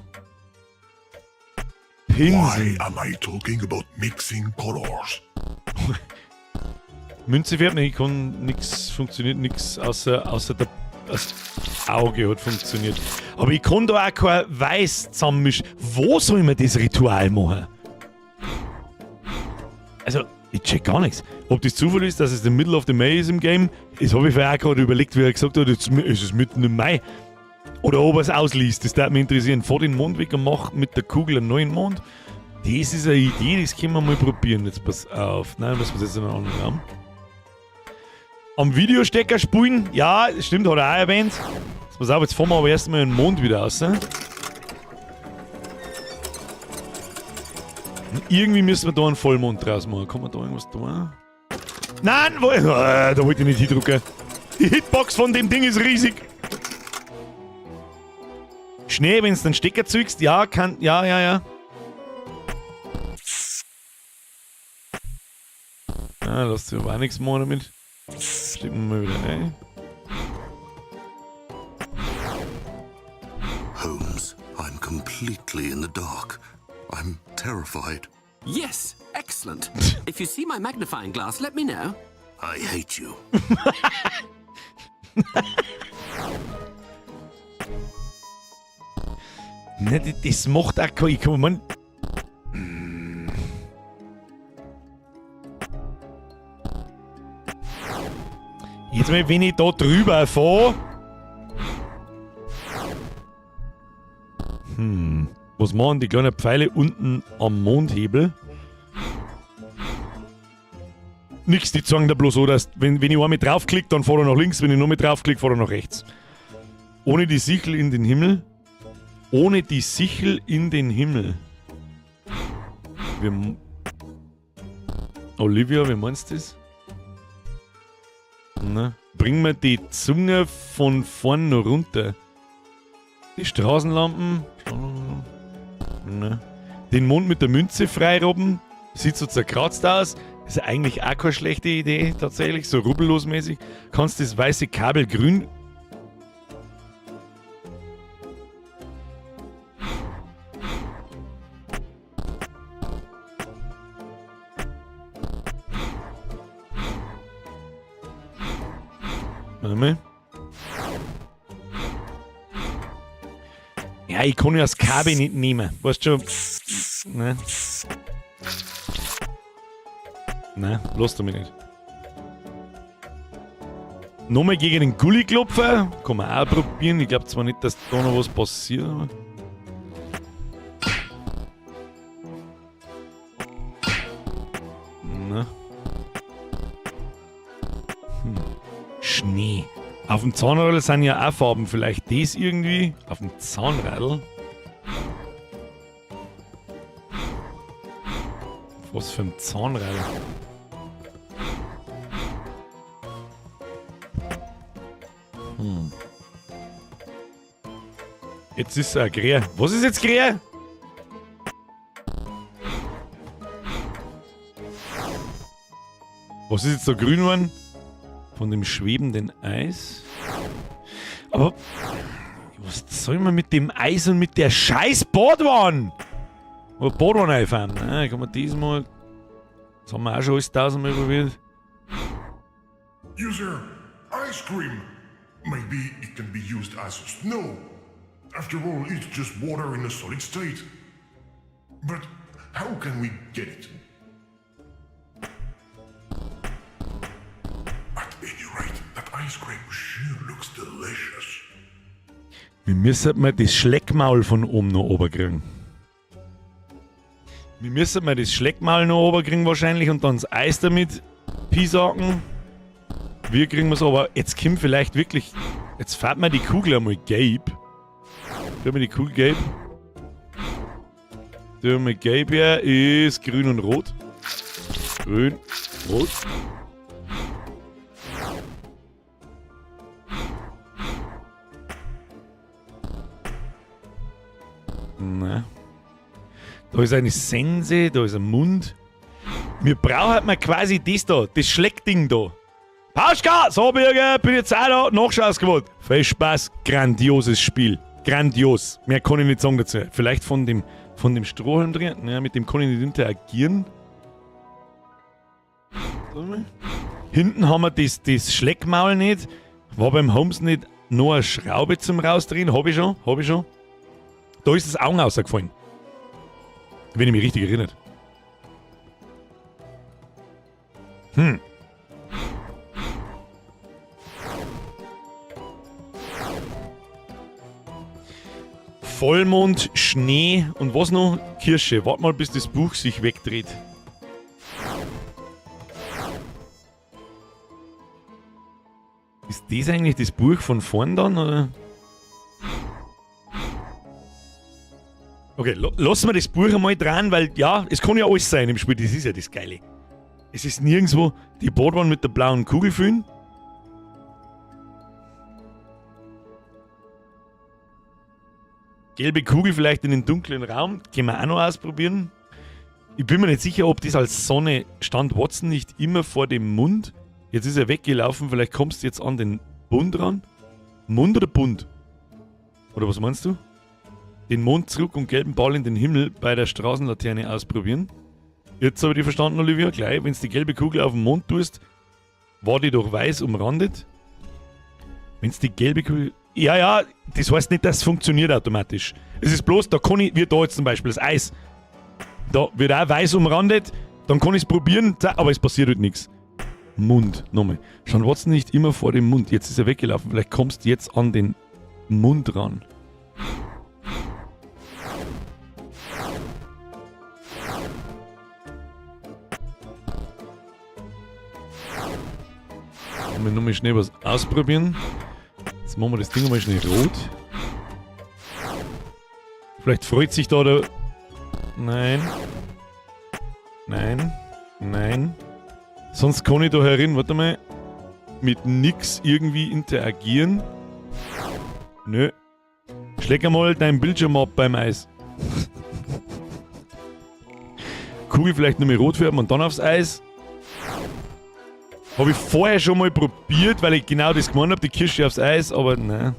Pinsel. Why am I talking about mixing colors? Münze fährt mir, ich kann nix, funktioniert nix, außer das Auge hat funktioniert. Aber ich kann da auch kein Weiß zusammenmischen. Wo soll man das Ritual machen? Also, ich check gar nichts. Ob das Zufall ist, dass es the middle of the May ist im Game, das hab ich vorher auch gerade überlegt, wie er gesagt hat, jetzt ist es mitten im Mai. Oder ob er es ausliest, das würde mich interessieren. Fahr den Mond weg und mach mit der Kugel einen neuen Mond. Das ist eine Idee, das können wir mal probieren. Jetzt pass auf. Nein, müssen wir jetzt in einen anderen Raum. Am Videostecker spulen, ja, stimmt, hat er auch erwähnt. Jetzt pass auf, jetzt fahren wir aber erstmal den Mond wieder raus. Ne? Irgendwie müssen wir da einen Vollmond draus machen. Kann man da irgendwas tun? Nein, wo, da wollte ich nicht hindrücken. Die Hitbox von dem Ding ist riesig. Schnee, wenn du den Stecker zügst, ja, kann, ja, ja, ja. Ah, lass dich aber auch nichts machen damit. Stecken wir mal wieder rein. Holmes, I'm completely in the dark. I'm terrified. Yes, excellent. If you see my magnifying glass, let me know. I hate you. Ne, das macht auch kein. Ich kann, man, Jetzt mal, wenn ich da drüber fahre. Was machen die kleinen Pfeile unten am Mondhebel? Nix, die zeigen da bloß so, dass wenn ich einmal draufklicke, dann fahre ich nach links, wenn ich noch mal draufklicke, fahre ich nach rechts. Ohne die Sichel in den Himmel. Ohne die Sichel in den Himmel. Wir, Olivia, wie meinst du das? Na, bring mir die Zunge von vorn noch runter. Die Straßenlampen. Na. Den Mond mit der Münze freirobben. Sieht so zerkratzt aus. Ist eigentlich auch keine schlechte Idee, tatsächlich. So rubbellos mäßig. Kannst das weiße Kabel grün. Warte mal. Ja, ich kann ja das Kabel nicht nehmen. Weißt du schon? Ne? Nein, lass du mich nicht. Nochmal gegen den Gully klopfen. Kann man auch probieren. Ich glaube zwar nicht, dass da noch was passiert. Aber na. Schnee. Auf dem Zahnradl sind ja auch Farben. Vielleicht das irgendwie. Auf dem Zahnradl. Was für ein Zahnradl? Jetzt ist er grä. Was ist jetzt grä? Was ist jetzt da grün geworden? Von dem schwebenden Eis? Aber was soll man mit dem Eis und mit der scheiß Badwanne? Oder Badwanne einfahren? Ne? Kann man diesmal. Das haben wir auch schon alles tausendmal probiert. User, ice cream. Maybe it can be used as snow. After all, it's just water in a solid state. But how can we get it? At any rate, that ice cream sure looks delicious. Wir müssen mal das Schleckmaul von oben noch runterkriegen. Wir müssen mal das Schleckmaul noch runterkriegen wahrscheinlich und dann das Eis damit piesacken. Wir kriegen es aber. Jetzt kommt vielleicht wirklich. Jetzt fährt man die Kugel einmal gelb. Tun wir die Kugel gelb. Tun wir gelb her. Ist grün und rot. Grün, rot. Na. Da ist eine Sense, da ist ein Mund. Wir brauchen mal quasi das da, das Schleckding da. Pauschka, so Birger, bin jetzt auch da, Nachschausquote. Viel Spaß, grandioses Spiel. Grandios. Mehr kann ich nicht sagen dazu. Vielleicht von dem Strohhalm drin. Naja, mit dem kann ich nicht interagieren. Hinten haben wir das Schleckmaul nicht. War beim Holmes nicht noch eine Schraube zum Rausdrehen? Hab ich schon, hab ich schon. Da ist das Augen rausgefallen. Wenn ich mich richtig erinnere. Vollmond, Schnee und was noch? Kirsche. Warte mal, bis das Buch sich wegdreht. Ist das eigentlich das Buch von vorn dann, oder? Okay, lassen wir das Buch einmal dran, weil ja, es kann ja alles sein im Spiel, das ist ja das Geile. Es ist nirgendwo die Badwanne mit der blauen Kugel füllen. Gelbe Kugel vielleicht in den dunklen Raum, können wir auch noch ausprobieren. Ich bin mir nicht sicher, ob das als Sonne stand Watson nicht immer vor dem Mund. Jetzt ist er weggelaufen, vielleicht kommst du jetzt an den Bund ran. Mund oder Bund? Oder was meinst du? Den Mond zurück und gelben Ball in den Himmel bei der Straßenlaterne ausprobieren. Jetzt habe ich dich verstanden, Olivia. Gleich, wenn du die gelbe Kugel auf den Mond tust, war die doch weiß umrandet. Wenn du die gelbe Kugel. Ja, ja, das heißt nicht, dass es funktioniert automatisch. Es ist bloß, da kann ich, wie da jetzt zum Beispiel, das Eis. Da wird auch weiß umrandet, dann kann ich es probieren, aber es passiert halt nichts. Mund, nochmal. Stand Watson nicht immer vor dem Mund. Jetzt ist er weggelaufen. Vielleicht kommst du jetzt an den Mund ran. Wollen wir nochmal schnell was ausprobieren. Jetzt machen wir das Ding mal schnell rot. Vielleicht freut sich da der... Nein. Nein. Nein. Sonst kann ich da herin, warte mal, mit nix irgendwie interagieren. Nö. Schläg einmal dein Bildschirm ab beim Eis. Kugel vielleicht nur mehr rot färben und dann aufs Eis. Habe ich vorher schon mal probiert, weil ich genau das gemeint habe, die Kirsche aufs Eis, aber nein.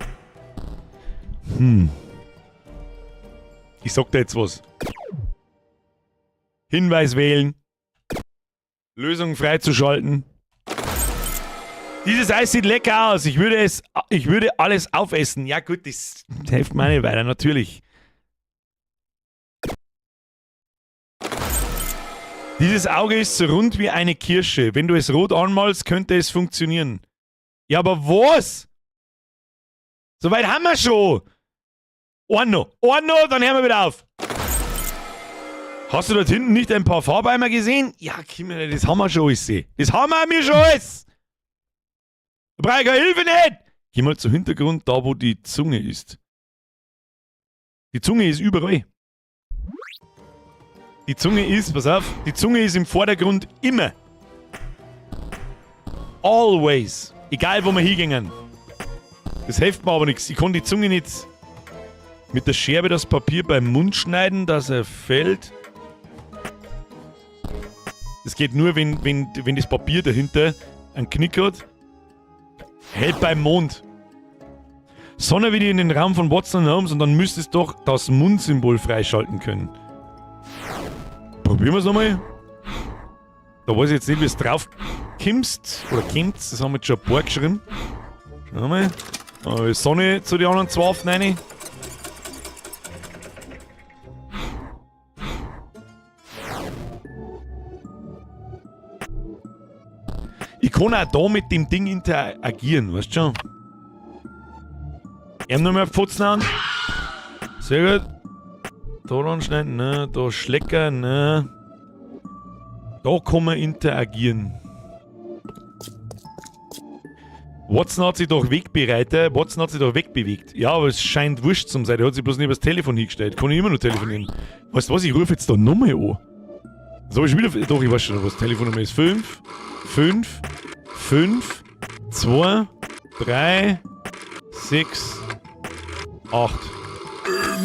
Ich sag dir jetzt was. Hinweis wählen. Lösung freizuschalten. Dieses Eis sieht lecker aus. Ich würde es, ich würde alles aufessen. Ja gut, das hilft mir nicht weiter, natürlich. Dieses Auge ist so rund wie eine Kirsche. Wenn du es rot anmalst, könnte es funktionieren. Ja, aber was? Soweit haben wir schon. Einen noch. Einen noch, dann hören wir wieder auf. Hast du dort hinten nicht ein paar Farbeimer gesehen? Ja, Kinder, das haben wir schon alles. Das haben wir schon alles. Da brauche ich keine Hilfe nicht. Geh mal zum Hintergrund, da wo die Zunge ist. Die Zunge ist überall. Die Zunge ist, pass auf, die Zunge ist im Vordergrund immer. Always. Egal wo wir hingehen. Das hilft mir aber nichts. Ich kann die Zunge nicht mit der Scherbe das Papier beim Mund schneiden, dass er fällt. Das geht nur, wenn das Papier dahinter einen Knick hat. Hält beim Mond. Sonne wieder in den Raum von Watson Holmes und dann müsstest du doch das Mundsymbol freischalten können. Probieren wir es nochmal. Da weiß ich jetzt nicht, wie es drauf kommst oder kommt. Das haben wir jetzt schon ein paar geschrieben. Schauen wir mal. Sonne zu den anderen zwei Waffen rein. Ich kann auch da mit dem Ding interagieren, weißt du schon? Ihm noch mehr Pfotzen an. Sehr gut. Da anschneiden, ne? Da Schlecker, ne? Da kann man interagieren. Watson hat sich doch Wegbereiter, Watson hat sich doch wegbewegt. Ja, aber es scheint wurscht zum sein. Der hat sich bloß nicht übers Telefon hingestellt. Kann ich immer noch telefonieren. Weißt du was, ich rufe jetzt da nochmal an. So hab ich wieder. Doch, ich weiß schon, was Telefonnummer ist. 5, 5, 5, 2, 3, 6, 8.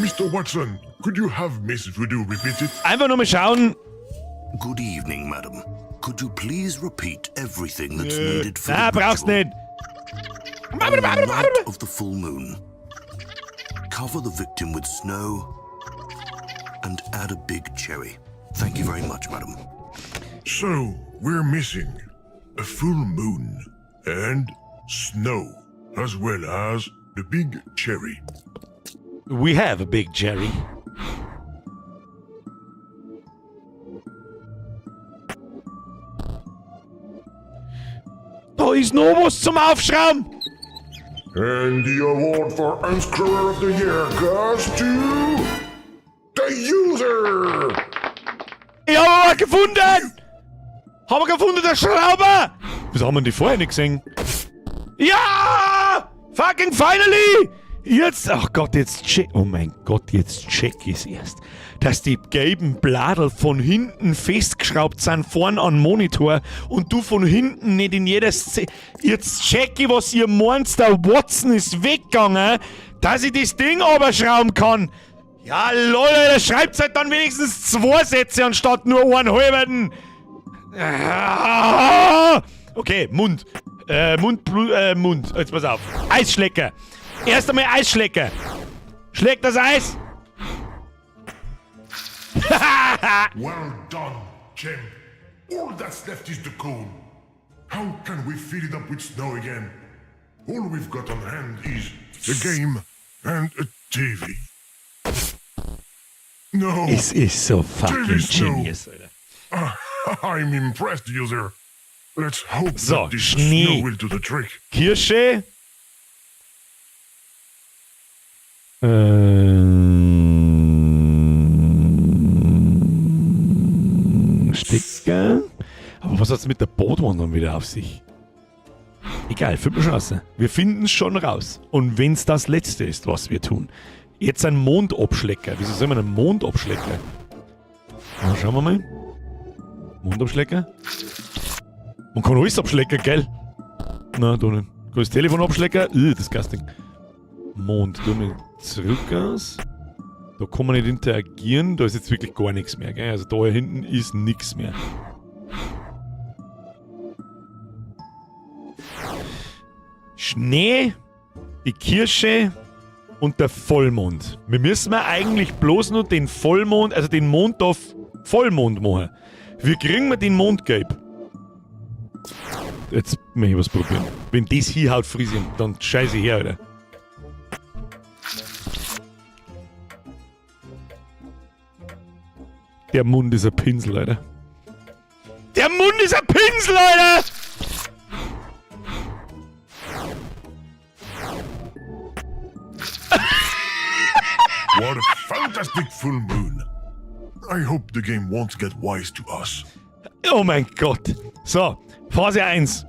Mr. Watson, could you have Miss Voodoo repeat it? Einfach nur mal schauen. Good evening, madam. Could you please repeat everything that's Nö. needed for Na, the brauchst ritual? nicht. On the night of the full moon, cover the victim with snow and add a big cherry. Thank you very much, madam. So, we're missing a full moon and snow, as well as the big cherry. We have a big cherry. Da ist noch was zum Aufschrauben. And the award for Unscrewer of the Year goes to the user! Ich hab aber gefunden! Haben wir gefunden, der Schrauber! Wieso haben wir die vorher nicht gesehen? Ja! Fucking finally! Jetzt, ach Gott, jetzt check, oh mein Gott, jetzt check ich's erst. Dass die gelben Bladel von hinten festgeschraubt sind, vorn am Monitor und du von hinten nicht in jeder Szene. Jetzt check ich, was ihr meint, der Watson ist weggegangen, dass ich das Ding aberschrauben kann. Ja, lol, Alter, schreibt halt dann wenigstens zwei Sätze anstatt nur einen halben. Ah! Okay, Mund. Mund, Mund. Jetzt pass auf. Eisschlecker. Erst einmal Eisschlecker. Schlägt das Eis. Well done, Champ. All that's left is the cone. How can we fill it up with snow again? All we've got on hand is the game and a TV. No. Es ist so fucking TV snow. genius, Alter. I'm impressed, user. Let's hope So, that this Schnee. snow will do the trick. Kirsche. Stecker. Aber was hat's mit der Bootwand dann wieder auf sich? Egal, finden wir schon raus. Wir finden's schon raus. Und wenn's das Letzte ist, was wir tun. Jetzt ein Mondabschlecker. Wieso soll man einen Mond abschlecken? Na, schauen wir mal. Mondabschlecker? Man kann alles abschlecken, gell? Na, da nicht. Kann das Telefon abschlecken? Disgusting. Mond, tu mal zurück aus. Da kann man nicht interagieren, da ist jetzt wirklich gar nichts mehr, gell? Also da hinten ist nichts mehr. Schnee, die Kirsche und der Vollmond. Wir müssen wir eigentlich bloß nur den Vollmond, also den Mond auf Vollmond machen. Wie kriegen wir den Mond gelb? Jetzt möchte ich was probieren. Wenn das hier haut, frisieren, dann scheiße ich her, Alter. Der Mund ist ein Pinsel, Alter. Der Mund ist ein Pinsel, Alter! What a fantastic full moon. I hope the game won't get wise to us. Oh mein Gott. So, Phase 1.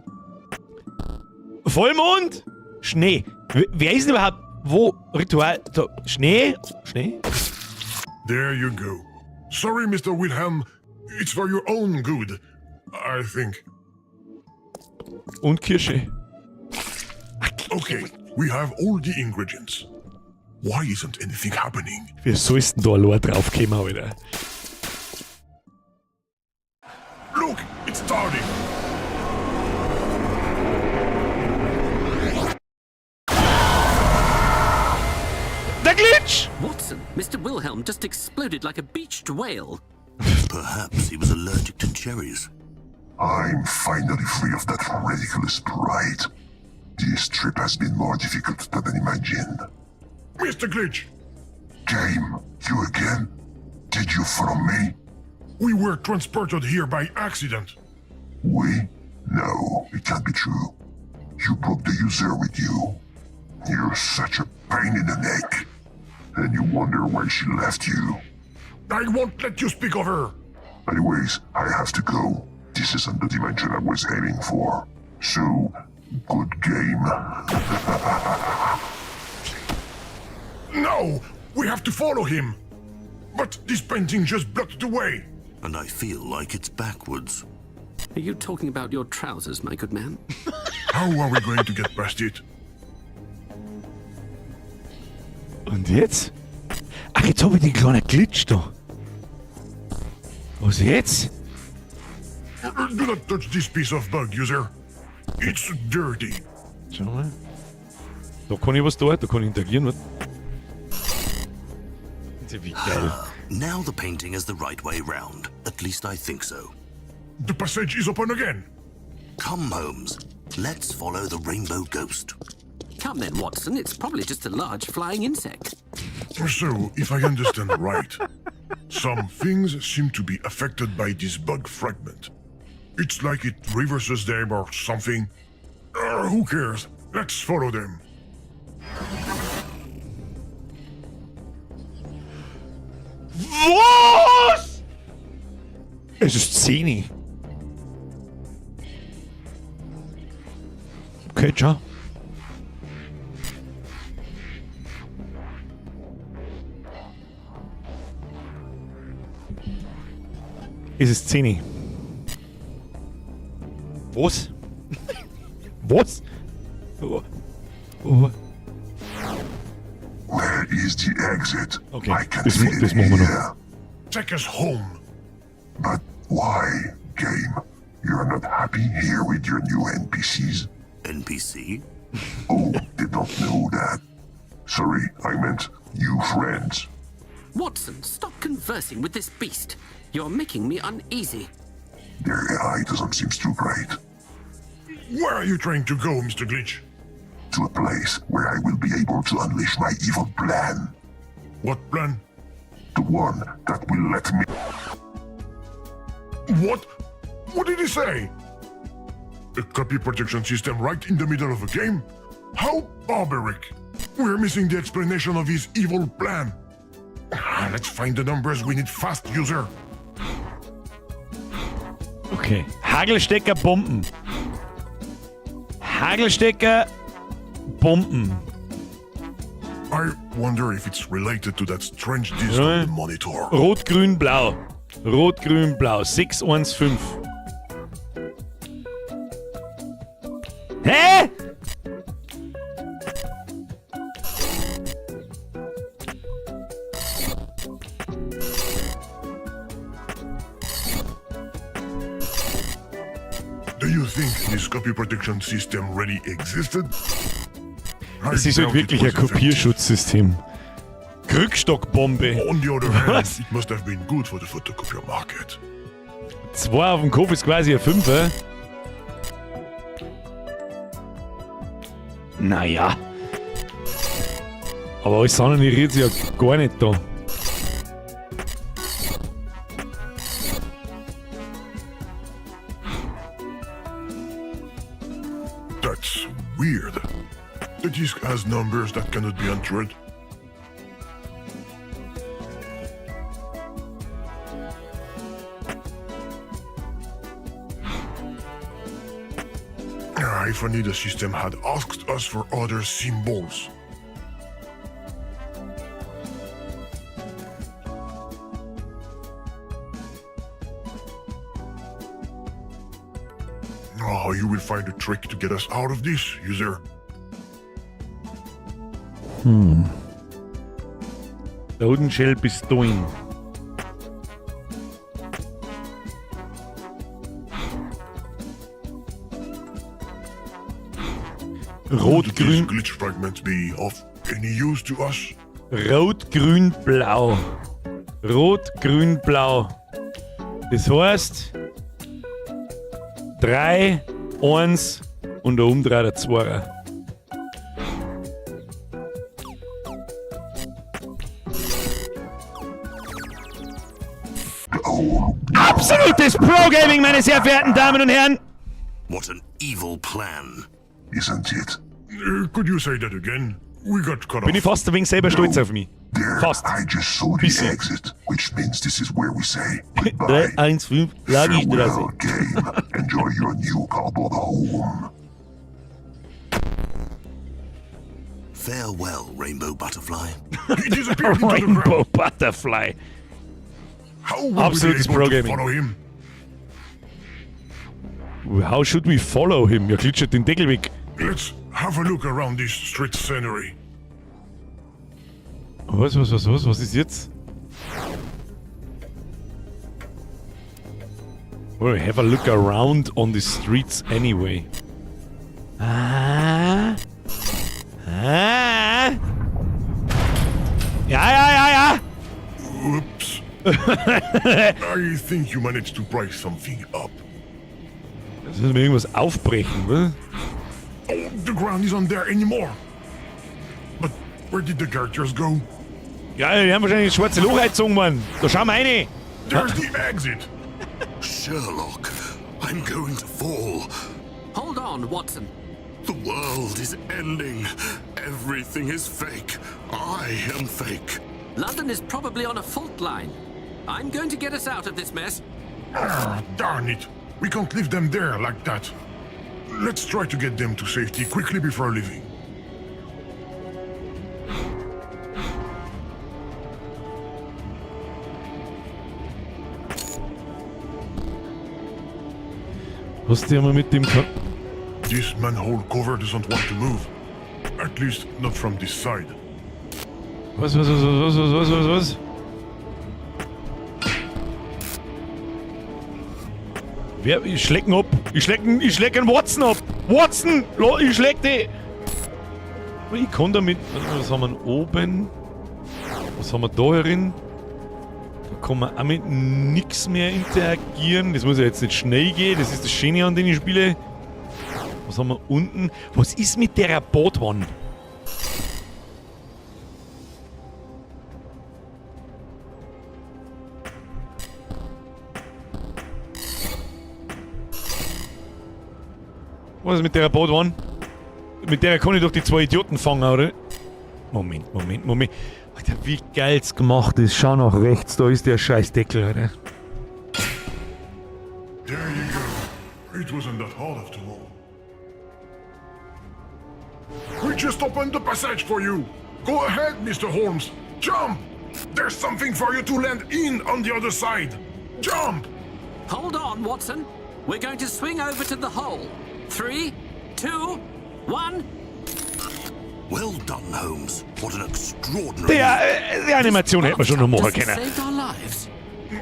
Vollmond, Schnee. Wer ist denn überhaupt wo? Ritual. So, Schnee? Schnee? There you go. Sorry, Mr. Wilhelm. It's for your own good, I think. Und Kirsche. Okay, we have all the ingredients. Why isn't anything happening? Wie sollst denn da allein draufkommen, Alter? Look, it's starting. Der Glitch! Watson, Mr. Wilhelm just exploded like a beached whale. Perhaps he was allergic to cherries. I'm finally free of that ridiculous sprite. This trip has been more difficult than I imagined. Mr. Glitch! Game, you again? Did you follow me? We were transported here by accident. We? No, it can't be true. You brought the user with you. You're such a pain in the neck. And you wonder why she left you. I won't let you speak of her. Anyways, I have to go. This isn't the dimension I was aiming for. So, good game. No! We have to follow him! But this painting just blocked the way. And I feel like it's backwards. Are you talking about your trousers, my good man? How are we going to get past it? Und jetzt? Ach, jetzt hab ich den kleinen Glitch da. Was jetzt? Do not touch this piece of bug, user. It's dirty. Schau mal. Da kann ich was da, da kann ich interagieren. Was? Wie geil. Now the painting is the right way round. At least I think so. The passage is open again. Come, Holmes. Let's follow the rainbow ghost. Come then, Watson. It's probably just a large flying insect. So, if I understand right, some things seem to be affected by this bug fragment. It's like it reverses them or something. Who cares? Let's follow them. Was? Es ist 10. Okay, ciao. Es ist 10. Was? Was? Oh. Oh. Where is the exit? Okay, I can das feel it das machen wir noch. here. Take us home. But why, game? You're not happy here with your new NPCs? NPC? Oh, did not know that. Sorry, I meant new friends. Watson, stop conversing with this beast. You're making me uneasy. Their AI doesn't seem too great. Where are you trying to go, Mr. Glitch? To a place where I will be able to unleash my evil plan. What plan? The one that will let me. What? What did he say? A copy protection system right in the middle of a game? How barbaric! We're missing the explanation of his evil plan. Ah, Let's find the numbers we need fast, user. Okay. Hagelstecker Bomben. Hagelstecker Bomben. I wonder if it's related to that strange disc on the monitor. Rot, Grün, Blau. Rot, Grün, Blau. 6, 1, 5. Hä? Do you think this copy protection system really existed? I Es ist halt doubt it wirklich ein was effective. Kopierschutzsystem. Krückstockbombe. On the other hand, Was? it must have been good for the photocopier market. Zwei auf dem Kopf ist quasi ein Fünfer. Naja. Aber alles andere rührt sich ja gar nicht da. That's weird. The disk has numbers that cannot be entered. Ah, If only the system had asked us for other symbols. Oh, you will find a trick to get us out of this, user. Totenschell Pistolen. Rot, Would these grün, glitch fragments be of any use to us? Rot, grün, blau. Rot, grün, blau. Das heißt 3, 1 und der umdreht 2. Absolutes Pro-Gaming, meine sehr verehrten Damen und Herren! What an evil plan. Isn't it? Could you say that again? We got cut Bin ich off. fast ein wenig selber stolz auf mich. There, Fast. I just saw the Bisschen. exit, which means this is where we say goodbye. 3, 1, 5, Lagistraße. Farewell, game. Enjoy your new cardboard home. Farewell, Rainbow Butterfly. He disappeared into the Rainbow ground. Butterfly. How will Absolutes we be able to Pro-Gaming. follow him? How should we follow him? Ja, glitschert den Deckel weg. Let's have a look around this street scenery. Was, was, was, was, was ist jetzt? Well, have a look around on the streets anyway. Ah. Ah. Ja, ja, ja, ja. Oops. I think you managed to pry something up. Jetzt müssen wir irgendwas aufbrechen, was? Oh, the ground isn't there anymore. But where did the characters go? Ja, die haben wahrscheinlich das schwarze Loch eingezogen, Mann. Da schauen wir rein. There's the exit. Sherlock, I'm going to fall. Hold on, Watson. The world is ending. Everything is fake. I am fake. London is probably on a fault line. I'm going to get us out of this mess. Ah, darn it. We can't leave them there like that. Let's try to get them to safety quickly before leaving. Was die haben wir mit dem... Ka This manhole cover doesn't want to move. At least not from this side. Was, was, was, was, was, was, was, was? Wer, ich schlecken ab. Ich schlecken, ich schlecken Watson ab. Watson! Lo, ich schleck die. Ich kann damit. Warte mal, was haben wir denn oben? Was haben wir da herin? Kann man auch mit nichts mehr interagieren. Das muss ja jetzt nicht schnell gehen. Das ist das Schöne an den Spielen. Was haben wir unten? Was ist mit der Badwanne? Was ist mit der Badwanne? Mit der kann ich doch die zwei Idioten fangen, oder? Moment, Moment, Moment. Alter, wie geil's gemacht ist. Schau nach rechts, da ist der scheiß Deckel, Alter. There you go. It wasn't that hard after all. We just opened the passage for you. Go ahead, Mr. Holmes. Jump! There's something for you to land in on the other side. Jump! Hold on, Watson. We're going to swing over to the hole. 3, 2, 1. Well done, Holmes. What an extraordinary. Die Animation hätte man schon noch machen können. Saved our lives.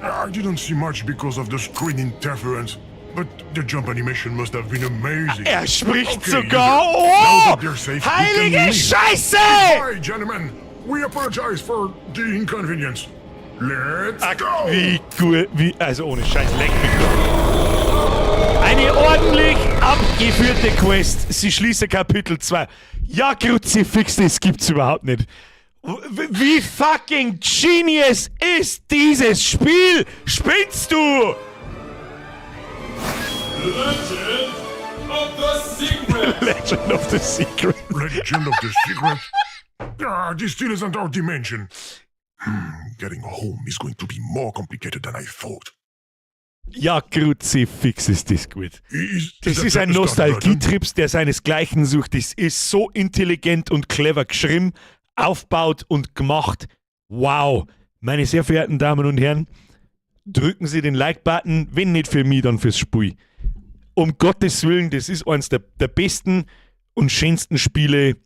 I didn't see much because of the screen interference, but the jump animation must have been amazing. Er spricht Okay, sogar. user. Oh! Now that they're safe, we can Heilige leave. Scheiße! Goodbye, gentlemen. We apologize for the inconvenience. Let's go! Wie gut, wie, also ohne Scheiß, leck mich doch. Eine ordentlich abgeführte Quest. Sie schließen Kapitel 2. Ja, Kruzifix, das gibt's überhaupt nicht. Wie fucking genius ist dieses Spiel? Spinnst du? Legend of the Secret! Legend of the Secret. Legend of the Secret? Ah, this still isn't our dimension. Getting home is going to be more complicated than I thought. Ja, Kruzifix ist das gut. Is, Das that ist ein the start button? Nostalgietrips, der seinesgleichen sucht. Das ist so intelligent und clever geschrieben, aufbaut und gemacht. Wow. Meine sehr verehrten Damen und Herren, drücken Sie den Like-Button, wenn nicht für mich, dann fürs Spiel. Um Gottes Willen, das ist eines der besten und schönsten Spiele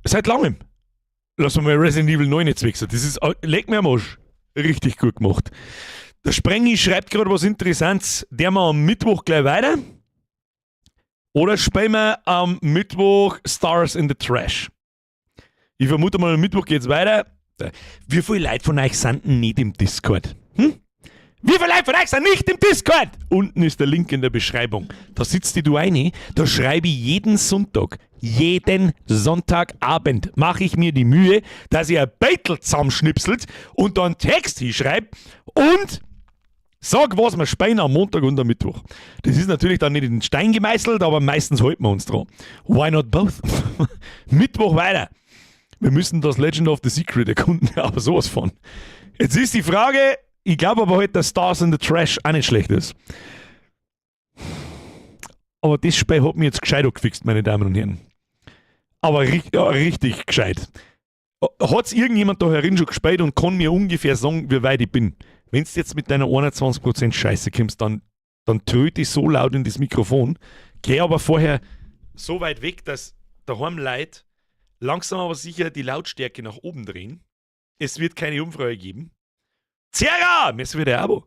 seit langem. Lass mal Resident Evil 9 jetzt wechseln. Das ist, leck mir am Arsch. Richtig gut gemacht. Der Sprengi schreibt gerade was Interessantes. Der mal am Mittwoch gleich weiter. Oder spielen wir am Mittwoch Stars in the Trash? Ich vermute mal, am Mittwoch geht's weiter. Wie viele Leute von euch sind denn nicht im Discord? Hm? Wie viele Leute von euch sind nicht im Discord? Unten ist der Link in der Beschreibung. Da sitzt die du eine, da schreibe ich jeden Sonntag, jeden Sonntagabend mache ich mir die Mühe, dass ich ein Beitel zusammenschnipselt und dann Text hinschreibe und sag, was wir spielen am Montag und am Mittwoch. Das ist natürlich dann nicht in den Stein gemeißelt, aber meistens halten wir uns dran. Why not both? Mittwoch weiter. Wir müssen das Legend of the Secret erkunden, aber sowas von. Jetzt ist die Frage, ich glaube aber halt, dass Stars in the Trash auch nicht schlecht ist. Aber das Spiel hat mich jetzt gescheit angefixt, meine Damen und Herren. Aber ja, richtig gescheit. Hat's irgendjemand da herin schon gespielt und kann mir ungefähr sagen, wie weit ich bin? Wenn du jetzt mit deiner 21% Scheiße kommst, dann tröte ich so laut in das Mikrofon, geh aber vorher so weit weg, dass daheim Leute langsam aber sicher die Lautstärke nach oben drehen. Es wird keine Umfrage geben. Zerra! Merci für dein Abo.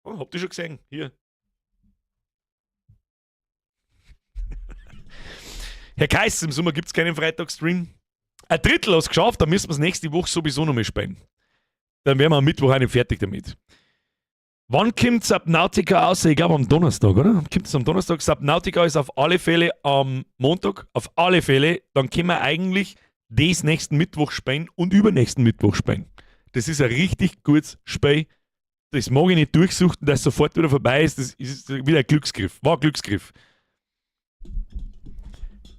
Oh, habt ihr schon gesehen? Hier. Herr Kais, im Sommer gibt's keinen Freitagsstream. Ein Drittel hast geschafft, dann müssen wir es nächste Woche sowieso noch mal spielen. Dann wären wir am Mittwoch auch nicht fertig damit. Wann kommt Subnautica raus? Ich glaube am Donnerstag, oder? Kommt es am Donnerstag? Subnautica ist auf alle Fälle am Montag. Auf alle Fälle. Dann können wir eigentlich des nächsten Mittwoch spielen und übernächsten Mittwoch spielen. Das ist ein richtig gutes Spiel. Das mag ich nicht durchsuchten, dass es sofort wieder vorbei ist. Das ist wieder ein Glücksgriff. War ein Glücksgriff.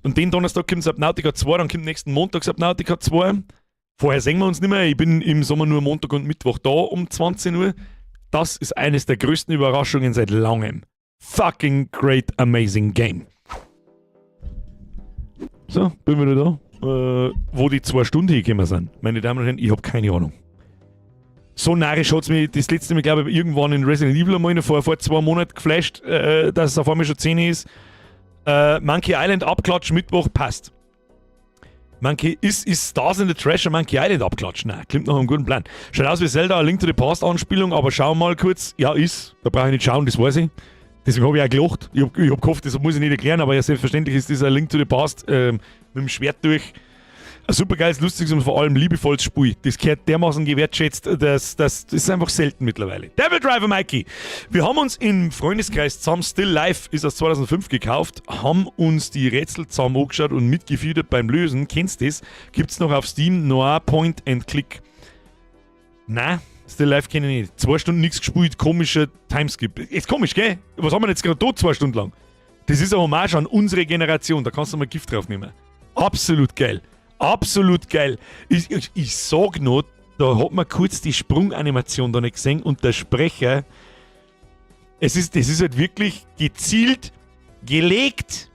Und den Donnerstag kommt Subnautica 2, dann kommt nächsten Montag Subnautica 2. Vorher sehen wir uns nicht mehr. Ich bin im Sommer nur Montag und Mittwoch da um 20 Uhr. Das ist eines der größten Überraschungen seit langem. Fucking great, amazing game. So, bin wieder da. Wo die 2 Stunden hingekommen sind. Meine Damen und Herren, ich hab keine Ahnung. So narrisch hat's mich das letzte Mal, glaube ich, irgendwann in Resident Evil einmal vor 2 Monaten geflasht, dass es auf einmal schon 10 ist. Monkey Island Abklatsch Mittwoch passt. Monkey ist Stars in the Trash und Monkey Island Abklatsch? Nein, klingt nach einem guten Plan. Schaut aus wie Zelda, A Link to the Past Anspielung, aber schau mal kurz. Ja, ist. Da brauche ich nicht schauen, das weiß ich. Deswegen hab ich auch gelacht. Ich hab gehofft, das muss ich nicht erklären, aber ja, selbstverständlich ist dieser Link to the Past mit dem Schwert durch. Ein supergeiles, lustiges und vor allem liebevolles Spiel. Das gehört dermaßen gewertschätzt, dass das ist einfach selten mittlerweile. Devil Driver Mikey. Wir haben uns im Freundeskreis zusammen Still Life ist aus 2005 gekauft, haben uns die Rätsel zusammen angeschaut und mitgefiebert beim Lösen. Kennst du das? Gibt's noch auf Steam Noir Point and Click. Na, Still Life kenne ich nicht. 2 Stunden nichts gespielt, komischer Timeskip. Ist komisch, gell? Was haben wir jetzt gerade da 2 Stunden lang? Das ist eine Hommage an unsere Generation, da kannst du mal Gift drauf nehmen. Absolut geil. Absolut geil. Ich sag noch, da hat man kurz die Sprunganimation da nicht gesehen und der Sprecher. Das ist halt wirklich gezielt gelegt.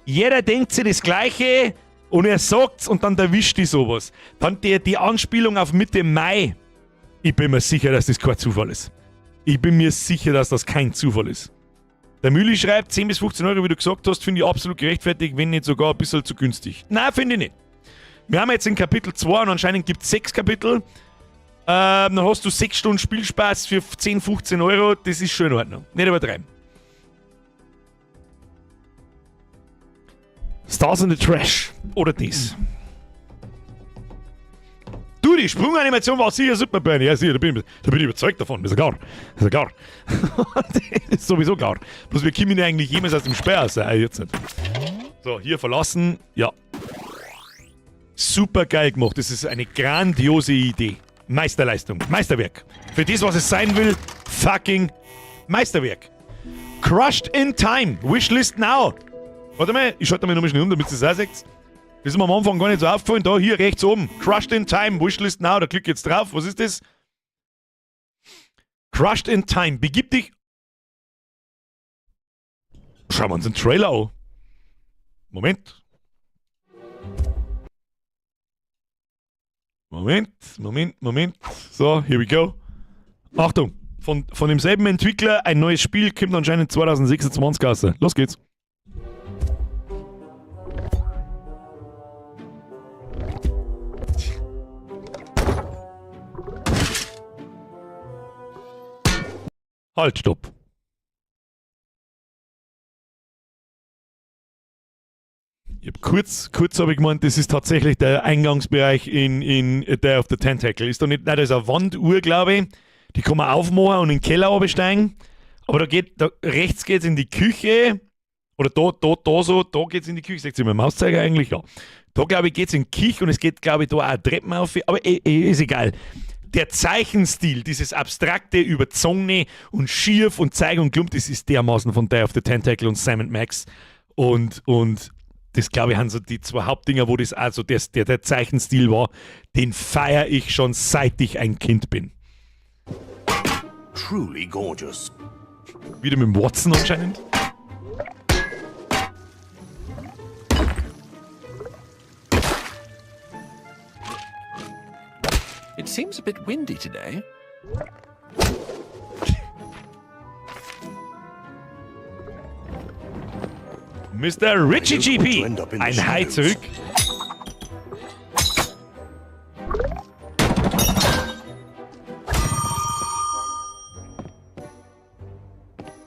Jeder denkt sich das Gleiche und er sagt's und dann erwischt die sowas. Dann die Anspielung auf Mitte Mai. Ich bin mir sicher, dass das kein Zufall ist. Ich bin mir sicher, dass das kein Zufall ist. Der Müli schreibt, 10 bis 15 Euro, wie du gesagt hast, finde ich absolut gerechtfertigt, wenn nicht sogar ein bisschen zu günstig. Nein, finde ich nicht. Wir haben jetzt in Kapitel 2 und anscheinend gibt es 6 Kapitel. Dann hast du 6 Stunden Spielspaß für 10, 15 Euro. Das ist schon in Ordnung. Nicht übertreiben. Stars in the Trash. Oder das. Du, die Sprunganimation war sicher super, Bernie. Ja, sicher, da bin ich überzeugt davon. Das ist ja klar. Das ist ja klar. Das ist sowieso klar. Bloß wir kommen ja eigentlich jemals aus dem Spiel raus. Jetzt nicht. So, hier verlassen. Ja. Super geil gemacht. Das ist eine grandiose Idee. Meisterleistung. Meisterwerk. Für das, was es sein will, fucking Meisterwerk. Crushed in Time. Wishlist now. Warte mal, ich schalte mal nochmal schnell um, damit ihr es auch seht. Das ist mir am Anfang gar nicht so aufgefallen. Da, hier rechts oben. Crushed in Time. Wishlist now. Da klick ich jetzt drauf. Was ist das? Crushed in Time. Begib dich. Schauen wir uns den Trailer an. Moment. Moment, Moment, Moment. So, here we go. Achtung, von demselben Entwickler ein neues Spiel kommt anscheinend 2026 raus. Los geht's. Halt, stopp. Ich hab kurz habe ich gemeint, das ist tatsächlich der Eingangsbereich in Day of the Tentacle. Ist da nicht, nein, da ist eine Wanduhr, glaube ich. Die kann man aufmachen und in den Keller runtersteigen. Aber da rechts geht's in die Küche. Oder da so, da geht's in die Küche. Seht ihr mein Mauszeiger eigentlich? Ja. Da, glaube ich, geht's in die Küche und es geht, glaube ich, da auch Treppen auf. Aber ist egal. Der Zeichenstil, dieses abstrakte, überzogene und schief und Zeig und Klump, das ist dermaßen von Day of the Tentacle und Sam and Max. Und das, glaube ich, haben so die zwei Hauptdinger, wo das also der Zeichenstil war, den feiere ich schon, seit ich ein Kind bin. Truly gorgeous. Wieder mit dem Watson anscheinend. It seems a bit windy today. Mr. Richie GP. Ein Hi zurück. Shadows.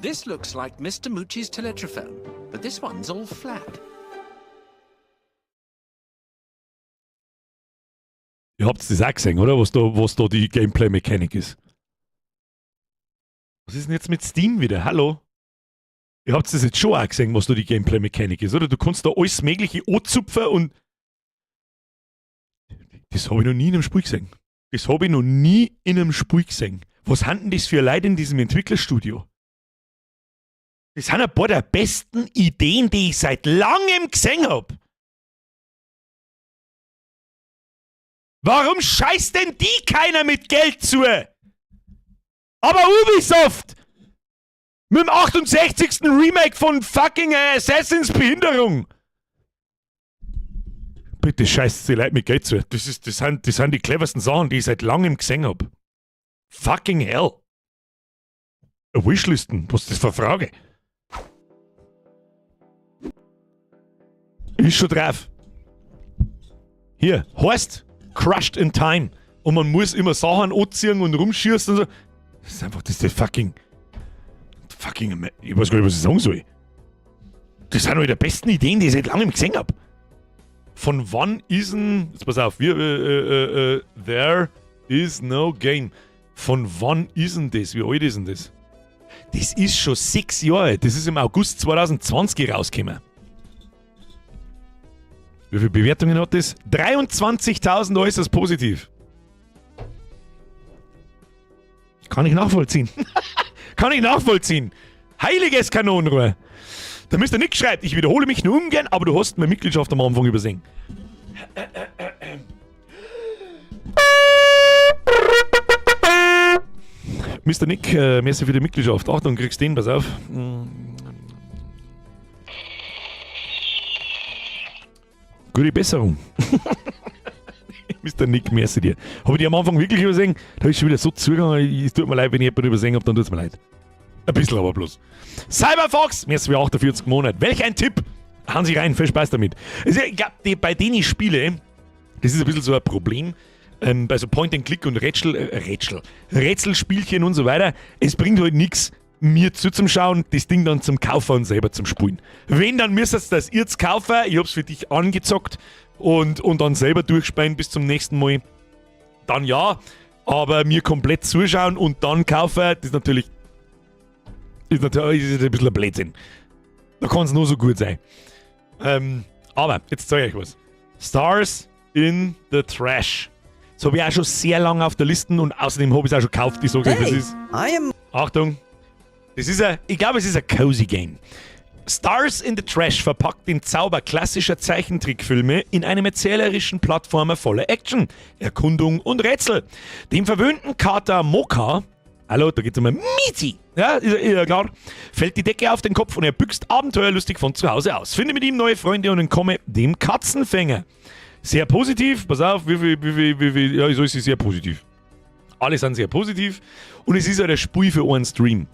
This looks like Mr. Moochie's teletrophone, but this one's all flat. Ihr habt das auch gesehen, oder? Was da die Gameplay-Mechanik ist. Was ist denn jetzt mit Steam wieder? Hallo? Ihr habt das jetzt schon auch gesehen, was da die Gameplay-Mechanik ist, oder? Du kannst da alles Mögliche anzupfen und. Das habe ich noch nie in einem Spiel gesehen. Das habe ich noch nie in einem Spiel gesehen. Was haben denn das für Leute in diesem Entwicklerstudio? Das sind ein paar der besten Ideen, die ich seit langem gesehen habe. Warum scheißt denn die keiner mit Geld zu? Aber Ubisoft! Mit dem 68. Remake von fucking Assassins Behinderung! Bitte scheißt die Leute mit Geld zu. Das sind die cleversten Sachen, die ich seit langem gesehen habe. Fucking hell. Wishlisten, was ist das für eine Frage? Ist schon drauf. Hier, heißt Crushed in Time. Und man muss immer Sachen anziehen und rumschießen und so. Das ist einfach, das ist der fucking. Fucking. Ich weiß gar nicht, was ich sagen soll. Das sind eine der besten Ideen, die ich seit langem gesehen habe. Von wann ist denn, jetzt pass auf, wir, There is no game. Von wann ist denn das? Wie alt ist denn das? Das ist schon 6 Jahre alt. Das ist im August 2020 rausgekommen. Wie viele Bewertungen hat das? 23.000 äußerst positiv. Kann ich nachvollziehen. Kann ich nachvollziehen. Heiliges Kanonenrohr. Der Mr. Nick schreibt, ich wiederhole mich nur ungern, aber du hast meine Mitgliedschaft am Anfang übersehen. Mr. Nick, merci für die Mitgliedschaft. Achtung, kriegst den, pass auf. Gute Besserung. Mr. Nick, merci dir. Habe ich die am Anfang wirklich übersehen? Da ist schon wieder so zugegangen. Es tut mir leid, wenn ich jemanden übersehen habe, dann tut es mir leid. Ein bisschen aber bloß. Cyberfox, merci für 48 Monate. Welch ein Tipp! Hauen Sie rein, viel Spaß damit. Also, ich glaube, bei denen ich spiele, das ist ein bisschen so ein Problem. Bei so Point-and-Click und Rätselspielchen und so weiter, es bringt halt nichts, mir zuzuschauen, das Ding dann zum Kaufen und selber zum Spielen. Wenn, dann müsstest das ihr jetzt kaufen, ich hab's für dich angezockt und dann selber durchspielen bis zum nächsten Mal. Dann ja, aber mir komplett zuschauen und dann kaufen, das ist natürlich ein bisschen ein Blödsinn. Da kann es nur so gut sein. Aber jetzt zeige ich euch was. Stars in the Trash. Das habe ich auch schon sehr lange auf der Liste und außerdem habe ich es auch schon gekauft. Ich sage euch, was Hey, ist. I am Achtung. Das ist ein, ich glaube, es ist ein cozy Game. Stars in the Trash verpackt den Zauber klassischer Zeichentrickfilme in einem erzählerischen Platformer voller Action, Erkundung und Rätsel. Dem verwöhnten Kater Mocha, hallo, da geht's um ein Miezi, ja, ist ja klar, fällt die Decke auf den Kopf und er büxt abenteuerlustig von zu Hause aus. Finde mit ihm neue Freunde und entkomme dem Katzenfänger. Sehr positiv, pass auf, wie viel, wie viel, ja, so ist es sehr positiv. Alle sind sehr positiv und es ist ja der Spiel für einen Stream.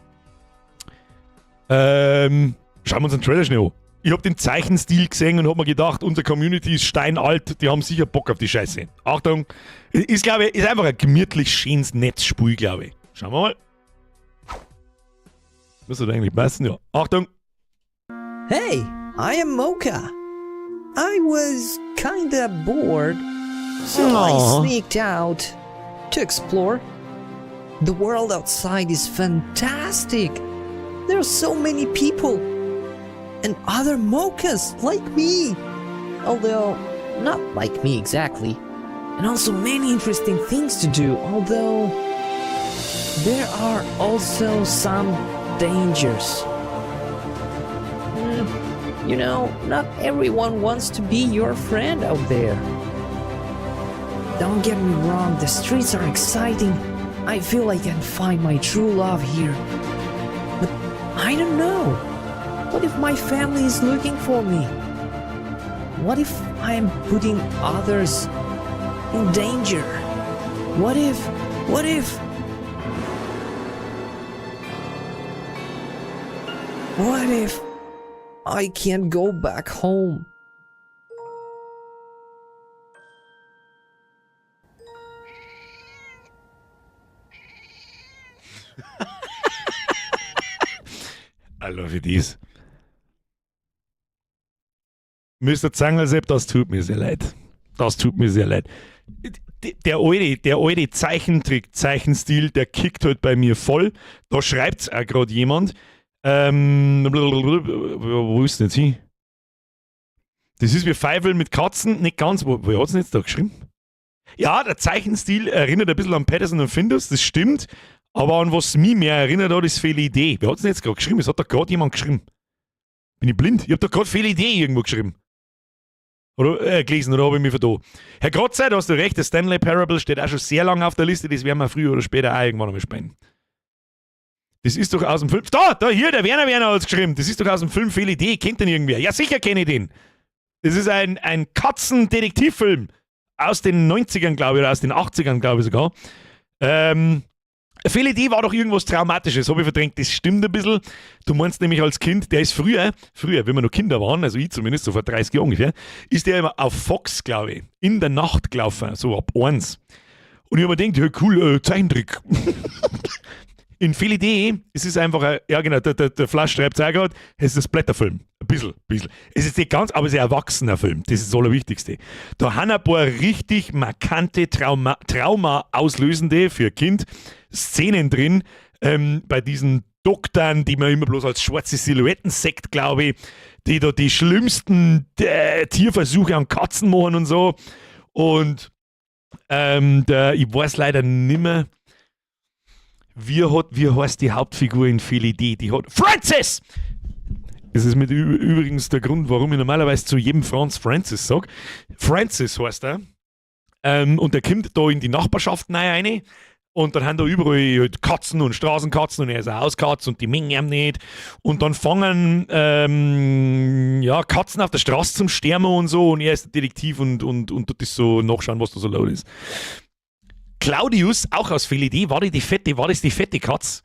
Schauen wir uns den Trailer schnell an. Ich hab den Zeichenstil gesehen und hab mir gedacht, unsere Community ist steinalt, die haben sicher Bock auf die Scheiße. Achtung, ist, glaube ich, ist einfach ein gemütlich schönes Netzspiel, glaube ich. Schauen wir mal. Müsste doch eigentlich passen, ja. Achtung! Hey, I am Mocha. I was kinda bored, so Aw. I sneaked out to explore. The world outside is fantastic. There are so many people and other mochas like me. Although, not like me exactly. And also many interesting things to do, although there are also some dangers. Not everyone wants to be your friend out there. Don't get me wrong, the streets are exciting. I feel I can find my true love here. But I don't know. What if my family is looking for me? What if I am putting others in danger? What if I can't go back home? I love it is. Mr. Zangelsepp, das tut mir sehr leid. Das tut mir sehr leid. Der alte Zeichentrick, Zeichenstil, der kickt halt bei mir voll. Da schreibt's auch gerade jemand. Wo ist denn jetzt hin? Das ist wie Fievel mit Katzen, nicht ganz. Wo hat's denn jetzt da geschrieben? Ja, der Zeichenstil erinnert ein bisschen an Patterson und Findus, das stimmt. Aber an was mich mehr erinnert hat, ist Felidae. Wer hat's denn jetzt gerade geschrieben? Es hat da gerade jemand geschrieben. Bin ich blind? Ich hab da gerade Felidae irgendwo geschrieben. Oder gelesen, oder habe ich mich vertan? Herr Grotzer, da hast du recht, das Stanley Parable steht auch schon sehr lange auf der Liste, das werden wir früher oder später auch irgendwann einmal spielen. Das ist doch aus dem Film. Da, hier, der Werner Werner hat's geschrieben. Das ist doch aus dem Film Felidae. Kennt den irgendwer? Ja, sicher kenne ich den. Das ist ein Katzendetektivfilm. Aus den 90ern, glaube ich, oder aus den 80ern, glaube ich sogar. Felidae war doch irgendwas Traumatisches, habe ich verdrängt. Das stimmt ein bisschen. Du meinst nämlich als Kind, der ist früher, wenn wir noch Kinder waren, also ich zumindest, so vor 30 Jahren ungefähr, ist der immer auf Fox, glaube ich, in der Nacht gelaufen, so ab 1. Und ich habe mir gedacht, ja cool, Zeichentrick. In Felidae, es ist einfach, ein, ja genau, der Flash schreibt es auch gerade, es ist ein Splatterfilm. Ein bisschen, bisschen. Es ist nicht ganz, aber es ist ein erwachsener Film. Das ist das Allerwichtigste. Da haben ein paar richtig markante Trauma auslösende für Kind Szenen drin, bei diesen Doktern, die man immer bloß als schwarze Silhouetten sieht, glaube ich, die da die schlimmsten Tierversuche an Katzen machen und so. Und ich weiß leider nimmer, wie heißt die Hauptfigur in Felidae? Die hat Francis! Das ist mit übrigens der Grund, warum ich normalerweise zu jedem Franz Francis sag. Francis heißt er. Und der kommt da in die Nachbarschaft rein. Und dann haben da überall halt Katzen und Straßenkatzen und er ist eine Hauskatze und die mengen ihm nicht. Und dann fangen ja, Katzen auf der Straße zum Sterben und so und er ist der Detektiv und tut das so nachschauen, was da so laut ist. Claudius, auch aus Felidae, war die, die fette, war das die fette Katz?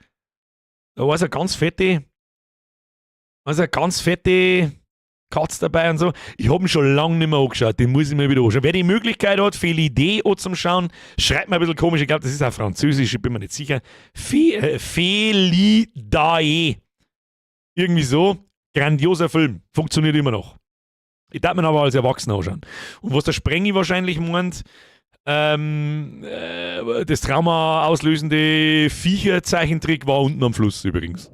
Da war so eine ganz fette, war so eine ganz fette Katz dabei und so. Ich hab ihn schon lange nicht mehr angeschaut, den muss ich mir wieder anschauen. Wer die Möglichkeit hat, Felidae zum Schauen, schreibt mir ein bisschen komisch, ich glaub, das ist auch Französisch, ich bin mir nicht sicher. Felidae. Irgendwie so. Grandioser Film. Funktioniert immer noch. Ich darf mir aber als Erwachsener anschauen. Und was der Sprengi wahrscheinlich meint, das Trauma auslösende Viecher-Zeichentrick war unten am Fluss übrigens.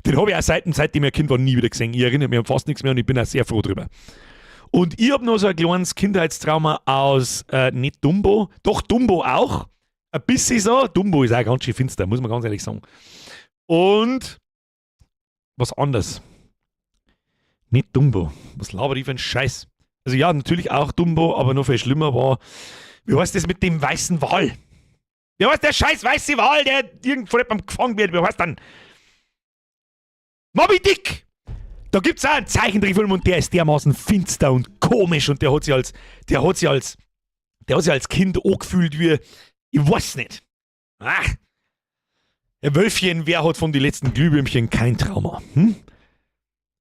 Den habe ich auch seitdem ich ein Kind war nie wieder gesehen. Ich erinnere mich an fast nichts mehr und ich bin auch sehr froh drüber. Und ich hab noch so ein kleines Kindheitstrauma aus, nicht Dumbo, doch Dumbo auch. Ein bisschen so. Dumbo ist auch ganz schön finster, muss man ganz ehrlich sagen. Und was anderes. Nicht Dumbo. Was laber ich für einen Scheiß? Also ja, natürlich auch Dumbo, aber noch viel schlimmer war, wie heißt das mit dem weißen Wal? Wie heißt der scheiß weiße Wal, der irgendwo nicht beim gefangen wird? Wie heißt dann? Moby Dick! Da gibt's auch einen Zeichentrickfilm und der ist dermaßen finster und komisch und der hat sich als Kind angefühlt wie, ich weiß nicht. Ach. Herr Wölfchen, wer hat von den letzten Glühwürmchen kein Trauma?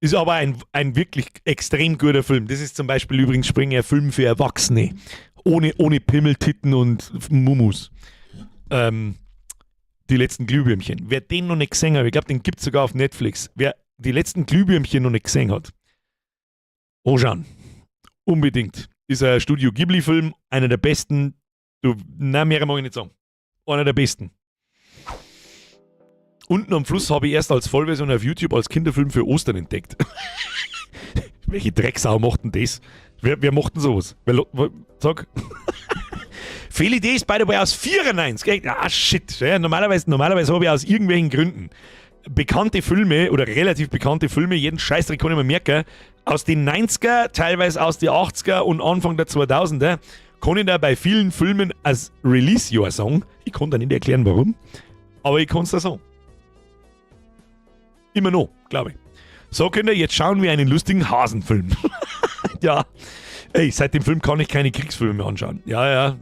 Ist aber ein wirklich extrem guter Film. Das ist zum Beispiel übrigens Springer Film für Erwachsene. Ohne Pimmeltitten und Mumus. Die letzten Glühwürmchen. Wer den noch nicht gesehen hat, ich glaub, den gibt's sogar auf Netflix. Wer die letzten Glühwürmchen noch nicht gesehen hat, anschauen. Unbedingt. Ist ein Studio Ghibli-Film, einer der besten. Du, nein, mehr mag ich nicht sagen. Einer der besten. Unten am Fluss habe ich erst als Vollversion auf YouTube als Kinderfilm für Ostern entdeckt. Welche Drecksau macht denn das? Wer macht denn sowas? Sag. Felidae ist by the way aus 94. Ah, shit. Ja, normalerweise habe ich aus irgendwelchen Gründen bekannte Filme oder relativ bekannte Filme, jeden Scheißdreck kann ich mir merken, aus den 90er, teilweise aus den 80er und Anfang der 2000er, kann ich da bei vielen Filmen als Release-Jahr sagen. Ich kann da nicht erklären, warum, aber ich kann's da sagen. Immer noch, glaube ich. So, Kinder, jetzt schauen wir einen lustigen Hasenfilm. Ja. Ey, seit dem Film kann ich keine Kriegsfilme mehr anschauen. Ja, ja.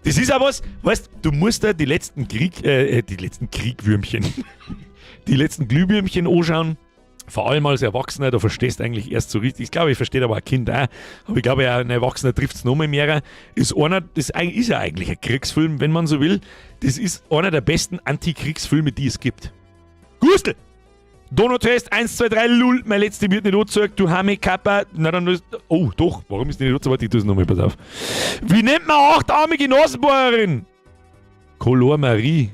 Das ist auch was, weißt, du musst da die letzten Krieg, die letzten Kriegwürmchen, die letzten Glühwürmchen anschauen. Vor allem als Erwachsener, da verstehst du eigentlich erst so richtig. Ich glaube, ich verstehe aber ein Kind auch. Aber ich glaube, ein Erwachsener trifft es noch mal mehr. Ist einer, das ist ja eigentlich ein Kriegsfilm, wenn man so will. Das ist einer der besten Antikriegsfilme, die es gibt. Gustl! Donotest 1, 2, 3, lul, mein letzte wird nicht angezeigt, du Hame Kappa. Na dann, ist, oh, doch, warum ist die nicht angezeigt? Warte, ich tu's nochmal, pass auf. Wie nennt man achtarmige Nasenbohrerin? Color Marie.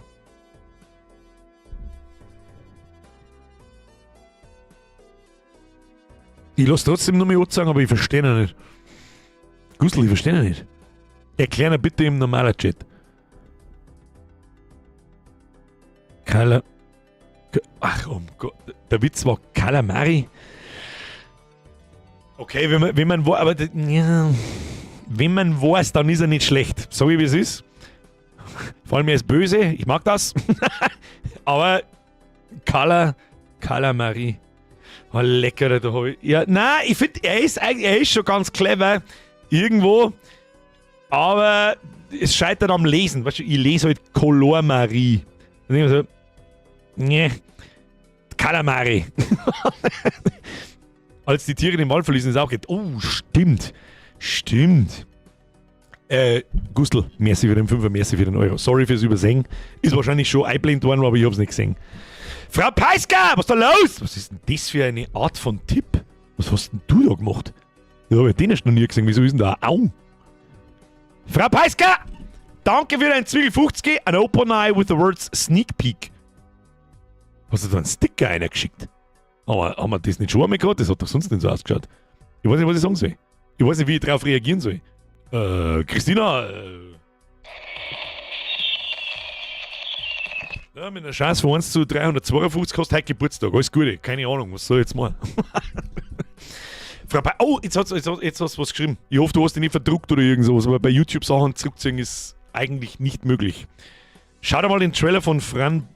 Ich lass trotzdem nochmal anzeigen, aber ich verstehe ihn nicht. Gustl, ich verstehe ihn nicht. Erklär ihn bitte im normalen Chat. Kala. Ach, um Gott. Der Witz war Kalamari. Okay, wenn man, wenn man aber, ja, wenn man weiß, dann ist er nicht schlecht. Sag ich, wie es ist. Vor allem, er ist böse. Ich mag das. Aber Kalamari. Oh, lecker, da hab ich. Ja, nein, ich find, er ist schon ganz clever. Irgendwo. Aber es scheitert am Lesen. Weißt du, ich lese halt Color Marie. Dann denk ich mir so, nee, Kalamari. Als die Tiere den Wald verließen, ist auch geht. Oh, stimmt. Stimmt. Gustl, merci für den Fünfer, merci für den Euro. Sorry fürs Übersehen. Ist wahrscheinlich schon eingeblendet worden, aber ich hab's nicht gesehen. Frau Peisker, was ist da los? Was ist denn das für eine Art von Tipp? Was hast denn du da gemacht? Das habe ich den erst noch nie gesehen. Wieso ist denn da ein Augen? Frau Peisker, danke für dein Zwiegel 50. An open eye with the words sneak peek. Hast du da einen Sticker reingeschickt? Aber haben wir das nicht schon einmal gehabt? Das hat doch sonst nicht so ausgeschaut. Ich weiß nicht, was ich sagen soll. Ich weiß nicht, wie ich darauf reagieren soll. Christina, ja, mit einer Chance von 1 zu 352 hast du heute Geburtstag. Alles Gute. Keine Ahnung, was soll ich jetzt machen? Frau oh, jetzt hast du was geschrieben. Ich hoffe, du hast dich nicht verdruckt oder irgend sowas, aber bei YouTube Sachen zurückziehen ist eigentlich nicht möglich. Schau dir mal den Trailer von Fran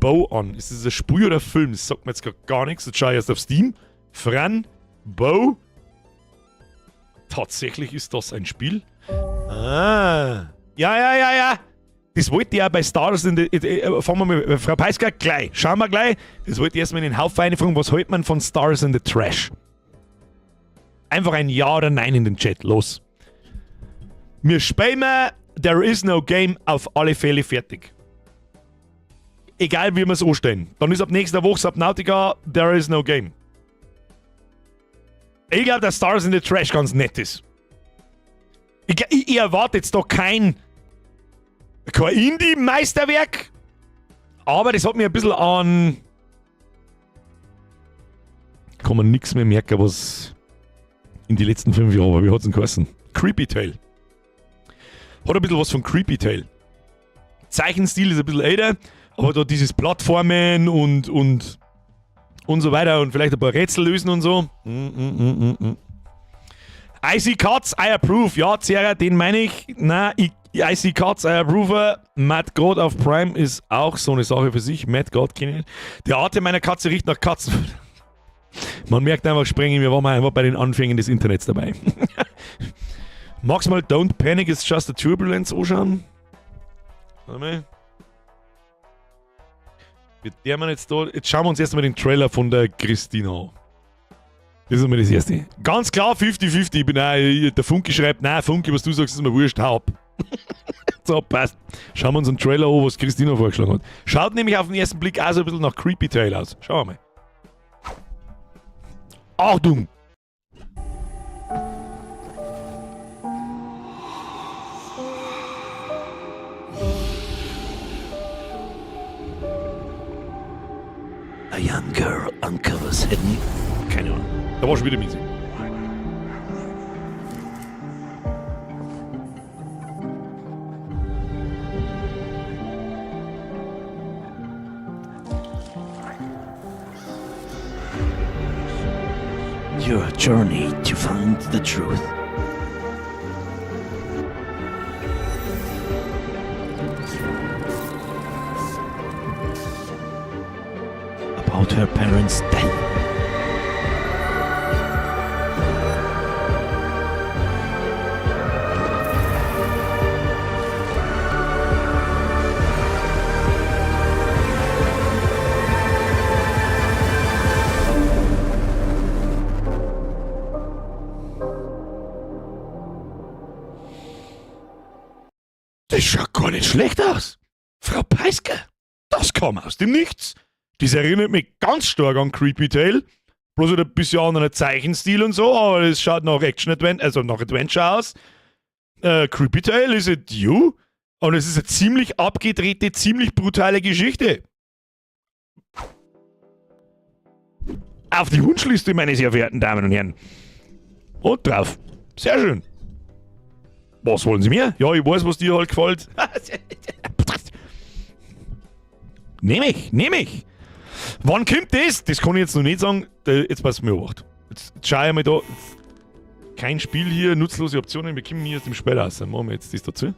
Bow an. Ist das ein Spiel oder ein Film? Das sagt mir jetzt gar nichts. Jetzt schau ich erst auf Steam. Fran Bow. Tatsächlich ist das ein Spiel. Ah. Ja, ja, ja, ja. Das wollte ich auch bei Stars in the, fangen wir mal, Frau Peisker, gleich. Schauen wir gleich. Das wollte ich erstmal in den Haufen reinfragen. Was hält man von Stars in the Trash? Einfach ein Ja oder Nein in den Chat. Los. Wir spielen There Is No Game auf alle Fälle fertig. Egal wie wir es anstellen. Dann ist ab nächster Woche Subnautica There Is No Game. Ich glaube, dass Stars in the Trash ganz nett ist. Ich erwarte jetzt da kein Indie-Meisterwerk, aber das hat mir ein bisschen an. Kann man nichts mehr merken, was in die letzten 5 Jahren war. Wie hat's denn geheißen? Creepy Tale. Hat ein bisschen was von Creepy Tale. Zeichenstil ist ein bisschen älter, aber da dieses Plattformen und so weiter und vielleicht ein paar Rätsel lösen und so. Icy Cuts, I approve. Ja, Zera, den meine ich. Na, Icy Cuts, I approve. Mad God auf Prime ist auch so eine Sache für sich. Mad God kenne ich. Der Atem meiner Katze riecht nach Katzen. Man merkt einfach, Sprengi, wir waren mal einfach bei den Anfängen des Internets dabei. Magst du mal Don't Panic, it's just a Turbulence anschauen? Warte mal. Wird der man jetzt da. Jetzt schauen wir uns erstmal den Trailer von der Christina an. Das ist mal das Erste. Ganz klar 50-50. Ich bin auch, der Funky schreibt, nein, Funky, was du sagst, ist mir wurscht, hau ab. So, passt. Schauen wir uns einen Trailer an, was Christina vorgeschlagen hat. Schaut nämlich auf den ersten Blick auch so ein bisschen nach Creepy Tale aus. Schauen wir mal. Achtung! A young girl uncovers hidden. Keine Ahnung. Da war schon wieder Miese. Your journey to find the truth. About her parents' death. Das schaut gar nicht schlecht aus. Frau Peisker, das kam aus dem Nichts. Das erinnert mich ganz stark an Creepy Tale. Bloß halt ein bisschen anderer Zeichenstil und so, aber es schaut nach Action Adventure, also nach Adventure aus. Creepy Tale, is it you? Und es ist eine ziemlich abgedrehte, ziemlich brutale Geschichte. Auf die Wunschliste, meine sehr verehrten Damen und Herren. Und drauf. Sehr schön. Was wollen Sie mir? Ja, ich weiß, was dir halt gefällt. Nehme ich, nehme ich. Wann kommt das? Das kann ich jetzt noch nicht sagen. Jetzt passt mir auf. Jetzt schau ich mal da. Kein Spiel hier, nutzlose Optionen. Wir kommen hier aus dem Spiel raus. Dann machen wir jetzt das dazu.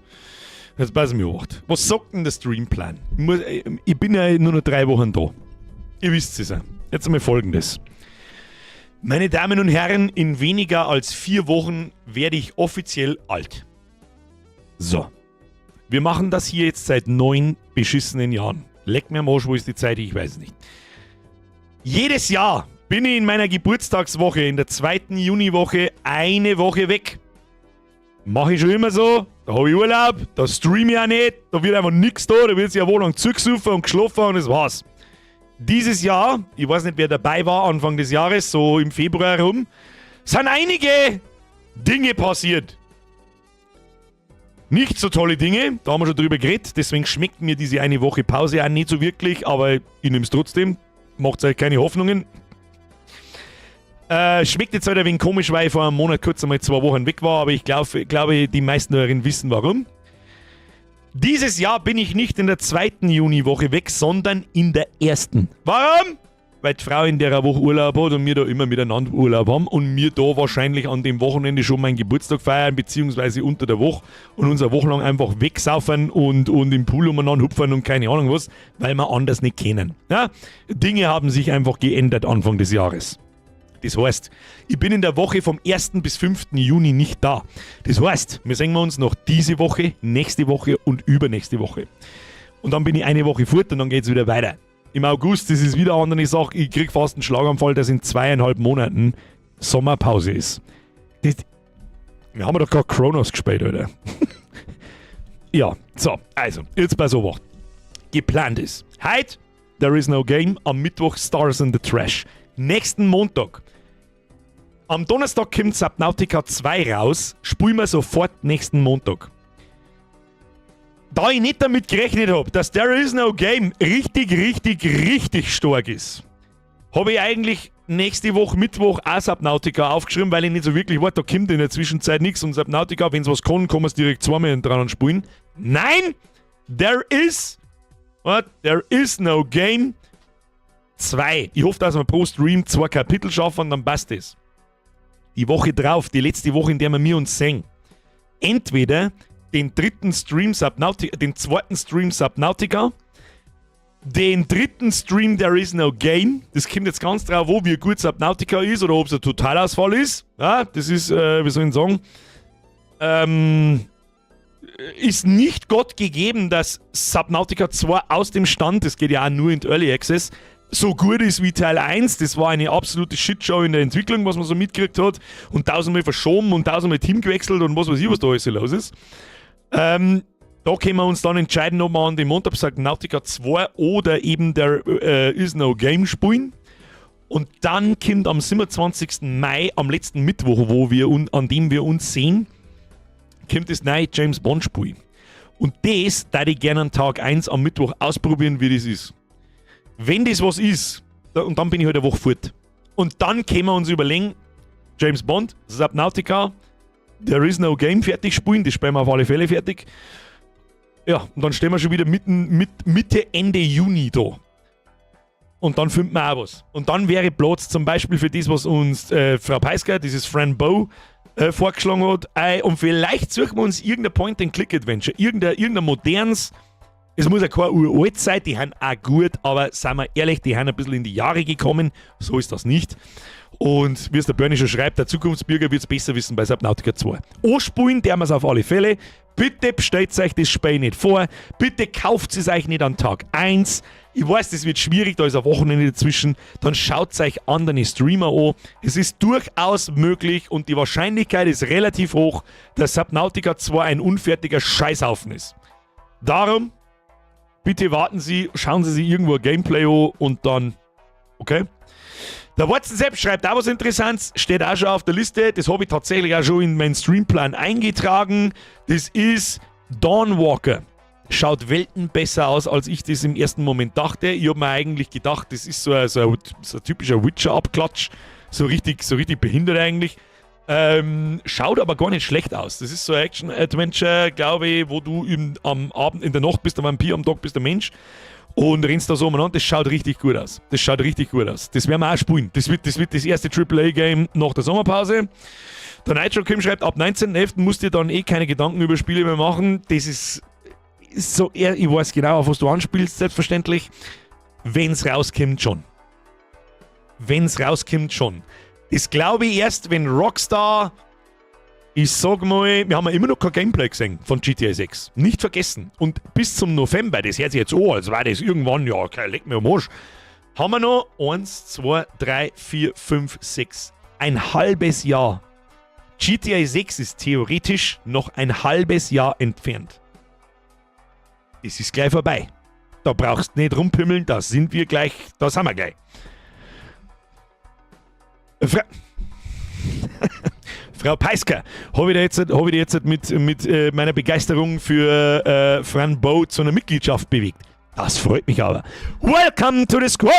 Jetzt pass mir auf. Was sagt denn der Streamplan? Ich bin ja nur noch 3 Wochen da. Ihr wisst es ja. Jetzt einmal Folgendes. Meine Damen und Herren, in weniger als 4 Wochen werde ich offiziell alt. So. Wir machen das hier jetzt seit 9 beschissenen Jahren. Leck mir am Arsch, wo ist die Zeit? Ich weiß es nicht. Jedes Jahr bin ich in meiner Geburtstagswoche, in der 2. Juniwoche, eine Woche weg. Mache ich schon immer so. Da habe ich Urlaub, da streame ich auch nicht, da wird einfach nichts da, da wird sich eine Woche lang zugesoffen und geschlafen und das war's. Dieses Jahr, ich weiß nicht, wer dabei war Anfang des Jahres, so im Februar rum, sind einige Dinge passiert. Nicht so tolle Dinge, da haben wir schon drüber geredet, deswegen schmeckt mir diese eine Woche Pause auch nicht so wirklich, aber ich nehme es trotzdem. Macht euch keine Hoffnungen. Schmeckt jetzt halt ein wenig komisch, weil ich vor einem Monat kurz einmal 2 Wochen weg war, aber ich glaube, die meisten darin wissen, warum. Dieses Jahr bin ich nicht in der zweiten Juniwoche weg, sondern in der ersten. Warum? Weil die Frau in der Woche Urlaub hat und wir da immer miteinander Urlaub haben und wir da wahrscheinlich an dem Wochenende schon meinen Geburtstag feiern, beziehungsweise unter der Woche und uns eine Woche lang einfach wegsaufen und im Pool umeinander hupfen und keine Ahnung was, weil wir anders nicht kennen. Ja? Dinge haben sich einfach geändert Anfang des Jahres. Das heißt, ich bin in der Woche vom 1. bis 5. Juni nicht da. Das heißt, wir sehen uns noch diese Woche, nächste Woche und übernächste Woche. Und dann bin ich eine Woche fort und dann geht es wieder weiter. Im August, das ist wieder eine andere Sache, ich krieg fast einen Schlaganfall, dass in 2,5 Monaten Sommerpause ist. Wir haben doch gerade Chronos gespielt, oder? Ja, so, also, jetzt bei so was. Geplant ist: Heute, There is no game, am Mittwoch Stars in the Trash. Nächsten Montag. Am Donnerstag kommt Subnautica 2 raus, spielen wir sofort nächsten Montag. Da ich nicht damit gerechnet habe, dass There is no game richtig, richtig, richtig stark ist, habe ich eigentlich nächste Woche Mittwoch auch Subnautica aufgeschrieben, weil ich nicht so wirklich weiß, da kommt in der Zwischenzeit nichts und Subnautica, wenn es was kann, kann man es direkt zweimal dran spielen. Nein! There is what? There is no game 2. Ich hoffe, dass wir pro Stream zwei Kapitel schaffen und dann passt es. Die Woche drauf, die letzte Woche, in der wir uns sehen. Entweder den dritten Stream Subnautica, den zweiten Stream Subnautica, den dritten Stream There Is No Game. Das kommt jetzt ganz drauf an, wie gut Subnautica ist oder ob es ein Totalausfall ist. Ja, das ist, wie soll ich sagen, ist nicht Gott gegeben, dass Subnautica 2 aus dem Stand, das geht ja auch nur in Early Access, so gut ist wie Teil 1. Das war eine absolute Shitshow in der Entwicklung, was man so mitgekriegt hat. Und tausendmal verschoben und tausendmal Team gewechselt und was weiß ich, was da alles so los ist. Da können wir uns dann entscheiden, ob wir an dem Montag Subnautica 2 oder eben There Is No Game spielen. Und dann kommt am 27. Mai, am letzten Mittwoch, an dem wir uns sehen, kommt das neue James Bond Spiel. Und das da ich gerne an Tag 1 am Mittwoch ausprobieren, wie das ist. Wenn das was ist, und dann bin ich halt eine Woche fort. Und dann können wir uns überlegen, James Bond, Subnautica, There is no game fertig spielen, das spielen wir auf alle Fälle fertig. Ja, und dann stehen wir schon wieder Mitte, Ende Juni da. Und dann finden wir auch was. Und dann wäre Platz zum Beispiel für das, was uns Frau Peisker, dieses Fran Bow, vorgeschlagen hat. Und vielleicht suchen wir uns irgendein Point-and-Click-Adventure, irgendein modernes. Es muss ja kein uralt sein, die haben auch gut, aber seien wir ehrlich, die haben ein bisschen in die Jahre gekommen. So ist das nicht. Und wie es der Bernie schon schreibt, der Zukunftsbürger wird es besser wissen bei Subnautica 2. Anspielen, der wir es auf alle Fälle. Bitte bestellt euch das Spiel nicht vor. Bitte kauft es euch nicht an Tag 1. Ich weiß, das wird schwierig, da ist ein Wochenende dazwischen. Dann schaut euch andere Streamer an. Es ist durchaus möglich und die Wahrscheinlichkeit ist relativ hoch, dass Subnautica 2 ein unfertiger Scheißhaufen ist. Darum, bitte warten Sie, schauen Sie sich irgendwo ein Gameplay an und dann, okay? Der Watson selbst schreibt auch was Interessantes, steht auch schon auf der Liste. Das habe ich tatsächlich auch schon in meinen Streamplan eingetragen. Das ist Dawnwalker. Schaut Welten besser aus, als ich das im ersten Moment dachte. Ich habe mir eigentlich gedacht, das ist so ein typischer Witcher-Abklatsch. So richtig behindert eigentlich. Schaut aber gar nicht schlecht aus. Das ist so ein Action-Adventure, glaube ich, wo du am Abend, in der Nacht bist der Vampir, am Tag bist der Mensch und rennst da so umeinander. Das schaut richtig gut aus. Das schaut richtig gut aus. Das werden wir auch spielen. Das wird das erste AAA-Game nach der Sommerpause. Der Nitro Kim schreibt, ab 19.11. Musst du dir dann eh keine Gedanken über Spiele mehr machen. Das ist so, ich weiß genau, auf was du anspielst, selbstverständlich. Wenn es rauskommt, schon. Wenn es rauskommt, schon. Das glaube ich erst, wenn Rockstar, ich sag mal, wir haben ja immer noch kein Gameplay gesehen von GTA 6. Nicht vergessen. Und bis zum November, das hört sich jetzt an, als war das irgendwann, ja, okay, leck mir am Arsch, haben wir noch 1, 2, 3, 4, 5, 6. Ein halbes Jahr. GTA 6 ist theoretisch noch ein halbes Jahr entfernt. Es ist gleich vorbei. Da brauchst nicht rumpimmeln, da sind wir gleich, da sind wir gleich. Frau Peisker, habe ich dir jetzt, hab ich dir jetzt mit meiner Begeisterung für Fran Bow zu einer Mitgliedschaft bewegt. Das freut mich aber. Welcome to the squad!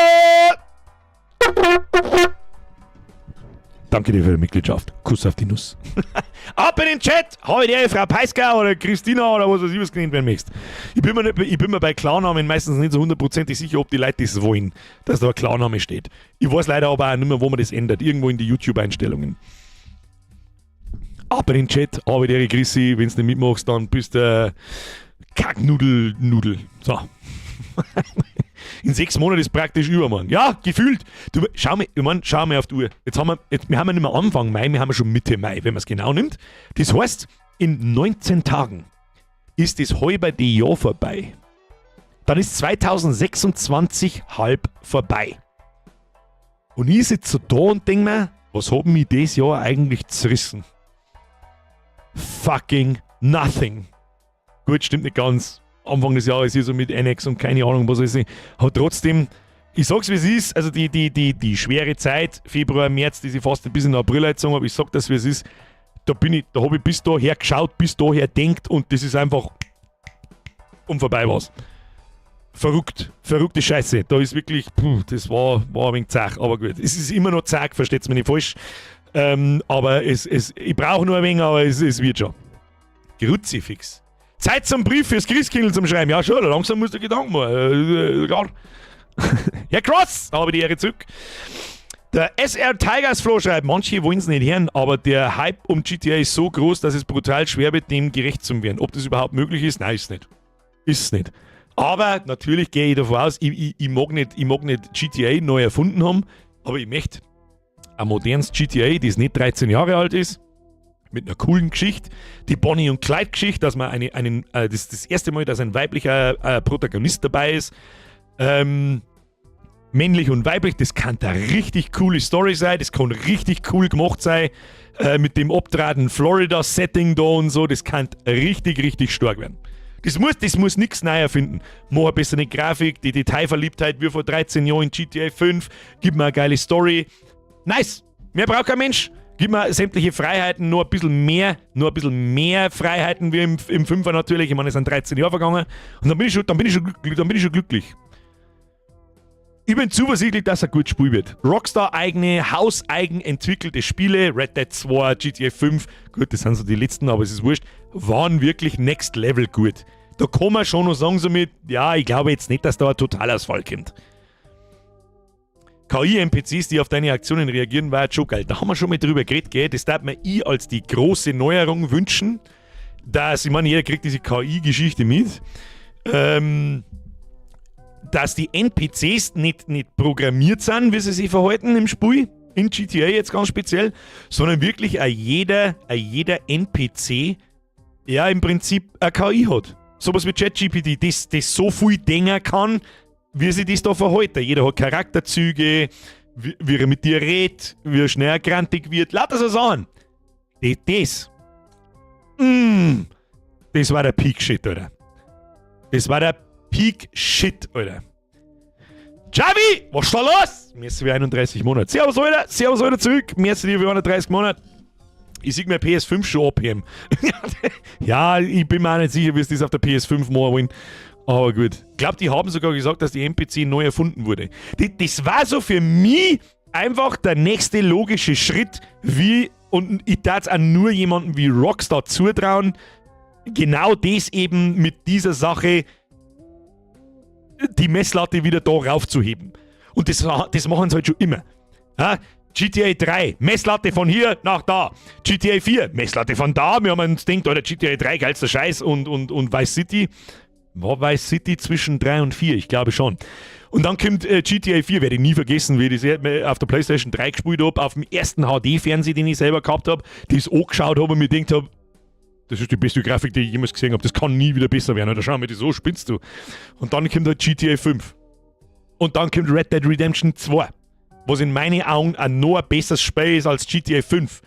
Danke dir für die Mitgliedschaft. Kuss auf die Nuss. Ab in den Chat! Habe ich dir Frau Peisker oder Christina oder was weiß ich, was genannt werden möchtest. Ich bin mir bei Klarnamen meistens nicht so hundertprozentig sicher, ob die Leute das wollen, dass da ein Klarname steht. Ich weiß leider aber auch nicht mehr, wo man das ändert. Irgendwo in die YouTube-Einstellungen. Ab in den Chat, habe dir Chrissy, wenn du nicht mitmachst, dann bist du Kacknudel, Nudel. So. In 6 Monaten ist praktisch übermorgen. Ja, gefühlt. Du, schau mal, ich mein, schau mal auf die Uhr. Jetzt, wir haben ja nicht mehr Anfang Mai, wir haben ja schon Mitte Mai, wenn man es genau nimmt. Das heißt, in 19 Tagen ist das halbe Jahr vorbei. Dann ist 2026 halb vorbei. Und ich sitze so da und denke mir, was hat mich das Jahr eigentlich zerrissen? Fucking nothing. Gut, stimmt nicht ganz. Anfang des Jahres hier so mit NX und keine Ahnung, was weiß ich. Aber trotzdem, ich sag's, wie es ist, also die schwere Zeit, Februar, März, die sich fast ein bisschen in April gezogen habe, ich sag das, wie es ist, da habe ich bis daher geschaut, bis daher denkt und das ist einfach und vorbei war's. Verrückt, verrückte Scheiße. Da ist wirklich, puh, das war ein wenig zach, aber gut. Es ist immer noch zach, versteht's mich nicht falsch. Aber ich brauche nur ein wenig, aber es wird schon. Kruzifix. Zeit zum Brief fürs Christkindl zum Schreiben. Ja, schon, langsam musst du Gedanken machen. Klar. Herr Cross, habe die Ehre zurück. Der SR Tigers Flo schreibt, manche wollen es nicht hören, aber der Hype um GTA ist so groß, dass es brutal schwer wird, dem gerecht zu werden. Ob das überhaupt möglich ist? Nein, ist nicht. Ist es nicht. Aber natürlich gehe ich davon aus, ich mag nicht GTA neu erfunden haben, aber ich möchte ein modernes GTA, das nicht 13 Jahre alt ist, mit einer coolen Geschichte, die Bonnie und Clyde Geschichte, dass man eine, einen, das, das erste Mal, dass ein weiblicher Protagonist dabei ist, männlich und weiblich, das kann da richtig coole Story sein, das kann richtig cool gemacht sein, mit dem abgedrahten Florida-Setting da und so, das kann richtig, richtig stark werden. Das muss nichts neu erfinden. Mach eine bessere Grafik, die Detailverliebtheit wie vor 13 Jahren in GTA 5, gib mir eine geile Story. Nice! Mehr braucht kein Mensch. Gib mir sämtliche Freiheiten, nur ein bisschen mehr, nur ein bisschen mehr Freiheiten wie im Fünfer natürlich. Ich meine, es sind 13 Jahre vergangen. Und dann bin ich schon glücklich. Ich bin zuversichtlich, dass er gut spielen wird. Rockstar eigene, hauseigen entwickelte Spiele, Red Dead 2, GTA 5, gut, das sind so die letzten, aber es ist wurscht, waren wirklich next level gut. Da kann man schon noch sagen, so mit, ja, ich glaube jetzt nicht, dass da ein Totalausfall kommt. KI-NPCs, die auf deine Aktionen reagieren, war jetzt schon geil. Da haben wir schon mal drüber geredet, gell? Das darf man ich als die große Neuerung wünschen, dass, ich meine, jeder kriegt diese KI-Geschichte mit. Dass die NPCs nicht programmiert sind, wie sie sich verhalten im Spiel, in GTA jetzt ganz speziell, sondern wirklich ein jeder NPC ja im Prinzip eine KI hat. Sowas wie ChatGPT, das so viel denken kann, wie sich das da verhält. Jeder hat Charakterzüge, wie er mit dir redet, wie er schnell grantig wird, lauter so Sachen. Das war der Peak Shit, Alter. Das war der Peak Shit, Alter. Javi, was ist da los? Merci für 31 Monate. Servus, Alter. Servus, Alter, zurück. Merci dir für 31 Monate. Ich sehe mir PS5 schon abheben. Ja, ich bin mir auch nicht sicher, wie es das auf der PS5 machen wollen. Aber gut. Ich glaube, die haben sogar gesagt, dass die NPC neu erfunden wurde. Das war so für mich einfach der nächste logische Schritt, wie, und ich darf es auch nur jemandem wie Rockstar zutrauen, genau das eben mit dieser Sache die Messlatte wieder da raufzuheben. Und das machen sie halt schon immer. Ja? GTA 3, Messlatte von hier nach da. GTA 4, Messlatte von da. Wir haben uns gedacht, Alter, GTA 3, geilster Scheiß und Vice City. War Vice City zwischen 3 und 4? Ich glaube schon. Und dann kommt GTA 4, werde ich nie vergessen, wie ich das auf der PlayStation 3 gespielt habe, auf dem ersten HD-Fernseher, den ich selber gehabt habe, das angeschaut habe und mir gedacht habe, das ist die beste Grafik, die ich jemals gesehen habe. Das kann nie wieder besser werden. Alter, schau mal, das so spinnst du. Und dann kommt halt GTA 5. Und dann kommt Red Dead Redemption 2. Was in meinen Augen ein noch ein besseres Spiel ist als GTA 5.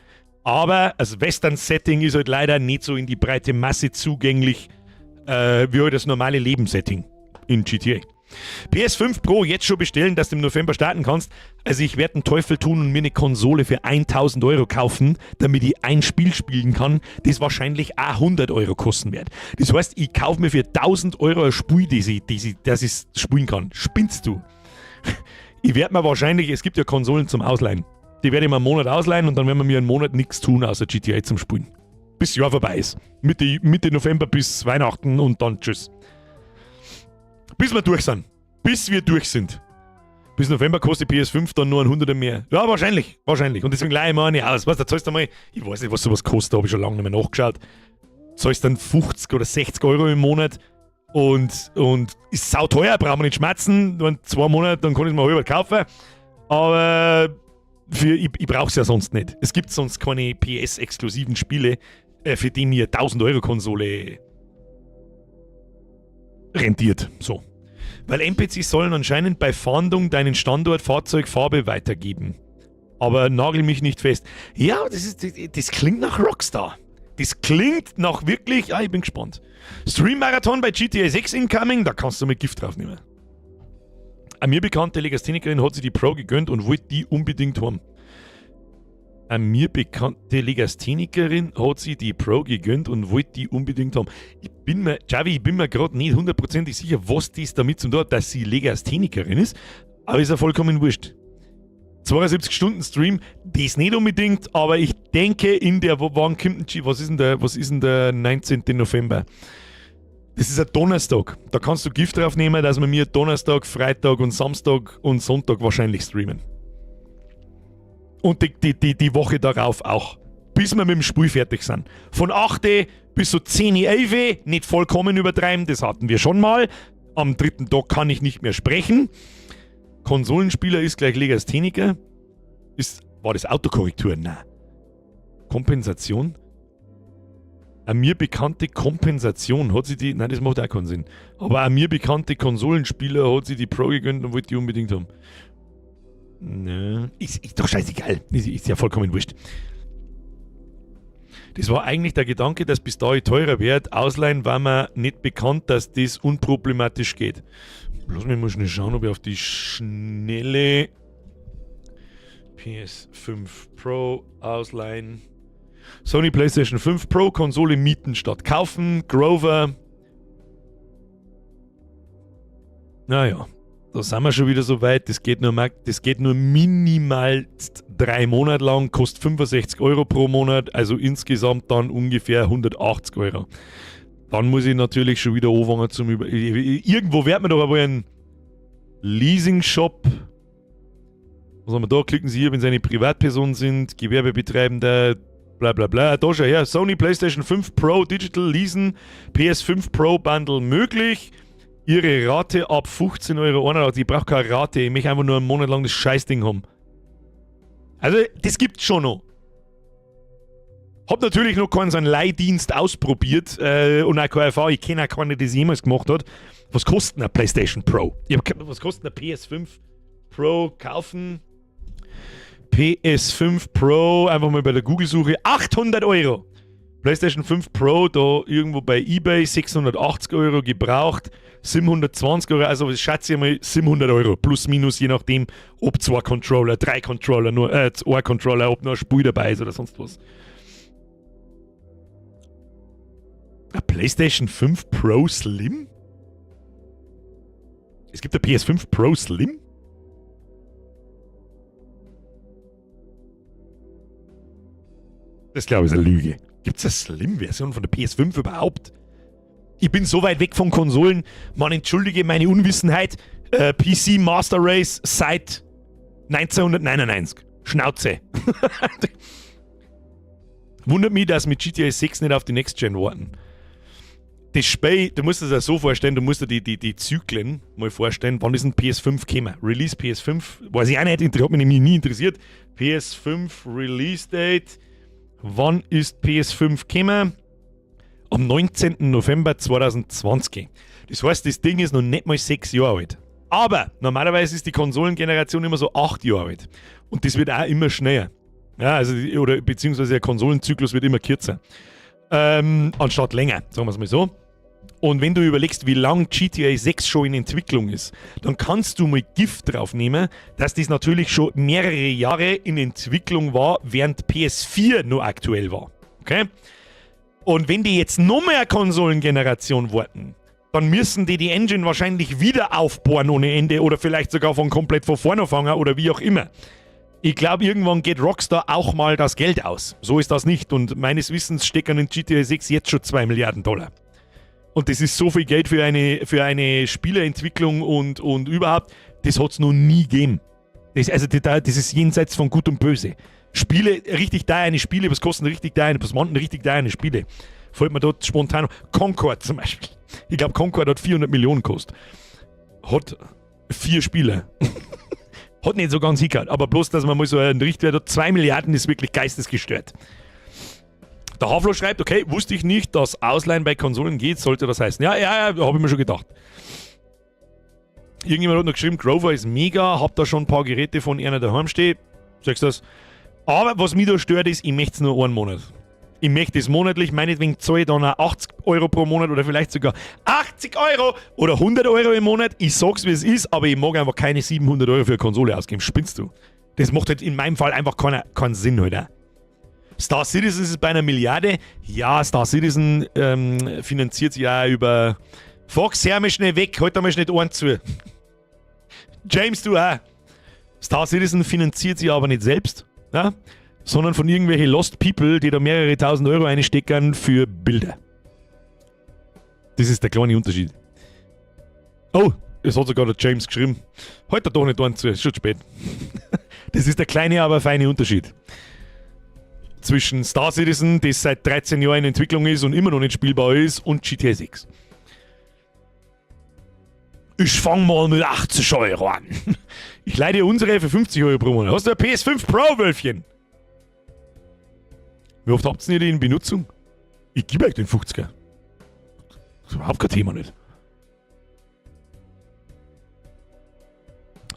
Aber das Western-Setting ist halt leider nicht so in die breite Masse zugänglich wie halt das normale Leben-Setting in GTA. PS5 Pro jetzt schon bestellen, dass du im November starten kannst. Also ich werde einen Teufel tun und mir eine Konsole für 1000 Euro kaufen, damit ich ein Spiel spielen kann, das wahrscheinlich auch 100 Euro kosten wird. Das heißt, ich kaufe mir für 1000 Euro ein Spiel, das ich spielen kann. Spinnst du? Ich werde mir wahrscheinlich, es gibt ja Konsolen zum Ausleihen. Die werde ich mir einen Monat ausleihen und dann werden wir mir einen Monat nichts tun, außer GTA zum Spielen. Bis das Jahr vorbei ist. Mitte November bis Weihnachten und dann tschüss. Bis wir durch sind. Bis wir durch sind. Bis November kostet die PS5 dann nur ein Hunderter mehr. Ja, wahrscheinlich. Wahrscheinlich. Und deswegen leihe ich mir eine aus. Weißt du, da zahlst du mal, ich weiß nicht, was sowas kostet, da habe ich schon lange nicht mehr nachgeschaut. Zahlst dann 50 oder 60 Euro im Monat und ist sauteuer, brauchen wir nicht schmatzen. Nur 2 Monate, dann kann ich es mir halber kaufen. Aber ich brauche es ja sonst nicht. Es gibt sonst keine PS-exklusiven Spiele, für die mir 1000 Euro Konsole rentiert. So. Weil NPCs sollen anscheinend bei Fahndung deinen Standort, Fahrzeug, Farbe weitergeben. Aber nagel mich nicht fest. Ja, das klingt nach Rockstar. Das klingt nach wirklich, ah, ich bin gespannt. Stream-Marathon bei GTA 6 incoming, da kannst du mit Gift drauf nehmen. Eine mir bekannte Legasthenikerin hat sich die Pro gegönnt und wollte die unbedingt haben. Eine mir bekannte Legasthenikerin hat sich die Pro gegönnt und wollte die unbedingt haben. Ich bin mir, Javi, ich bin mir gerade nicht hundertprozentig sicher, was das damit zu tun hat, dass sie Legasthenikerin ist, aber ist ja vollkommen wurscht. 72 Stunden Stream, das nicht unbedingt, aber ich denke in der, wann kommt denn, was ist denn der 19. November? Das ist ein Donnerstag. Da kannst du Gift drauf nehmen, dass wir mir Donnerstag, Freitag und Samstag und Sonntag wahrscheinlich streamen. Und die Woche darauf auch. Bis wir mit dem Spiel fertig sind. Von 8 bis so 10, 11, nicht vollkommen übertreiben, das hatten wir schon mal. Am dritten Tag kann ich nicht mehr sprechen. Konsolenspieler ist gleich Legastheniker. War das Autokorrektur? Nein. Kompensation? Eine mir bekannte Kompensation hat sie die. Nein, das macht auch keinen Sinn. Aber eine mir bekannte Konsolenspieler hat sich die Pro gegönnt und wollte die unbedingt haben. Nö. Ist doch scheißegal. Ist ja vollkommen wurscht. Das war eigentlich der Gedanke, dass bis dahin teurer wird. Ausleihen war mir nicht bekannt, dass das unproblematisch geht. Lass mich mal schnell schauen, ob ich auf die schnelle PS5 Pro ausleihen. Sony PlayStation 5 Pro Konsole mieten statt kaufen. Grover. Naja, da sind wir schon wieder so weit. Das geht nur minimal 3 Monate lang, kostet 65 Euro pro Monat, also insgesamt dann ungefähr 180 Euro. Dann muss ich natürlich schon wieder anfangen zum Über. Irgendwo wird man doch aber ein Leasing-Shop. Was haben wir da? Klicken Sie hier, wenn Sie eine Privatperson sind, Gewerbebetreibender, bla bla bla. Da schau her. Sony PlayStation 5 Pro Digital Leasen, PS5 Pro Bundle möglich. Ihre Rate ab 15,81 Euro. Ich brauche keine Rate, ich möchte einfach nur einen Monat lang das Scheißding haben. Also, das gibt's schon noch. Hab natürlich noch keinen so einen Leihdienst ausprobiert und auch keine Erfahrung. Ich kenne auch keinen, der das jemals gemacht hat. Was kostet eine PlayStation Pro? Was kostet eine PS5 Pro kaufen? PS5 Pro, einfach mal bei der Google-Suche, 800 Euro. PlayStation 5 Pro da irgendwo bei eBay 680 Euro gebraucht, 720 Euro, also ich schätze mal 700 Euro, plus minus, je nachdem, ob zwei Controller, drei Controller, nur zwei Controller, ob noch ein Spiel dabei ist oder sonst was. Eine PlayStation 5 Pro Slim? Es gibt eine PS5 Pro Slim? Das, glaube ich, ist eine Lüge. Gibt es eine Slim-Version von der PS5 überhaupt? Ich bin so weit weg von Konsolen. Man, entschuldige meine Unwissenheit. PC Master Race seit 1999. Schnauze. Wundert mich, dass mit GTA 6 nicht auf die Next Gen warten. Das Spiel, du musst es ja so vorstellen, du musst dir die Zyklen mal vorstellen, wann ist ein PS5 gekommen? Release PS5, weiß ich auch nicht, hat mich nämlich nie interessiert. PS5 Release Date, wann ist PS5 gekommen? Am 19. November 2020. Das heißt, das Ding ist noch nicht mal 6 Jahre alt. Aber normalerweise ist die Konsolengeneration immer so 8 Jahre alt. Und das wird auch immer schneller. Ja, also, oder beziehungsweise der Konsolenzyklus wird immer kürzer. Anstatt länger, sagen wir es mal so. Und wenn du überlegst, wie lang GTA 6 schon in Entwicklung ist, dann kannst du mal Gift drauf nehmen, dass das natürlich schon mehrere Jahre in Entwicklung war, während PS4 nur aktuell war. Okay? Und wenn die jetzt noch mehr Konsolengeneration warten, dann müssen die die Engine wahrscheinlich wieder aufbohren ohne Ende oder vielleicht sogar von komplett von vorne anfangen oder wie auch immer. Ich glaube, irgendwann geht Rockstar auch mal das Geld aus. So ist das nicht. Und meines Wissens stecken in GTA 6 jetzt schon 2 Milliarden Dollar. Und das ist so viel Geld für eine Spieleentwicklung und überhaupt, das hat es noch nie gegeben. Das, also, das ist jenseits von Gut und Böse. Spiele, richtig teure Spiele, was kosten richtig teure, was machen richtig teure Spiele? Fällt mir dort spontan Concord zum Beispiel. Ich glaube, Concord hat 400 Millionen gekostet. Hat vier Spieler. Hat nicht so ganz hingehört, aber bloß, dass man mal so einen Richtwert hat, 2 Milliarden ist wirklich geistesgestört. Der Havlo schreibt, okay, wusste ich nicht, dass Ausleihen bei Konsolen geht, sollte das heißen. Ja, habe ich mir schon gedacht. Irgendjemand hat noch geschrieben, Grover ist mega, hab da schon ein paar Geräte von einer daheim stehen. Sagst du das? Aber was mich da stört, ist, ich möchte es nur einen Monat. Ich möchte es monatlich, meinetwegen zahle ich dann auch 80 € pro Monat oder vielleicht sogar 80 € oder 100 € im Monat. Ich sag's, wie es ist, aber ich mag einfach keine 700 € für eine Konsole ausgeben. Spinnst du? Das macht halt in meinem Fall einfach keinen Sinn halt auch. Star Citizen ist bei einer Milliarde. Ja, Star Citizen finanziert sich ja über. Fox, hör mich schnell weg, halt einmal schnell die Ohren zu. James, du auch. Star Citizen finanziert sich aber nicht selbst, ja, sondern von irgendwelchen Lost People, die da mehrere tausend Euro einstecken für Bilder. Das ist der kleine Unterschied. Oh, es hat sogar der James geschrieben. Halt da doch nicht Ohren zu, ist schon spät. Das ist der kleine, aber feine Unterschied zwischen Star Citizen, das seit 13 Jahren in Entwicklung ist und immer noch nicht spielbar ist, und GTA 6. Ich fang mal mit 80 € an. Ich leih dir unsere für 50 € pro Monat. Hast du eine PS5 Pro, Wölfchen? Wie oft habt ihr die in Benutzung? Ich gebe euch den 50er. Das ist überhaupt kein Thema nicht.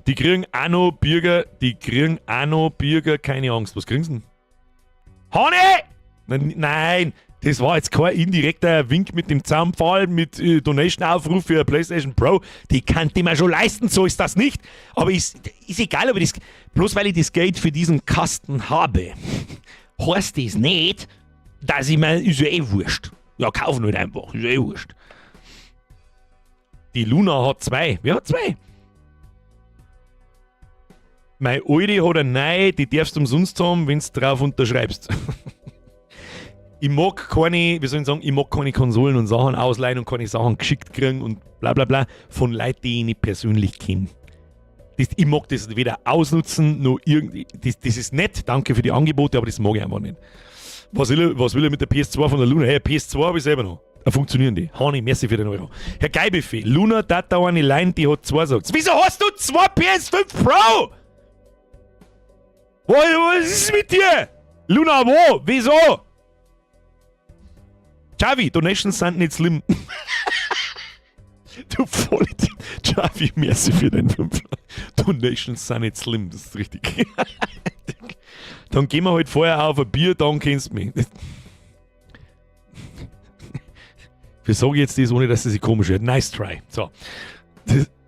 Die kriegen auch noch Bürger, die kriegen auch noch Bürger, keine Angst. Was kriegen sie denn? Honey! Nein, nein, das war jetzt kein indirekter Wink mit dem Zaunpfahl, mit Donation-Aufruf für eine PlayStation Pro. Die kann ich mir schon leisten, so ist das nicht. Aber ist egal, ob ich das, bloß weil ich das Geld für diesen Kasten habe, heißt das nicht, dass ich mir, ist ja eh wurscht. Ja, kaufen halt einfach, ist ja eh wurscht. Die Luna hat zwei. Wer hat zwei? Meine alte hat eine neue, die darfst du umsonst haben, wenn du drauf unterschreibst. Ich mag keine, wie soll ich sagen, ich mag keine Konsolen und Sachen ausleihen und keine Sachen geschickt kriegen und bla bla bla von Leuten, die ich nicht persönlich kenne. Ich mag das weder ausnutzen, noch irgendwie. Das ist nett, danke für die Angebote, aber das mag ich einfach nicht. Was will er mit der PS2 von der Luna? Hey, PS2 habe ich selber noch. Da funktionieren die. Hani, merci für den Euro. Herr Geibefee, Luna dat da eine Line, die hat zwei, sagt. Wieso hast du zwei PS5 Pro? Was ist mit dir? Luna, wo? Wieso? Javi, Donations sind nicht slim. Du Vollidiot. Javi, merci für den 5. Donations sind nicht slim, das ist richtig. Dann gehen wir halt vorher auf ein Bier, dann kennst du mich. Wie sage ich jetzt das, ohne dass es sich komisch wird? Nice try. So.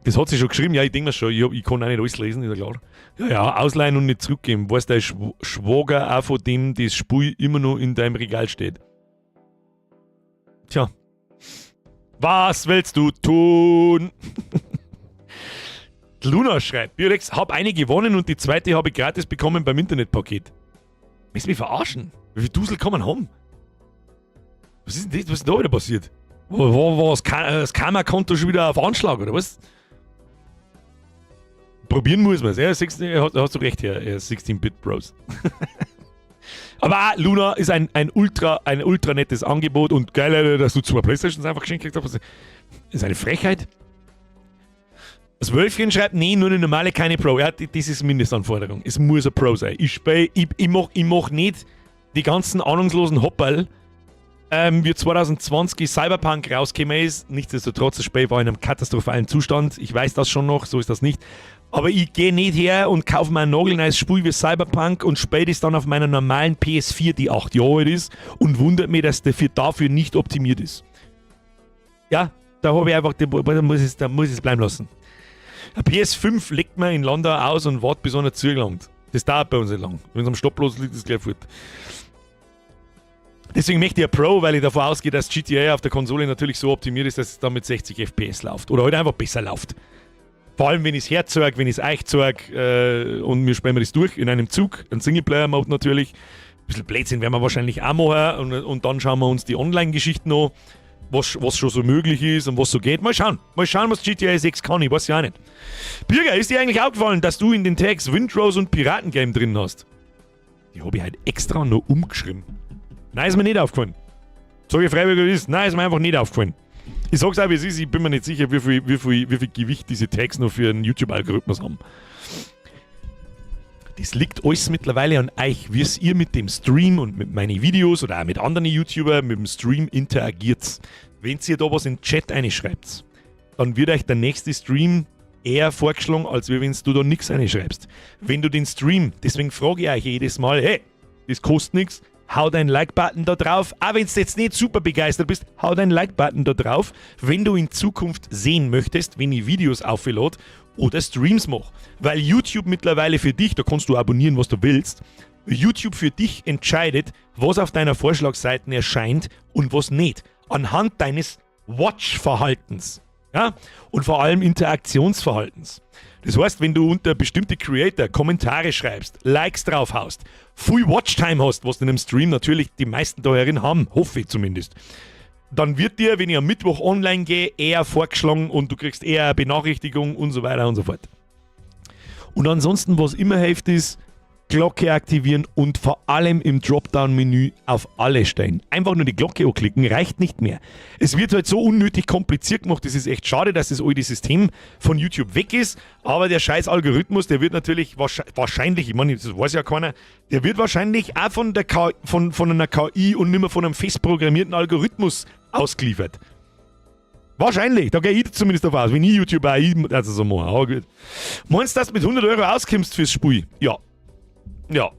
Das hat sie schon geschrieben, ja, ich denke mir schon, ich kann auch nicht alles lesen, ist ja klar. Ja, ausleihen und nicht zurückgeben. Weiß dein Schwager auch, von dem das Spiel immer noch in deinem Regal steht? Tja. Was willst du tun? Luna schreibt, Biorex, hab eine gewonnen und die zweite habe ich gratis bekommen beim Internetpaket. Willst du mich verarschen? Wie viel Dusel kann man haben? Was ist denn das? Was ist denn da wieder passiert? Wo das Karma-Konto schon wieder auf Anschlag, oder was? Probieren muss man es. Ja, 16, hast du recht, Herr 16-Bit Bros. Aber auch Luna ist ein ultra nettes Angebot und geil, dass du zwei Playstations einfach geschenkt kriegst. Das ist eine Frechheit. Das Wölfchen schreibt, nee, nur eine normale, keine Pro. Ja, das ist Mindestanforderung. Es muss eine Pro sein. Ich spiel, ich mach nicht die ganzen ahnungslosen Hopperl, wie 2020 Cyberpunk rausgekommen ist. Nichtsdestotrotz, das Spiel war in einem katastrophalen Zustand. Ich weiß das schon noch, so ist das nicht. Aber ich gehe nicht her und kaufe mir ein nagelneues Spiel wie Cyberpunk und spiele das dann auf meiner normalen PS4, die 8 Jahre alt ist, und wundert mich, dass der dafür nicht optimiert ist. Ja, da habe ich einfach, da muss ich es bleiben lassen. Ein PS5 legt man in Landau aus und wartet, bis einer zugelangt. Das dauert bei uns nicht lang. Wenn es am Stopplos liegt, ist es gleich fort. Deswegen möchte ich ein Pro, weil ich davon ausgehe, dass GTA auf der Konsole natürlich so optimiert ist, dass es dann mit 60 FPS läuft. Oder halt einfach besser läuft. Vor allem, wenn ich es herzeig, wenn ich es euch zeig und wir spielen das durch in einem Zug, ein Singleplayer-Mode natürlich. Ein bisschen Blödsinn werden wir wahrscheinlich auch machen und dann schauen wir uns die Online-Geschichten an, was schon so möglich ist und was so geht. Mal schauen. Mal schauen, was GTA 6 kann. Ich weiß ja auch nicht. Birger, ist dir eigentlich aufgefallen, dass du in den Tags Windrose und Piratengame drin hast? Die habe ich halt extra noch umgeschrieben. Nein, ist mir nicht aufgefallen. Sag ich freiwillig, wie es ist. Nein, ist mir einfach nicht aufgefallen. Ich sag's auch, wie es ist, ich bin mir nicht sicher, wie viel Gewicht diese Tags noch für einen YouTube-Algorithmus haben. Das liegt alles mittlerweile an euch, wie es ihr mit dem Stream und mit meinen Videos oder auch mit anderen YouTubern mit dem Stream interagiert. Wenn ihr da was in den Chat einschreibt, dann wird euch der nächste Stream eher vorgeschlagen, als wenn du da nichts einschreibst. Wenn du den Stream, deswegen frage ich euch jedes Mal, hey, das kostet nichts, hau deinen Like-Button da drauf. Auch wenn du jetzt nicht super begeistert bist, hau deinen Like-Button da drauf, wenn du in Zukunft sehen möchtest, wenn ich Videos auflade oder Streams mache. Weil YouTube mittlerweile für dich, da kannst du abonnieren, was du willst, YouTube für dich entscheidet, was auf deiner Vorschlagseite erscheint und was nicht. Anhand deines Watch-Verhaltens. Ja? Und vor allem Interaktionsverhaltens. Das heißt, wenn du unter bestimmte Creator Kommentare schreibst, Likes drauf haust, viel Watchtime hast, was in einem Stream natürlich die meisten da herin haben, hoffe ich zumindest, dann wird dir, wenn ich am Mittwoch online gehe, eher vorgeschlagen und du kriegst eher eine Benachrichtigung und so weiter und so fort. Und ansonsten, was immer hilft, ist Glocke aktivieren und vor allem im Dropdown-Menü auf alle stellen. Einfach nur die Glocke anklicken, reicht nicht mehr. Es wird halt so unnötig kompliziert gemacht, das ist echt schade, dass das alte System von YouTube weg ist, aber der scheiß Algorithmus, der wird natürlich wahrscheinlich, ich meine, das weiß ja keiner, der wird wahrscheinlich auch von einer KI und nicht mehr von einem fest programmierten Algorithmus ausgeliefert. Wahrscheinlich, da gehe ich zumindest davon aus, wenn ich YouTuber ich, also so mache. Aber gut. Meinst du, dass du mit 100 Euro auskommst fürs Spiel? Ja. Ja.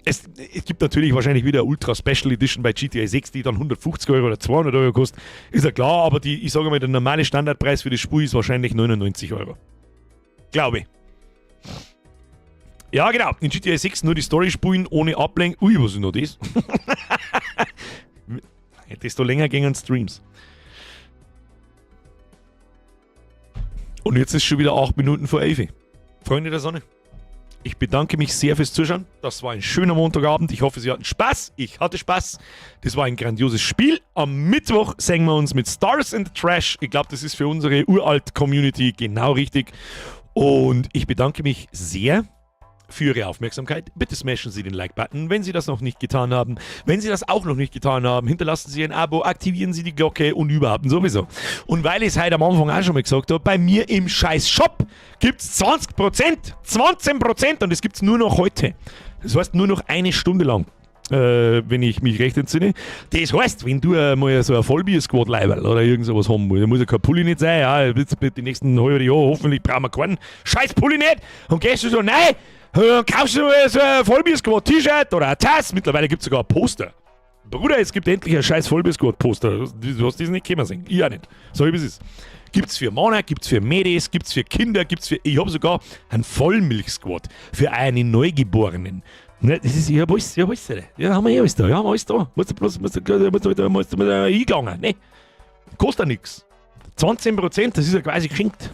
Es gibt natürlich wahrscheinlich wieder eine Ultra Special Edition bei GTA 6, die dann 150 Euro oder 200 Euro kostet. Ist ja klar, aber die, ich sage mal, der normale Standardpreis für das Spiel ist wahrscheinlich 99 Euro. Glaube ich. Ja, genau. In GTA 6 nur die Story spielen, ohne Ablenkung. Ui, was ist noch das? Desto länger gingen Streams. Und jetzt ist schon wieder 8 Minuten vor 11. Freunde der Sonne, ich bedanke mich sehr fürs Zuschauen. Das war ein schöner Montagabend. Ich hoffe, Sie hatten Spaß. Ich hatte Spaß. Das war ein grandioses Spiel. Am Mittwoch sehen wir uns mit Stars in the Trash. Ich glaube, das ist für unsere uralt Community genau richtig. Und ich bedanke mich sehr für Ihre Aufmerksamkeit. Bitte smashen Sie den Like-Button, wenn Sie das noch nicht getan haben. Wenn Sie das auch noch nicht getan haben, hinterlassen Sie ein Abo, aktivieren Sie die Glocke und überhaupt und sowieso. Und weil ich es heute am Anfang auch schon mal gesagt habe, bei mir im scheiß Shop gibt es 20%, 20% und das gibt es nur noch heute. Das heißt nur noch eine Stunde lang, wenn ich mich recht entsinne. Das heißt, wenn du mal so ein Vollbier-Squad-Leiberl oder irgend sowas haben willst, dann muss ja kein Pulli nicht sein, ja, jetzt die nächsten halbe Jahr hoffentlich brauchen wir keinen scheiß Pulli nicht und gehst du so, nein, dann kaufst du mal so ein Vollbier-Squad-T-Shirt oder ein Tass, mittlerweile gibt es sogar ein Poster. Bruder, es gibt endlich ein scheiß Vollbier-Squad-Poster. Du hast das nicht kommen sehen. Ich auch nicht. So wie es ist. Gibt's für Männer, gibt's für Mädels, gibt's für Kinder, gibt's für. Ich habe sogar einen Vollmilch-Squad für einen Neugeborenen. Ne, das ist, ich hab alles da. Ja, haben wir eh alles da. Ja, haben wir alles da. Musst du bloß, musst du, musst du, musst du, musst du eingegangen. Ne? Kostet ja nichts. 20%, das ist ja quasi geschenkt.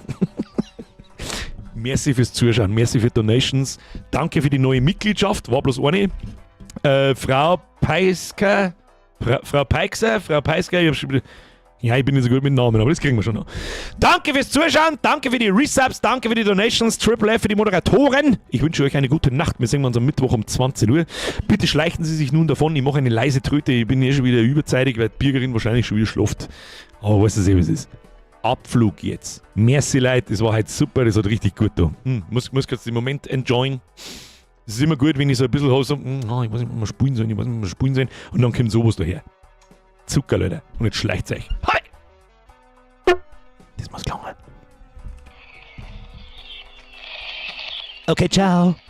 Merci fürs Zuschauen, merci für Donations. Danke für die neue Mitgliedschaft, war bloß eine. Frau Peisker, Frau Peixer, Frau Peisker, ich hab schon wieder, ja, ich bin nicht so gut mit Namen, aber das kriegen wir schon noch. Danke fürs Zuschauen, danke für die Resubs, danke für die Donations, Triple F für die Moderatoren. Ich wünsche euch eine gute Nacht. Wir sehen uns am Mittwoch um 20 Uhr. Bitte schleichen Sie sich nun davon. Ich mache eine leise Tröte. Ich bin eh schon wieder überzeitig, weil die Birgerin wahrscheinlich schon wieder schläft. Aber weißt du eh, wie es ist. Abflug jetzt. Merci, Leute, das war heute super, das hat richtig gut da. Muss kurz den Moment enjoyen. Es ist immer gut, wenn ich so ein bisschen habe, so, oh, ich weiß nicht, was wir spielen sollen, ich weiß nicht, was wir spielen sollen. Und dann kommt sowas daher. Zucker, Leute. Und jetzt schleicht's euch. Hi! Das muss klangen. Okay, ciao.